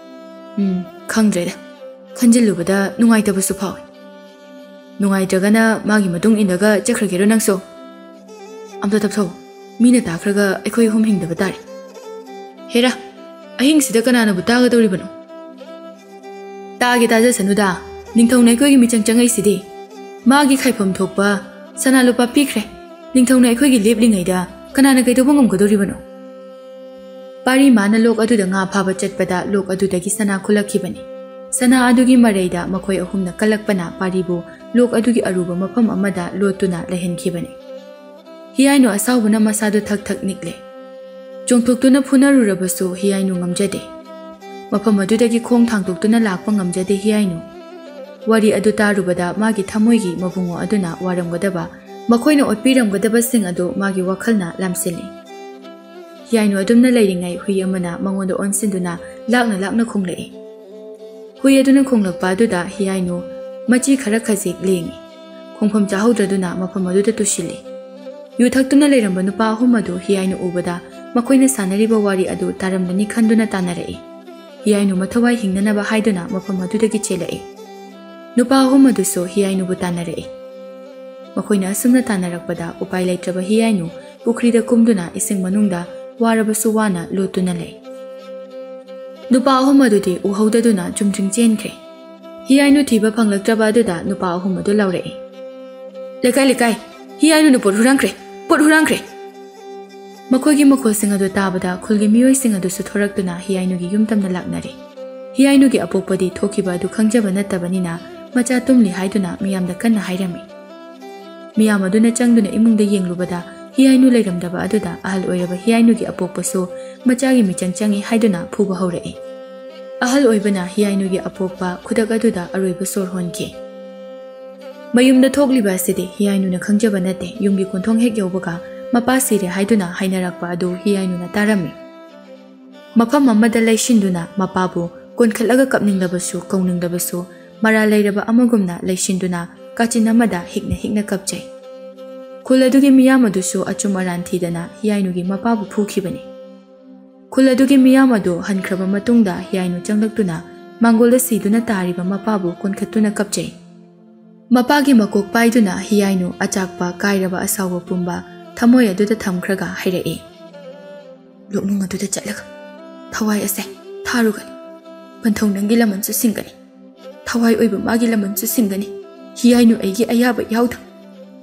ꯎꯝ, ꯈꯪꯗ꯭ꯔꯦꯗ꯫ ꯈꯟꯖꯤꯜꯂꯨꯕꯗ ꯅꯨꯡꯉꯥꯏꯇꯕꯁꯨ ꯐꯥꯎꯏ꯫ ꯅꯨꯡꯉꯥꯏꯇ꯭ꯔꯒꯅ ꯃꯥꯒꯤ ꯃꯇꯨꯡ ꯏꯜꯂꯒ ꯆꯠꯈ꯭ꯔꯒꯦꯔꯣ ꯅꯪꯁꯨ? ꯑꯝꯇ ꯇꯞꯊꯧ꯫ ꯃꯤꯅ ꯇꯥꯈ꯭ꯔꯒ ꯑꯩꯈꯣꯏ ꯑꯍꯨꯝ ꯍꯤꯡꯗꯕ ꯇꯥꯔꯦ꯫ ꯍꯦꯔꯥ, ꯑꯍꯤꯡꯁꯤꯗ ꯀꯅꯥꯅꯕꯨ ꯇꯥꯒꯗꯧꯔꯤꯕꯅꯣ?" "ꯇꯥꯒꯦ ꯇꯥꯖꯁꯅꯨꯗ꯫ ꯅꯤꯡꯊꯧꯅ ꯑꯩꯈꯣꯏꯒꯤ ꯃꯤꯆꯪ ꯆꯪꯉꯛꯏꯁꯤꯗꯤ꯫ ꯃꯥꯒꯤ ꯈꯥꯏꯐꯝ ꯊꯣꯛꯄ ꯁꯅꯥ ꯂꯨꯄꯥ ꯄꯤꯈ꯭ꯔꯦ꯫ ꯅꯤꯡꯊꯧꯅ ꯑꯩꯈꯣꯏꯒꯤ ꯂꯦꯞꯂꯤꯉꯩꯗ ꯀꯅꯥꯅ ꯀꯩꯗꯧꯕ ꯉꯝꯒꯗꯧꯔꯤꯕꯅꯣ?" ꯄꯥꯔꯤ ꯃꯥꯅ ꯂꯣꯛ ꯑꯗꯨꯗ ꯉꯥ ꯐꯥꯕ ꯆꯠꯄꯗ ꯂꯣꯛ ꯑꯗꯨꯗꯒꯤ ꯁꯅꯥ ꯈꯨꯜꯂꯛꯈꯤꯕꯅꯤ꯫ ꯁꯅꯥ ꯑꯗꯨꯒꯤ ꯃꯔꯩꯗ ꯃꯈꯣꯏ ꯑꯍꯨꯝꯅ ꯀꯜꯂꯛꯄꯅ ꯄꯥꯔꯤꯕꯨ ꯂꯣꯛ ꯑꯗꯨꯒꯤ ꯑꯔꯨꯕ ꯃꯐꯝ ꯑꯃꯗ ꯂꯣꯠꯇꯨꯅ ꯂꯩꯍꯟꯈꯤꯕꯅꯤ꯫ ꯍꯤꯌꯥꯏꯅꯨ ꯑꯁꯥꯎꯕꯅ ꯃꯁꯥꯗꯨ ꯊꯛ ꯊꯛ ꯅꯤꯛꯂꯦ꯫ ꯆꯣꯡꯊꯣꯛꯇꯨꯅ ꯐꯨꯅꯔꯨꯔꯕꯁꯨ ꯍꯤꯌꯥꯏꯅꯨ ꯉꯝꯖꯗꯦ꯫ ꯃꯐꯝ ꯑꯗꯨꯗꯒꯤ ꯈꯣꯡ ꯊꯥꯡꯗꯣꯛꯇꯨꯅ ꯂꯥꯛꯄ ꯉꯝꯖꯗꯦ ꯍꯤꯌꯥꯏꯅꯨ꯫ ꯋꯥꯔꯤ ꯑꯗꯨ ꯇꯥꯔꯨꯕꯗ ꯃꯥꯒꯤ ꯊꯃꯣꯏꯒꯤ ꯃꯕꯨꯡꯉꯣ ꯑꯗꯨꯅ ꯋꯥꯔꯝꯒꯗꯕ, ꯃꯈꯣꯏꯅ ꯑꯣꯠꯄꯤꯔꯝꯒꯗꯕꯁꯤꯡ ꯑꯗꯨ ꯃꯥꯒꯤ ꯋꯥꯈꯜꯅ ꯂꯥꯝꯁꯤꯜꯂꯤ꯫ ꯍꯤꯌꯥꯏꯅꯨ ꯑꯗꯨꯝꯅ ꯂꯩꯔꯤꯉꯩ ꯍꯨꯏ ꯑꯃꯅ ꯃꯉꯣꯟꯗ ꯑꯣꯟꯁꯤꯟꯗꯨꯅ ꯂꯥꯛꯅ ꯂꯥꯛꯅ ꯈꯣꯡꯂꯛꯏ꯫ ꯍꯨꯏ ꯑꯗꯨꯅ ꯈꯣꯡꯂꯛꯄ ꯑꯗꯨꯗ ꯍꯤꯌꯥꯏꯅꯨ ꯃꯆꯤ ꯈꯔ ꯈꯖꯤꯛ ꯂꯦꯡꯉꯤ꯫ ꯈꯣꯡꯐꯝ ꯆꯥꯍꯧꯗ꯭ꯔꯗꯨꯅ ꯃꯐꯝ ꯑꯗꯨꯗ ꯇꯨꯁꯤꯜꯂꯤ꯫ ꯌꯨ ꯊꯛꯇꯨꯅ ꯂꯩꯔꯝꯕ ꯅꯨꯄꯥ ꯑꯍꯨꯝ ꯑꯗꯨ ꯍꯤꯌꯥꯏꯅꯨ ꯎꯕꯗ ꯃꯈꯣꯏꯅ ꯁꯥꯟꯅꯔꯤꯕ ꯋꯥꯔꯤ ꯑꯗꯨ ꯇꯥꯔꯝꯂꯅꯤ ꯈꯟꯗꯨꯅ ꯇꯥꯟꯅꯔꯛꯏ꯫ ꯍꯤꯌꯥꯏꯅꯨ ꯃꯊꯧꯋꯥꯏ ꯍꯤꯡꯅꯅꯕ ꯍꯥꯏꯗꯨꯅ ꯃꯐꯝ ꯑꯗꯨꯗꯒꯤ ꯆꯦꯜꯂꯛꯏ꯫ ꯅꯨꯄꯥ ꯑꯍꯨꯝ ꯑꯗꯨꯁꯨ ꯍꯤꯌꯥꯏꯅꯨꯕꯨ ꯇꯥꯟꯅꯔꯛꯏ꯫ ꯃꯈꯣꯏꯅ ꯑꯁꯨꯝꯅ ꯇꯥꯟꯅꯔꯛꯄꯗ ꯎꯄꯥꯏ ꯂꯩꯇ꯭ꯔꯕ ꯍꯤꯌꯥꯏꯅꯨ ꯄꯨꯈ꯭ꯔꯤꯗ ꯀꯨꯝꯗꯨꯅ ꯏꯁꯤꯡ ꯃꯅꯨꯡꯗ ꯋꯥꯔꯕꯁꯨ ꯋꯥꯅ ꯂꯣꯠꯇꯨꯅ ꯂꯩ꯫ ꯅꯨꯄꯥ ꯑꯍꯨꯝ ꯑꯗꯨꯗꯤ ꯎꯍꯧꯗꯗꯨꯅ ꯆꯨꯝꯗ꯭ꯔꯤꯡ ꯆꯦꯟꯈ꯭ꯔꯦ꯫ ꯍꯤꯌꯥꯏꯅꯨ ꯊꯤꯕ ꯐꯪꯂꯛꯇ꯭ꯔꯕ ꯑꯗꯨꯗ ꯅꯨꯄꯥ ꯑꯍꯨꯝ ꯑꯗꯨ ꯂꯥꯎꯔꯛꯏ, "ꯂꯩꯀꯥꯏ, ꯂꯩꯀꯥꯏ! ꯍꯤꯌꯥꯏꯅꯨꯅ ꯄꯣꯠ ꯍꯨꯔꯥꯟꯈ꯭ꯔꯦ! ꯄꯣꯠ ꯍꯨꯔꯥꯟꯈ꯭ꯔꯦ!" ꯃꯈꯣꯏꯒꯤ ꯃꯈꯣꯜꯁꯤꯡ ꯑꯗꯨ ꯇꯥꯕꯗ ꯈꯨꯜꯒꯤ ꯃꯤꯑꯣꯏꯁꯤꯡ ꯑꯗꯨꯁꯨ ꯊꯣꯔꯛꯇꯨꯅ ꯍꯤꯌꯥꯏꯅꯨꯒꯤ ꯌꯨꯝ ꯇꯝꯅ ꯂꯥꯛꯅꯔꯦ꯫ ꯍꯤꯌꯥꯏꯅꯨꯒꯤ ꯑꯄꯣꯛꯄꯗꯤ ꯊꯣꯛꯈꯤꯕ ꯑꯗꯨ ꯈꯪꯖꯕ ꯅꯠꯇꯕꯅꯤꯅ ꯃꯆꯥ ꯇꯨꯝꯂꯤ ꯍꯥꯏꯗꯨꯅ ꯃꯤꯌꯥꯝꯗ ꯀꯟꯅ ꯍꯥꯏꯔꯝꯃꯤ꯫ ꯃꯤꯌꯥꯝ ꯑꯗꯨꯅ ꯆꯪꯗꯨꯅ ꯏꯃꯨꯡꯗ ꯌꯦꯡꯂꯨꯕꯗ ꯍꯤꯌꯥꯏꯅꯨ ꯂꯩꯔꯝꯗꯕ ꯑꯗꯨꯗ ꯑꯍꯜ ꯑꯣꯏꯔꯕ ꯍꯤꯌꯥꯏꯅꯨꯒꯤ ꯑꯄꯣꯛꯄꯁꯨ ꯃꯆꯥꯒꯤ ꯃꯤꯆꯪ ꯆꯪꯏ ꯍꯥꯏꯗꯨꯅ ꯐꯨꯕ ꯍꯧꯔꯛꯏ꯫ ꯑꯍꯜ ꯑꯣꯏꯕꯅ ꯍꯤꯌꯥꯏꯅꯨꯒꯤ ꯑꯄꯣꯛꯄ ꯈꯨꯗꯛ ꯑꯗꯨꯗ ꯑꯔꯣꯏꯕ ꯁꯣꯔ ꯍꯣꯟꯈꯤ꯫ ꯃꯌꯨꯝꯗ ꯊꯣꯛꯂꯤꯕ ꯑꯁꯤꯗꯤ ꯍꯤꯌꯥꯏꯅꯨꯅ ꯈꯪꯖꯕ ꯅꯠꯇꯦ꯫ ꯌꯨꯝꯒꯤ ꯀꯣꯟꯊꯣꯡ ꯍꯦꯛ ꯌꯧꯕꯒ ꯃꯄꯥ ꯁꯤꯔꯦ ꯍꯥꯏꯗꯨꯅ ꯍꯥꯏꯅꯔꯛꯄ ꯑꯗꯨ ꯍꯤꯌꯥꯏꯅꯨꯅ ꯇꯥꯔꯝꯃꯤ꯫ ꯃꯐꯝ ꯑꯃꯗ ꯂꯩꯁꯤꯟꯗꯨꯅ ꯃꯄꯥꯕꯨ ꯀꯣꯟꯈꯠꯂꯒ ꯀꯞꯅꯤꯡꯂꯕꯁꯨ ꯀꯧꯅꯤꯡꯂꯕꯁꯨ ꯃꯔꯥꯜ ꯂꯩꯔꯕ ꯑꯃꯒꯨꯝꯅ ꯂꯩꯁꯤꯟꯗꯨꯅ ꯀꯥꯆꯤꯟ ꯑꯃꯗ ꯍꯤꯛꯅ ꯍꯤꯛꯅ ꯀꯞꯆꯩ꯫ ꯈꯨꯜ ꯑꯗꯨꯒꯤ ꯃꯤꯌꯥꯝ ꯑꯗꯨꯁꯨ ꯑꯆꯨꯝ ꯑꯔꯥꯟ ꯊꯤꯗꯅ ꯍꯤꯌꯥꯏꯅꯨꯒꯤ ꯃꯄꯥꯕꯨ ꯐꯨꯈꯤꯕꯅꯤ꯫ ꯈꯨꯜ ꯑꯗꯨꯒꯤ ꯃꯤꯌꯥꯝ ꯑꯗꯨ ꯍꯟꯈ꯭ꯔꯕ ꯃꯇꯨꯡꯗ ꯍꯤꯌꯥꯏꯅꯨ ꯆꯪꯂꯛꯇꯨꯅ ꯃꯥꯡꯒꯣꯜꯗ ꯁꯤꯗꯨꯅ ꯇꯥꯔꯤꯕ ꯃꯄꯥꯕꯨ ꯀꯣꯟꯈꯠꯇꯨꯅ ꯀꯞꯆꯩ꯫ ꯃꯄꯥꯒꯤ ꯃꯀꯣꯛ ꯄꯥꯏꯗꯨꯅ ꯍꯤꯌꯥꯏꯅꯨ ꯑꯆꯥꯛꯄ, ꯀꯥꯏꯔꯕ, ꯑꯁꯥꯎꯕ ꯄꯨꯝꯕ ꯊꯃꯣꯏ ꯑꯗꯨꯗ ꯊꯝꯈ꯭ꯔꯒ ꯍꯥꯏꯔꯛꯏ, "ꯂꯣꯛꯅꯨꯡ ꯑꯗꯨꯗ ꯆꯠꯂꯒ ꯊꯋꯥꯏ ꯑꯁꯦ ꯊꯥꯔꯨꯒꯅꯤ꯫ ꯄꯟꯊꯧ ꯅꯪꯒꯤ ꯂꯃꯟꯁꯨ ꯁꯤꯡꯒꯅꯤ꯫ ꯊꯋꯥꯏ ꯑꯣꯏꯕ ꯃꯥꯒꯤ ꯂꯃꯟꯁꯨ ꯁꯤꯡꯒꯅꯤ꯫ ꯍꯤꯌꯥꯏꯅꯨ ꯑꯩꯒꯤ ꯑꯌꯥꯕ ꯌꯥꯎꯗ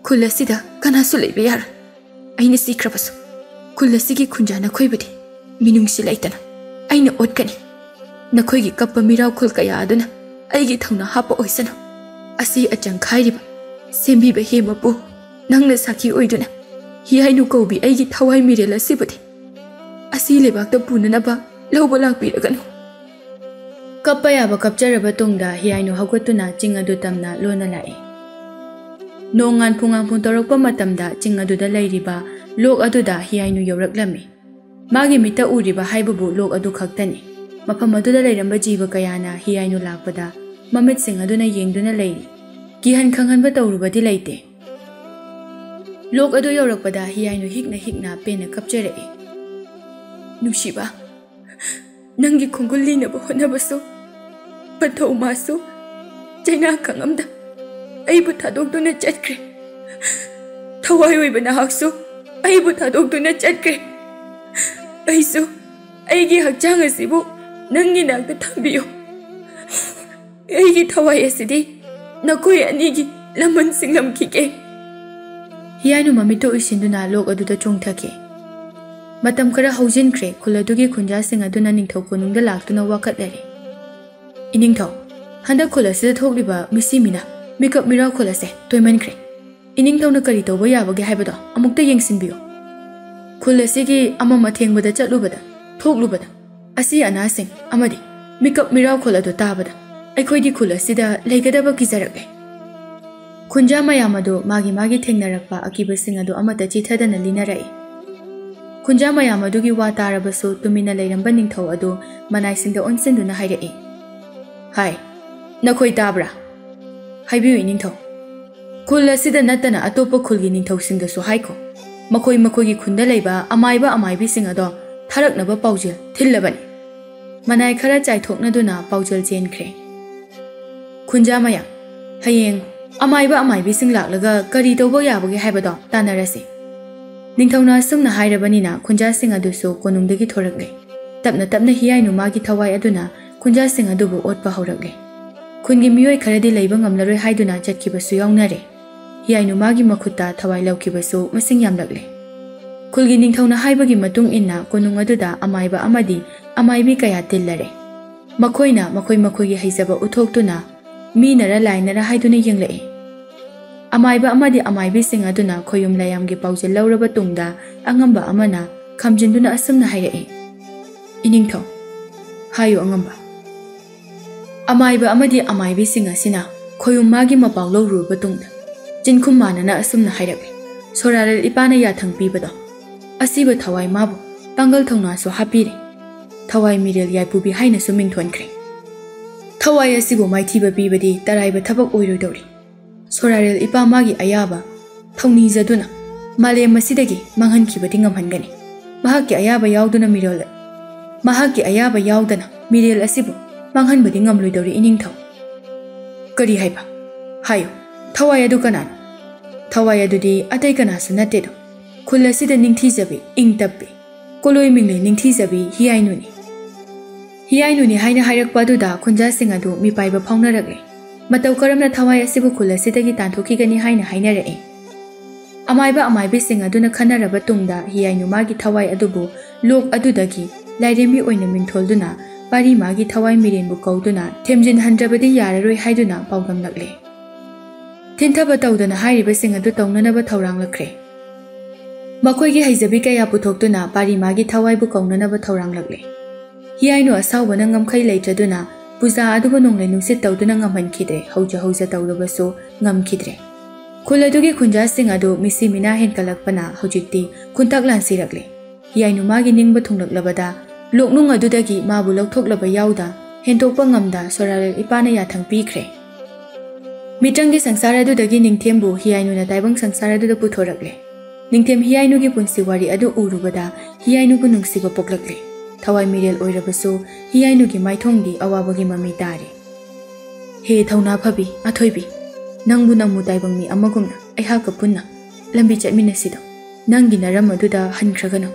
ꯈꯨꯜ ꯑꯁꯤꯗ ꯀꯅꯥꯁꯨ ꯂꯩꯕ ꯌꯥꯔꯣꯏ꯫ ꯑꯩꯅ ꯁꯤꯈ꯭ꯔꯕꯁꯨ ꯈꯨꯜ ꯑꯁꯤꯒꯤ ꯈꯨꯟꯖꯥ ꯅꯈꯣꯏꯕꯨꯗꯤ ꯃꯤꯅꯨꯡꯁꯤ ꯂꯩꯇꯅ ꯑꯩꯅ ꯑꯣꯠꯀꯅꯤ꯫ ꯅꯈꯣꯏꯒꯤ ꯀꯞꯄ ꯃꯤꯔꯥꯎꯈꯣꯜ ꯀꯌꯥ ꯑꯗꯨꯅ ꯑꯩꯒꯤ ꯊꯧꯅꯥ ꯍꯥꯞꯄ ꯑꯣꯏꯁꯅꯨ꯫ ꯑꯁꯤ ꯑꯆꯪ ꯈꯥꯏꯔꯤꯕ ꯁꯦꯝꯕꯤꯕ ꯍꯦ ꯃꯄꯨ, ꯅꯪꯅ ꯁꯥꯈꯤ ꯑꯣꯏꯗꯨꯅ ꯍꯤꯌꯥꯏꯅꯨ ꯀꯧꯕꯤ ꯑꯩꯒꯤ ꯊꯋꯥꯏ ꯃꯤꯔꯦꯜ ꯑꯁꯤꯕꯨꯗꯤ ꯑꯁꯤ ꯂꯩꯕꯥꯛꯇ ꯄꯨꯅꯅꯕ ꯂꯧꯕ ꯂꯥꯛꯄꯤꯔꯒꯅꯨ꯫" ꯀꯞꯄ ꯌꯥꯕ ꯀꯞꯆꯔꯕ ꯇꯨꯡꯗ ꯍꯤꯌꯥꯏꯅꯨ ꯍꯧꯒꯠꯇꯨꯅ ꯆꯤꯡ ꯑꯗꯨ ꯇꯝꯅ ꯂꯣꯟꯅ ꯂꯥꯛꯏ꯫ ꯅꯣꯡ ꯉꯥꯟꯐꯨ ꯉꯥꯟꯐꯨ ꯇꯧꯔꯛꯄ ꯃꯇꯝꯗ ꯆꯤꯡ ꯑꯗꯨꯗ ꯂꯩꯔꯤꯕ ꯂꯣꯛ ꯑꯗꯨꯗ ꯍꯤꯌꯥꯏꯅꯨ ꯌꯧꯔꯛꯂꯝꯃꯤ꯫ ꯃꯥꯒꯤ ꯃꯤꯠꯇ ꯎꯔꯤꯕ ꯍꯥꯏꯕꯕꯨ ꯂꯣꯛ ꯑꯗꯨ ꯈꯛꯇꯅꯤ꯫ ꯃꯐꯝ ꯑꯗꯨꯗ ꯂꯩꯔꯝꯕ ꯖꯤꯕ ꯀꯌꯥꯅ ꯍꯤꯌꯥꯏꯅꯨ ꯂꯥꯛꯄꯗ ꯃꯃꯤꯠꯁꯤꯡ ꯑꯗꯨꯅ ꯌꯦꯡꯗꯨꯅ ꯂꯩꯔꯤ꯫ ꯀꯤꯍꯟ ꯈꯪꯍꯟꯕ ꯇꯧꯔꯨꯕꯗꯤ ꯂꯩꯇꯦ꯫ ꯂꯣꯛ ꯑꯗꯨ ꯌꯧꯔꯛꯄꯗ ꯍꯤꯌꯥꯏꯅꯨ ꯍꯤꯛꯅ ꯍꯤꯛꯅ ꯄꯦꯟꯅ ꯀꯞꯆꯔꯛꯏ꯫ "ꯅꯨꯡꯁꯤꯕ, ꯅꯪꯒꯤ ꯈꯣꯡꯒꯨꯜ ꯂꯤꯅꯕ ꯍꯣꯠꯅꯕꯁꯨ ꯄꯟꯊꯧ ꯃꯥꯁꯨ ꯆꯩꯅꯥ ꯈꯪꯉꯝꯗ ꯑꯩꯕꯨ ꯊꯥꯗꯣꯛꯇꯨꯅ ꯆꯠꯈ꯭ꯔꯦ꯫ ꯊꯋꯥꯏ ꯑꯣꯏꯕ ꯅꯍꯥꯛꯁꯨ ꯑꯩꯕꯨ ꯊꯥꯗꯣꯛꯇꯨꯅ ꯆꯠꯈ꯭ꯔꯦ꯫ ꯑꯩꯁꯨ ꯑꯩꯒꯤ ꯍꯛꯆꯥꯡ ꯑꯁꯤꯕꯨ ꯅꯪꯒꯤ ꯅꯥꯛꯇ ꯊꯝꯕꯤꯌꯨ꯫ ꯑꯩꯒꯤ ꯊꯋꯥꯏ ꯑꯁꯤꯗꯤ ꯅꯈꯣꯏ ꯑꯅꯤꯒꯤ ꯂꯃꯟ ꯁꯤꯡꯂꯝꯈꯤꯒꯦ꯫" ꯍꯤꯌꯥꯏꯅꯨ ꯃꯃꯤꯠꯇ ꯎꯏꯁꯤꯟꯗꯨꯅ ꯂꯣꯛ ꯑꯗꯨꯗ ꯆꯣꯡꯊꯈꯤ꯫ ꯃꯇꯝ ꯈꯔ ꯍꯧꯖꯤꯟꯈ꯭ꯔꯦ꯫ ꯈꯨꯜ ꯑꯗꯨꯒꯤ ꯈꯨꯟꯖꯥꯁꯤꯡ ꯑꯗꯨꯅ ꯅꯤꯡꯊꯧ ꯀꯣꯅꯨꯡꯗ ꯂꯥꯛꯇꯨꯅ ꯋꯥꯀꯠꯅꯔꯦ꯫ "ꯏꯅꯤꯡꯊꯧ, ꯍꯟꯗꯛ ꯈꯨꯜ ꯑꯁꯤꯗ ꯊꯣꯛꯂꯤꯕ ꯃꯤꯁꯤ ꯃꯤꯅꯥ, ꯃꯤꯀꯞ ꯃꯤꯔꯥꯎꯈꯣꯜ ꯑꯁꯦ ꯇꯣꯏꯃꯟꯈ꯭ꯔꯦ꯫ ꯏꯅꯤꯡꯊꯧꯅ ꯀꯔꯤ ꯇꯧꯕ ꯌꯥꯕꯒꯦ ꯍꯥꯏꯕꯗꯣ ꯑꯃꯨꯛꯇ ꯌꯦꯡꯁꯤꯟꯕꯤꯌꯨ꯫ ꯈꯨꯜ ꯑꯁꯤꯒꯤ ꯑꯃꯝ ꯑꯊꯦꯡꯕꯗ ꯆꯠꯂꯨꯕꯗ, ꯊꯣꯛꯂꯨꯕꯗ, ꯑꯁꯤ ꯑꯅꯥꯁꯤꯡ ꯑꯃꯗꯤ ꯃꯤꯀꯞ ꯃꯤꯔꯥꯎꯈꯣꯜ ꯑꯗꯨ ꯇꯥꯕꯗ ꯑꯩꯈꯣꯏꯗꯤ ꯈꯨꯜ ꯑꯁꯤꯗ ꯂꯩꯒꯗꯕ ꯀꯤꯖꯔꯛꯂꯦ꯫ ꯈꯨꯟꯖꯥ ꯃꯌꯥꯝ ꯑꯗꯨ ꯃꯥꯒꯤ ꯃꯥꯒꯤ ꯊꯦꯡꯅꯔꯛꯄ ꯑꯀꯤꯕꯁꯤꯡ ꯑꯗꯨ ꯑꯃꯠꯇ ꯆꯤꯊꯗꯅ ꯂꯤꯅꯔꯛꯏ꯫ ꯈꯨꯟꯖꯥ ꯃꯌꯥꯝ ꯑꯗꯨꯒꯤ ꯋꯥ ꯇꯥꯔꯕꯁꯨ ꯇꯨꯃꯤꯟꯅ ꯂꯩꯔꯝꯕ ꯅꯤꯡꯊꯧ ꯑꯗꯨ ꯃꯅꯥꯏꯁꯤꯡꯗ ꯑꯣꯟꯁꯤꯟꯗꯨꯅ ꯍꯥꯏꯔꯛꯏ, "ꯍꯥꯏ, ꯅꯈꯣꯏ ꯇꯥꯕ꯭ꯔꯥ? ꯍꯥꯏꯕꯤꯌꯨ ꯏꯅꯤꯡꯊꯧ꯫ ꯈꯨꯜ ꯑꯁꯤꯗ ꯅꯠꯇꯅ ꯑꯇꯣꯞꯄ ꯈꯨꯜꯒꯤ ꯅꯤꯡꯊꯧꯁꯤꯡꯗꯁꯨ ꯍꯥꯏꯈꯣ꯫ ꯃꯈꯣꯏ ꯃꯈꯣꯏꯒꯤ ꯈꯨꯟꯗ ꯂꯩꯕ ꯑꯃꯥꯏꯕ ꯑꯃꯥꯏꯕꯤꯁꯤꯡ ꯑꯗꯣ ꯊꯥꯔꯛꯅꯕ ꯄꯥꯎꯖꯦꯜ ꯊꯤꯜꯂꯕꯅꯤ꯫" ꯃꯅꯥꯏ ꯈꯔ ꯆꯥꯏꯊꯣꯛꯅꯗꯨꯅ ꯄꯥꯎꯖꯦꯜ ꯆꯦꯟꯈ꯭ꯔꯦ꯫ ꯈꯨꯟꯖꯥ ꯃꯌꯥꯝ, ꯍꯌꯦꯡ ꯑꯃꯥꯏꯕ ꯑꯃꯥꯏꯕꯤꯁꯤꯡ ꯂꯥꯛꯂꯒ ꯀꯔꯤ ꯇꯧꯕ ꯌꯥꯕꯒꯦ ꯍꯥꯏꯕꯗꯣ ꯇꯥꯟꯅꯔꯁꯤ꯫ ꯅꯤꯡꯊꯧꯅ ꯑꯁꯨꯝꯅ ꯍꯥꯏꯔꯕꯅꯤꯅ ꯈꯨꯟꯖꯥꯁꯤꯡ ꯑꯗꯨꯁꯨ ꯀꯣꯅꯨꯡꯗꯒꯤ ꯊꯣꯔꯛꯂꯦ꯫ ꯇꯞꯅ ꯇꯞꯅ ꯍꯤꯌꯥꯏꯅꯨ ꯃꯥꯒꯤ ꯊꯋꯥꯏ ꯑꯗꯨꯅ ꯈꯨꯟꯖꯥꯁꯤꯡ ꯑꯗꯨꯕꯨ ꯑꯣꯠꯄ ꯍꯧꯔꯛꯂꯦ꯫ ꯈꯨꯟꯒꯤ ꯃꯤꯑꯣꯏ ꯈꯔꯗꯤ ꯂꯩꯕ ꯉꯝꯂꯔꯣꯏ ꯍꯥꯏꯗꯨꯅ ꯆꯠꯈꯤꯕꯁꯨ ꯌꯥꯎꯅꯔꯦ꯫ ꯍꯤꯌꯥꯏꯅꯨ ꯃꯥꯒꯤ ꯃꯈꯨꯠꯇ ꯊꯋꯥꯏ ꯂꯧꯈꯤꯕꯁꯨ ꯃꯁꯤꯡ ꯌꯥꯝꯂꯛꯂꯦ꯫ ꯈꯨꯜꯒꯤ ꯅꯤꯡꯊꯧꯅ ꯍꯥꯏꯕꯒꯤ ꯃꯇꯨꯡ ꯏꯟꯅ ꯀꯣꯅꯨꯡ ꯑꯗꯨꯗ ꯑꯃꯥꯏꯕ ꯑꯃꯗꯤ ꯑꯃꯥꯏꯕꯤ ꯀꯌꯥ ꯇꯤꯜꯂꯔꯦ꯫ ꯃꯈꯣꯏꯅ ꯃꯈꯣꯏ ꯃꯈꯣꯏꯒꯤ ꯍꯩꯖꯕ ꯎꯠꯊꯣꯛꯇꯨꯅ ꯃꯤꯅꯔ ꯂꯥꯏꯅꯔ ꯍꯥꯏꯗꯨꯅ ꯌꯦꯡꯂꯛꯏ꯫ ꯑꯃꯥꯏꯕ ꯑꯃꯗꯤ ꯑꯃꯥꯏꯕꯤꯁꯤꯡ ꯑꯗꯨꯅ ꯈꯣꯌꯨꯝ ꯂꯥꯌꯥꯝꯒꯤ ꯄꯥꯎꯖꯦꯜ ꯂꯧꯔꯕ ꯇꯨꯡꯗ ꯑꯉꯝꯕ ꯑꯃꯅ ꯈꯝꯖꯤꯟꯗꯨꯅ ꯑꯁꯨꯝꯅ ꯍꯥꯏꯔꯛꯏ, "ꯏꯅꯤꯡꯊꯧ, ꯍꯥꯏꯌꯨ ꯑꯉꯝꯕ꯫" ꯑꯃꯥꯏꯕ ꯑꯃꯗꯤ ꯑꯃꯥꯏꯕꯤꯁꯤꯡ ꯑꯁꯤꯅ ꯈꯣꯌꯨꯝ ꯃꯥꯒꯤ ꯃꯄꯥꯎ ꯂꯧꯔꯨꯔꯕ ꯇꯨꯡꯗ ꯆꯤꯟꯈꯨꯝ ꯃꯥꯟꯅꯅ ꯑꯁꯨꯝꯅ ꯍꯥꯏꯔꯛꯂꯤ, "ꯁꯣꯔꯥꯔꯦꯜ ꯏꯄꯥꯅ ꯌꯥꯊꯪ ꯄꯤꯕꯗꯣ, ꯑꯁꯤꯕ ꯊꯋꯥꯏ ꯃꯥꯕꯨ ꯄꯥꯡꯒꯜ ꯊꯧꯅꯥꯁꯨ ꯍꯥꯞꯄꯤꯔꯦ꯫ ꯊꯋꯥꯏ ꯃꯤꯔꯦꯜ ꯌꯥꯏꯄꯨꯕꯤ ꯍꯥꯏꯅꯁꯨ ꯃꯤꯡꯊꯣꯟꯈ꯭ꯔꯦ꯫ ꯊꯋꯥꯏ ꯑꯁꯤꯕꯨ ꯃꯥꯏꯊꯤꯕ ꯄꯤꯕꯗꯤ ꯇꯔꯥꯏꯕ ꯊꯕꯛ ꯑꯣꯏꯔꯣꯏꯗꯧꯔꯤ꯫ ꯁꯣꯔꯥꯔꯦꯜ ꯏꯄꯥ ꯃꯥꯒꯤ ꯑꯌꯥꯕ ꯊꯧꯅꯤꯖꯗꯨꯅ ꯃꯥꯂꯦꯝ ꯑꯁꯤꯗꯒꯤ ꯃꯥꯡꯍꯟꯈꯤꯕꯗꯤ ꯉꯝꯍꯟꯒꯅꯤ꯫ ꯃꯍꯥꯛꯀꯤ ꯑꯌꯥꯕ ꯌꯥꯎꯗꯅ ꯃꯤꯔꯣꯜ, ꯃꯍꯥꯛꯀꯤ ꯑꯌꯥꯕ ꯌꯥꯎꯗꯅ ꯃꯤꯔꯦꯜ ꯑꯁꯤꯕꯨ ꯃꯥꯡꯍꯟꯕꯗꯤ ꯉꯝꯂꯣꯏꯗꯧꯔꯤ ꯏꯅꯤꯡꯊꯧ꯫" "ꯀꯔꯤ ꯍꯥꯏꯕ? ꯍꯥꯏꯌꯨ, ꯊꯋꯥꯏ ꯑꯗꯨ ꯀꯅꯥꯅꯣ?" "ꯊꯋꯥꯏ ꯑꯗꯨꯗꯤ ꯑꯇꯩ ꯀꯅꯥꯁꯨ ꯅꯠꯇꯦꯗꯣ, ꯈꯨꯜ ꯑꯁꯤꯗ ꯅꯤꯡꯊꯤꯖꯕꯤ, ꯏꯪ ꯇꯞꯄꯤ, ꯀꯣꯂꯣꯏ ꯃꯤꯡꯂꯩ ꯅꯤꯡꯊꯤꯖꯕꯤ ꯍꯤꯌꯥꯏꯅꯨꯅꯤ꯫" ꯍꯤꯌꯥꯏꯅꯨꯅꯤ ꯍꯥꯏꯅ ꯍꯥꯏꯔꯛꯄ ꯑꯗꯨꯗ ꯈꯨꯟꯖꯥꯁꯤꯡ ꯑꯗꯨ ꯃꯤꯄꯥꯏꯕ ꯐꯥꯎꯅꯔꯛꯂꯦ꯫ ꯃꯇꯧ ꯀꯔꯝꯅ ꯊꯋꯥꯏ ꯑꯁꯤꯕꯨ ꯈꯨꯜ ꯑꯁꯤꯗꯒꯤ ꯇꯥꯟꯊꯣꯛꯈꯤꯒꯅꯤ ꯍꯥꯏꯅ ꯍꯥꯏꯅꯔꯛꯏ꯫ ꯑꯃꯥꯏꯕ ꯑꯃꯥꯏꯕꯤꯁꯤꯡ ꯑꯗꯨꯅ ꯈꯟꯅꯔꯕ ꯇꯨꯡꯗ ꯍꯤꯌꯥꯏꯅꯨ ꯃꯥꯒꯤ ꯊꯋꯥꯏ ꯑꯗꯨꯕꯨ ꯂꯣꯛ ꯑꯗꯨꯗꯒꯤ ꯂꯥꯏꯔꯦꯝꯕꯤ ꯑꯣꯏꯅ ꯃꯤꯡꯊꯣꯜꯗꯨꯅ ꯄꯥꯔꯤ ꯃꯥꯒꯤ ꯊꯋꯥꯏ ꯃꯤꯔꯦꯟꯕꯨ ꯀꯧꯗꯨꯅ ꯊꯦꯝꯖꯤꯟꯍꯟꯗ꯭ꯔꯕꯗꯤ ꯌꯥꯔꯔꯣꯏ ꯍꯥꯏꯗꯨꯅ ꯄꯥꯎꯗꯝꯂꯛꯂꯦ꯫ ꯊꯤꯟꯊꯕ ꯇꯧꯗꯅ ꯍꯥꯏꯔꯤꯕꯁꯤꯡ ꯑꯗꯨ ꯇꯧꯅꯅꯕ ꯊꯧꯔꯥꯡꯂꯛꯈ꯭ꯔꯦ꯫ ꯃꯈꯣꯏꯒꯤ ꯍꯩꯖꯕꯤ ꯀꯌꯥ ꯄꯨꯊꯣꯛꯇꯨꯅ ꯄꯥꯔꯤꯃꯥꯒꯤ ꯊꯋꯥꯏꯕꯨ ꯀꯧꯅꯅꯕ ꯊꯧꯔꯥꯡꯂꯛꯂꯦ꯫ ꯍꯤꯌꯥꯏꯅꯨ ꯑꯁꯥꯎꯕꯅ ꯉꯝꯈꯩ ꯂꯩꯇ꯭ꯔꯗꯨꯅ ꯄꯨꯖꯥ ꯑꯗꯨꯕꯨ ꯅꯣꯡꯂꯩ ꯅꯨꯡꯁꯤꯠ ꯇꯧꯗꯨꯅ ꯉꯝꯍꯟꯈꯤꯗ꯭ꯔꯦ, ꯍꯧꯖ ꯍꯧꯖ ꯇꯧꯔꯕꯁꯨ ꯉꯝꯈꯤꯗ꯭ꯔꯦ꯫ ꯈꯨꯜ ꯑꯗꯨꯒꯤ ꯈꯨꯟꯖꯥꯁꯤꯡ ꯑꯗꯨ ꯃꯤꯁꯤ ꯃꯤꯅꯥ ꯍꯦꯟꯒꯠꯂꯛꯄꯅ ꯍꯧꯖꯤꯛꯇꯤ ꯈꯨꯟꯇꯥꯛ ꯂꯥꯟꯁꯤꯔꯛꯂꯦ꯫ ꯍꯤꯌꯥꯏꯅꯨ ꯃꯥꯒꯤ ꯅꯤꯡꯕ ꯊꯨꯡꯂꯛꯂꯕꯗ ꯂꯣꯛꯅꯨꯡ ꯑꯗꯨꯗꯒꯤ ꯃꯥꯕꯨ ꯂꯧꯊꯣꯛꯂꯕ ꯌꯥꯎꯗ ꯍꯦꯟꯗꯣꯛꯄ ꯉꯝꯗ ꯁꯣꯔꯥꯔꯦꯜ ꯏꯄꯥꯅ ꯌꯥꯊꯪ ꯄꯤꯈ꯭ꯔꯦ꯫ ꯃꯤꯇ꯭ꯔꯪꯒꯤ ꯁꯪꯁꯥꯔ ꯑꯗꯨꯗꯒꯤ ꯅꯤꯡꯊꯦꯝꯕꯨ ꯍꯤꯌꯥꯏꯅꯨꯅ ꯇꯥꯏꯕꯪ ꯁꯪꯁꯥꯔ ꯑꯗꯨꯗ ꯄꯨꯊꯣꯔꯛꯂꯦ꯫ ꯅꯤꯡꯊꯦꯝ ꯍꯤꯌꯥꯏꯅꯨꯒꯤ ꯄꯨꯟꯁꯤ ꯋꯥꯔꯤ ꯑꯗꯨ ꯎꯔꯨꯕꯗ ꯍꯤꯌꯥꯏꯅꯨꯕꯨ ꯅꯨꯡꯁꯤꯕ ꯄꯣꯛꯂꯛꯂꯦ꯫ ꯊꯋꯥꯏ ꯃꯤꯔꯦꯜ ꯑꯣꯏꯔꯕꯁꯨ ꯍꯤꯌꯥꯏꯅꯨꯒꯤ ꯃꯥꯏꯊꯣꯡꯗꯤ ꯑꯋꯥꯕꯒꯤ ꯃꯃꯤ ꯇꯥꯔꯦ꯫ ꯍꯦ ꯊꯧꯅꯥ ꯐꯕꯤ, ꯑꯊꯣꯏꯕꯤ, ꯅꯪꯕꯨ ꯅꯝꯃꯨ ꯇꯥꯏꯕꯪ ꯃꯤ ꯑꯃꯒꯨꯝꯅ ꯑꯩꯍꯥꯛꯀ ꯄꯨꯟꯅ ꯂꯝꯕꯤ ꯆꯠꯃꯤꯟꯅꯁꯤꯗ, ꯅꯪꯒꯤ ꯅꯔꯝ ꯑꯗꯨꯗ ꯍꯟꯈ꯭ꯔꯒꯅꯨ꯫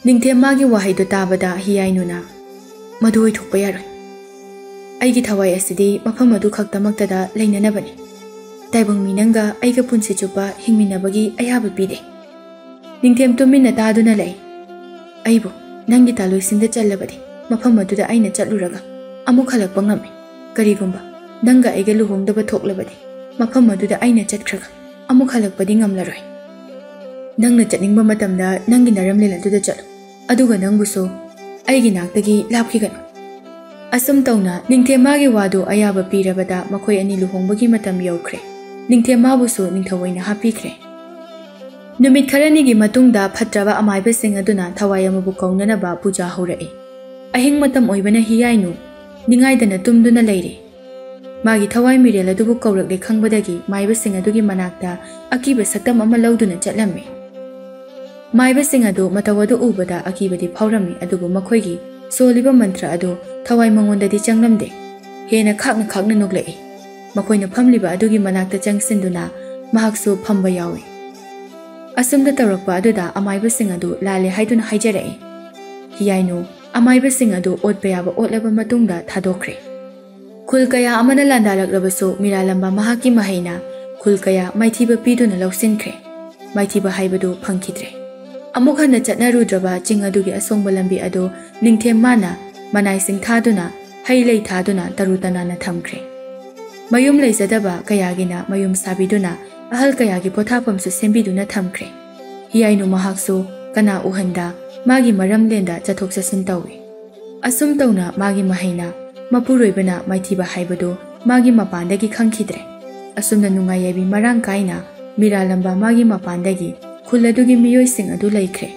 ꯅꯤꯡꯊꯦꯝ ꯃꯥꯒꯤ ꯋꯥꯍꯩꯗꯨ ꯇꯥꯕꯗ ꯍꯤꯌꯥꯏꯅꯨꯅ, "ꯃꯗꯨ ꯑꯣꯏꯊꯣꯛꯄ ꯌꯥꯔꯣꯏ꯫ ꯑꯩꯒꯤ ꯊꯋꯥꯏ ꯑꯁꯤꯗꯤ ꯃꯐꯝ ꯑꯗꯨ ꯈꯛꯇꯃꯛꯇꯗ ꯂꯩꯅꯅꯕꯅꯤ꯫ ꯇꯥꯏꯕꯪ ꯃꯤ ꯅꯪꯒ ꯑꯩꯒ ꯄꯨꯟꯁꯤ ꯆꯨꯞꯄ ꯍꯤꯡꯃꯤꯟꯅꯕꯒꯤ ꯑꯌꯥꯕ ꯄꯤꯗꯦ꯫" ꯅꯤꯡꯊꯦꯝ ꯇꯨꯃꯤꯟꯅ ꯇꯥꯗꯨꯅ ꯂꯩ꯫ "ꯑꯩꯕꯨ ꯅꯪꯒꯤ ꯇꯥꯂꯣꯏꯁꯤꯟꯗ ꯆꯜꯂꯕꯗꯤ ꯃꯐꯝ ꯑꯗꯨꯗ ꯑꯩꯅ ꯆꯠꯂꯨꯔꯒ ꯑꯃꯨꯛ ꯍꯜꯂꯛꯄ ꯉꯝꯃꯤ꯫ ꯀꯔꯤꯒꯨꯝꯕ ꯅꯪꯒ ꯑꯩꯒ ꯂꯨꯍꯣꯡꯗꯕ ꯊꯣꯛꯂꯕꯗꯤ ꯃꯐꯝ ꯑꯗꯨꯗ ꯑꯩꯅ ꯆꯠꯈ꯭ꯔꯒ ꯑꯃꯨꯛ ꯍꯜꯂꯛꯄꯗꯤ ꯉꯝꯂꯔꯣꯏ꯫ ꯅꯪꯅ ꯆꯠꯅꯤꯡꯕ ꯃꯇꯝꯗ ꯅꯪꯒꯤ ꯅꯔꯝꯂꯦꯟ ꯑꯗꯨꯗ ꯆꯠꯂꯨ, ꯑꯗꯨꯒ ꯅꯪꯕꯨꯁꯨ ꯑꯩꯒꯤ ꯅꯥꯛꯇꯒꯤ ꯂꯥꯞꯈꯤꯒꯅꯨ꯫" ꯑꯁꯨꯝ ꯇꯧꯅ ꯅꯤꯡꯊꯦꯝ ꯃꯥꯒꯤ ꯋꯥꯗꯨ ꯑꯌꯥꯕ ꯄꯤꯔꯕꯗ ꯃꯈꯣꯏ ꯑꯅꯤ ꯂꯨꯍꯣꯡꯕꯒꯤ ꯃꯇꯝ ꯌꯧꯈ꯭ꯔꯦ꯫ ꯅꯤꯡꯊꯦꯝ ꯃꯥꯕꯨꯁꯨ ꯅꯤꯡꯊꯧ ꯑꯣꯏꯅ ꯍꯥꯞꯄꯤꯈ꯭ꯔꯦ꯫ ꯅꯨꯃꯤꯠ ꯈꯔꯅꯤꯒꯤ ꯃꯇꯨꯡꯗ ꯐꯠꯇ꯭ꯔꯕ ꯑꯃꯥꯏꯕꯁꯤꯡ ꯑꯗꯨꯅ ꯊꯋꯥꯏ ꯑꯃꯕꯨ ꯀꯧꯅꯅꯕ ꯄꯨꯖꯥ ꯍꯧꯔꯛꯏ꯫ ꯑꯍꯤꯡ ꯃꯇꯝ ꯑꯣꯏꯕꯅ ꯍꯤꯌꯥꯏꯅꯨ ꯅꯤꯡꯉꯥꯏꯗꯅ ꯇꯨꯝꯗꯨꯅ ꯂꯩꯔꯤ꯫ ꯃꯥꯒꯤ ꯊꯋꯥꯏ ꯃꯤꯔꯦꯜ ꯑꯗꯨꯕꯨ ꯀꯧꯔꯛꯂꯦ ꯈꯪꯕꯗꯒꯤ ꯃꯥꯏꯕꯁꯤꯡ ꯑꯗꯨꯒꯤ ꯃꯅꯥꯛꯇ ꯑꯀꯤꯕ ꯁꯛꯇꯝ ꯑꯃ ꯂꯧꯗꯨꯅ ꯆꯠꯂꯝꯃꯤ꯫ ꯃꯥꯏꯕꯁꯤꯡ ꯑꯗꯨ ꯃꯇꯧ ꯑꯗꯨ ꯎꯕꯗ ꯑꯀꯤꯕꯗꯤ ꯐꯥꯎꯔꯝꯃꯤ, ꯑꯗꯨꯕꯨ ꯃꯈꯣꯏꯒꯤ ꯁꯣꯜꯂꯤꯕ ꯃꯟꯇ꯭ꯔ ꯑꯗꯨ ꯊꯋꯥꯏ ꯃꯉꯣꯟꯗꯗꯤ ꯆꯪꯂꯝꯗꯦ꯫ ꯍꯦꯟꯅ ꯈꯥꯛꯅ ꯈꯥꯛꯅ ꯅꯣꯛꯂꯛꯏ꯫ ꯃꯈꯣꯏꯅ ꯐꯝꯂꯤꯕ ꯑꯗꯨꯒꯤ ꯃꯅꯥꯛꯇ ꯆꯪꯁꯤꯟꯗꯨꯅ ꯃꯍꯥꯛꯁꯨ ꯐꯝꯕ ꯌꯥꯎꯏ꯫ ꯑꯁꯨꯝꯅ ꯇꯧꯔꯛꯄ ꯑꯗꯨꯗ ꯑꯃꯥꯏꯕꯁꯤꯡ ꯑꯗꯨ ꯂꯥꯜꯂꯦ ꯍꯥꯏꯗꯨꯅ ꯍꯥꯏꯖꯔꯛꯏ꯫ ꯍꯤꯌꯥꯏꯅꯨ ꯑꯃꯥꯏꯕꯁꯤꯡ ꯑꯗꯨ ꯑꯣꯠꯄ ꯌꯥꯕ ꯑꯣꯠꯂꯕ ꯃꯇꯨꯡꯗ ꯊꯥꯗꯣꯛꯈ꯭ꯔꯦ꯫ ꯈꯨꯜ ꯀꯌꯥ ꯑꯃꯅ ꯂꯥꯟꯗꯥꯔꯛꯂꯕꯁꯨ ꯃꯤꯔꯥꯂꯝꯕ ꯃꯍꯥꯛꯀꯤ ꯃꯍꯩꯅ ꯈꯨꯜ ꯀꯌꯥ ꯃꯥꯏꯊꯤꯕ ꯄꯤꯗꯨꯅ ꯂꯧꯁꯤꯟꯈ꯭ꯔꯦ꯫ ꯃꯥꯏꯊꯤꯕ ꯍꯥꯏꯕꯗꯨ ꯐꯪꯈꯤꯗ꯭ꯔꯦ꯫ ꯑꯃꯨꯛ ꯍꯟꯅ ꯆꯠꯅꯔꯨꯗ꯭ꯔꯕ ꯆꯤꯡ ꯑꯗꯨꯒꯤ ꯑꯁꯣꯡꯕ ꯂꯝꯕꯤ ꯑꯗꯨ ꯅꯤꯡꯊꯦꯝ ꯃꯥꯅ ꯃꯅꯥꯏꯁꯤꯡ ꯊꯥꯗꯨꯅ, ꯍꯩ ꯂꯩ ꯊꯥꯗꯨꯅ ꯇꯔꯨ ꯇꯅꯥꯟꯅ ꯊꯝꯈ꯭ꯔꯦ꯫ ꯃꯌꯨꯝ ꯂꯩꯖꯗꯕ ꯀꯌꯥꯒꯤꯅ ꯃꯌꯨꯝ ꯁꯥꯕꯤꯗꯨꯅ ꯑꯍꯜ ꯀꯌꯥꯒꯤ ꯄꯣꯊꯥꯐꯝꯁꯨ ꯁꯦꯝꯕꯤꯗꯨꯅ ꯊꯝꯈ꯭ꯔꯦ꯫ ꯍꯤꯌꯥꯏꯅꯨ ꯃꯍꯥꯛꯁꯨ ꯀꯅꯥ ꯎꯍꯟꯗ ꯃꯥꯒꯤ ꯃꯔꯝꯂꯦꯟꯗ ꯆꯠꯊꯣꯛ ꯆꯠꯁꯤꯟ ꯇꯧꯏ꯫ ꯑꯁꯨꯝ ꯇꯧꯅ ꯃꯥꯒꯤ ꯃꯍꯩꯅ ꯃꯄꯨꯔꯣꯏꯕꯅ ꯃꯥꯏꯊꯤꯕ ꯍꯥꯏꯕꯗꯨ ꯃꯥꯒꯤ ꯃꯄꯥꯟꯗꯒꯤ ꯈꯪꯈꯤꯗ꯭ꯔꯦ꯫ ꯑꯁꯨꯝꯅ ꯅꯨꯡꯉꯥꯏ ꯌꯥꯏꯕꯤ ꯃꯔꯥꯡ ꯀꯥꯏꯅ ꯃꯤꯔꯥꯜꯂꯝꯕ ꯃꯥꯒꯤ ꯃꯄꯥꯟꯗꯒꯤ ꯈꯨꯜ ꯑꯗꯨꯒꯤ ꯃꯤꯑꯣꯏꯁꯤꯡ ꯑꯗꯨ ꯂꯩꯈ꯭ꯔꯦ꯫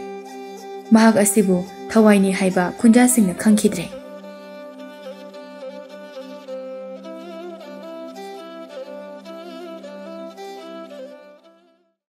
ꯃꯍꯥꯛ ꯑꯁꯤꯕꯨ ꯊꯋꯥꯏꯅꯤ ꯍꯥꯏꯕ ꯈꯨꯟꯖꯥꯁꯤꯡꯅ ꯈꯪꯈꯤꯗ꯭ꯔꯦ꯫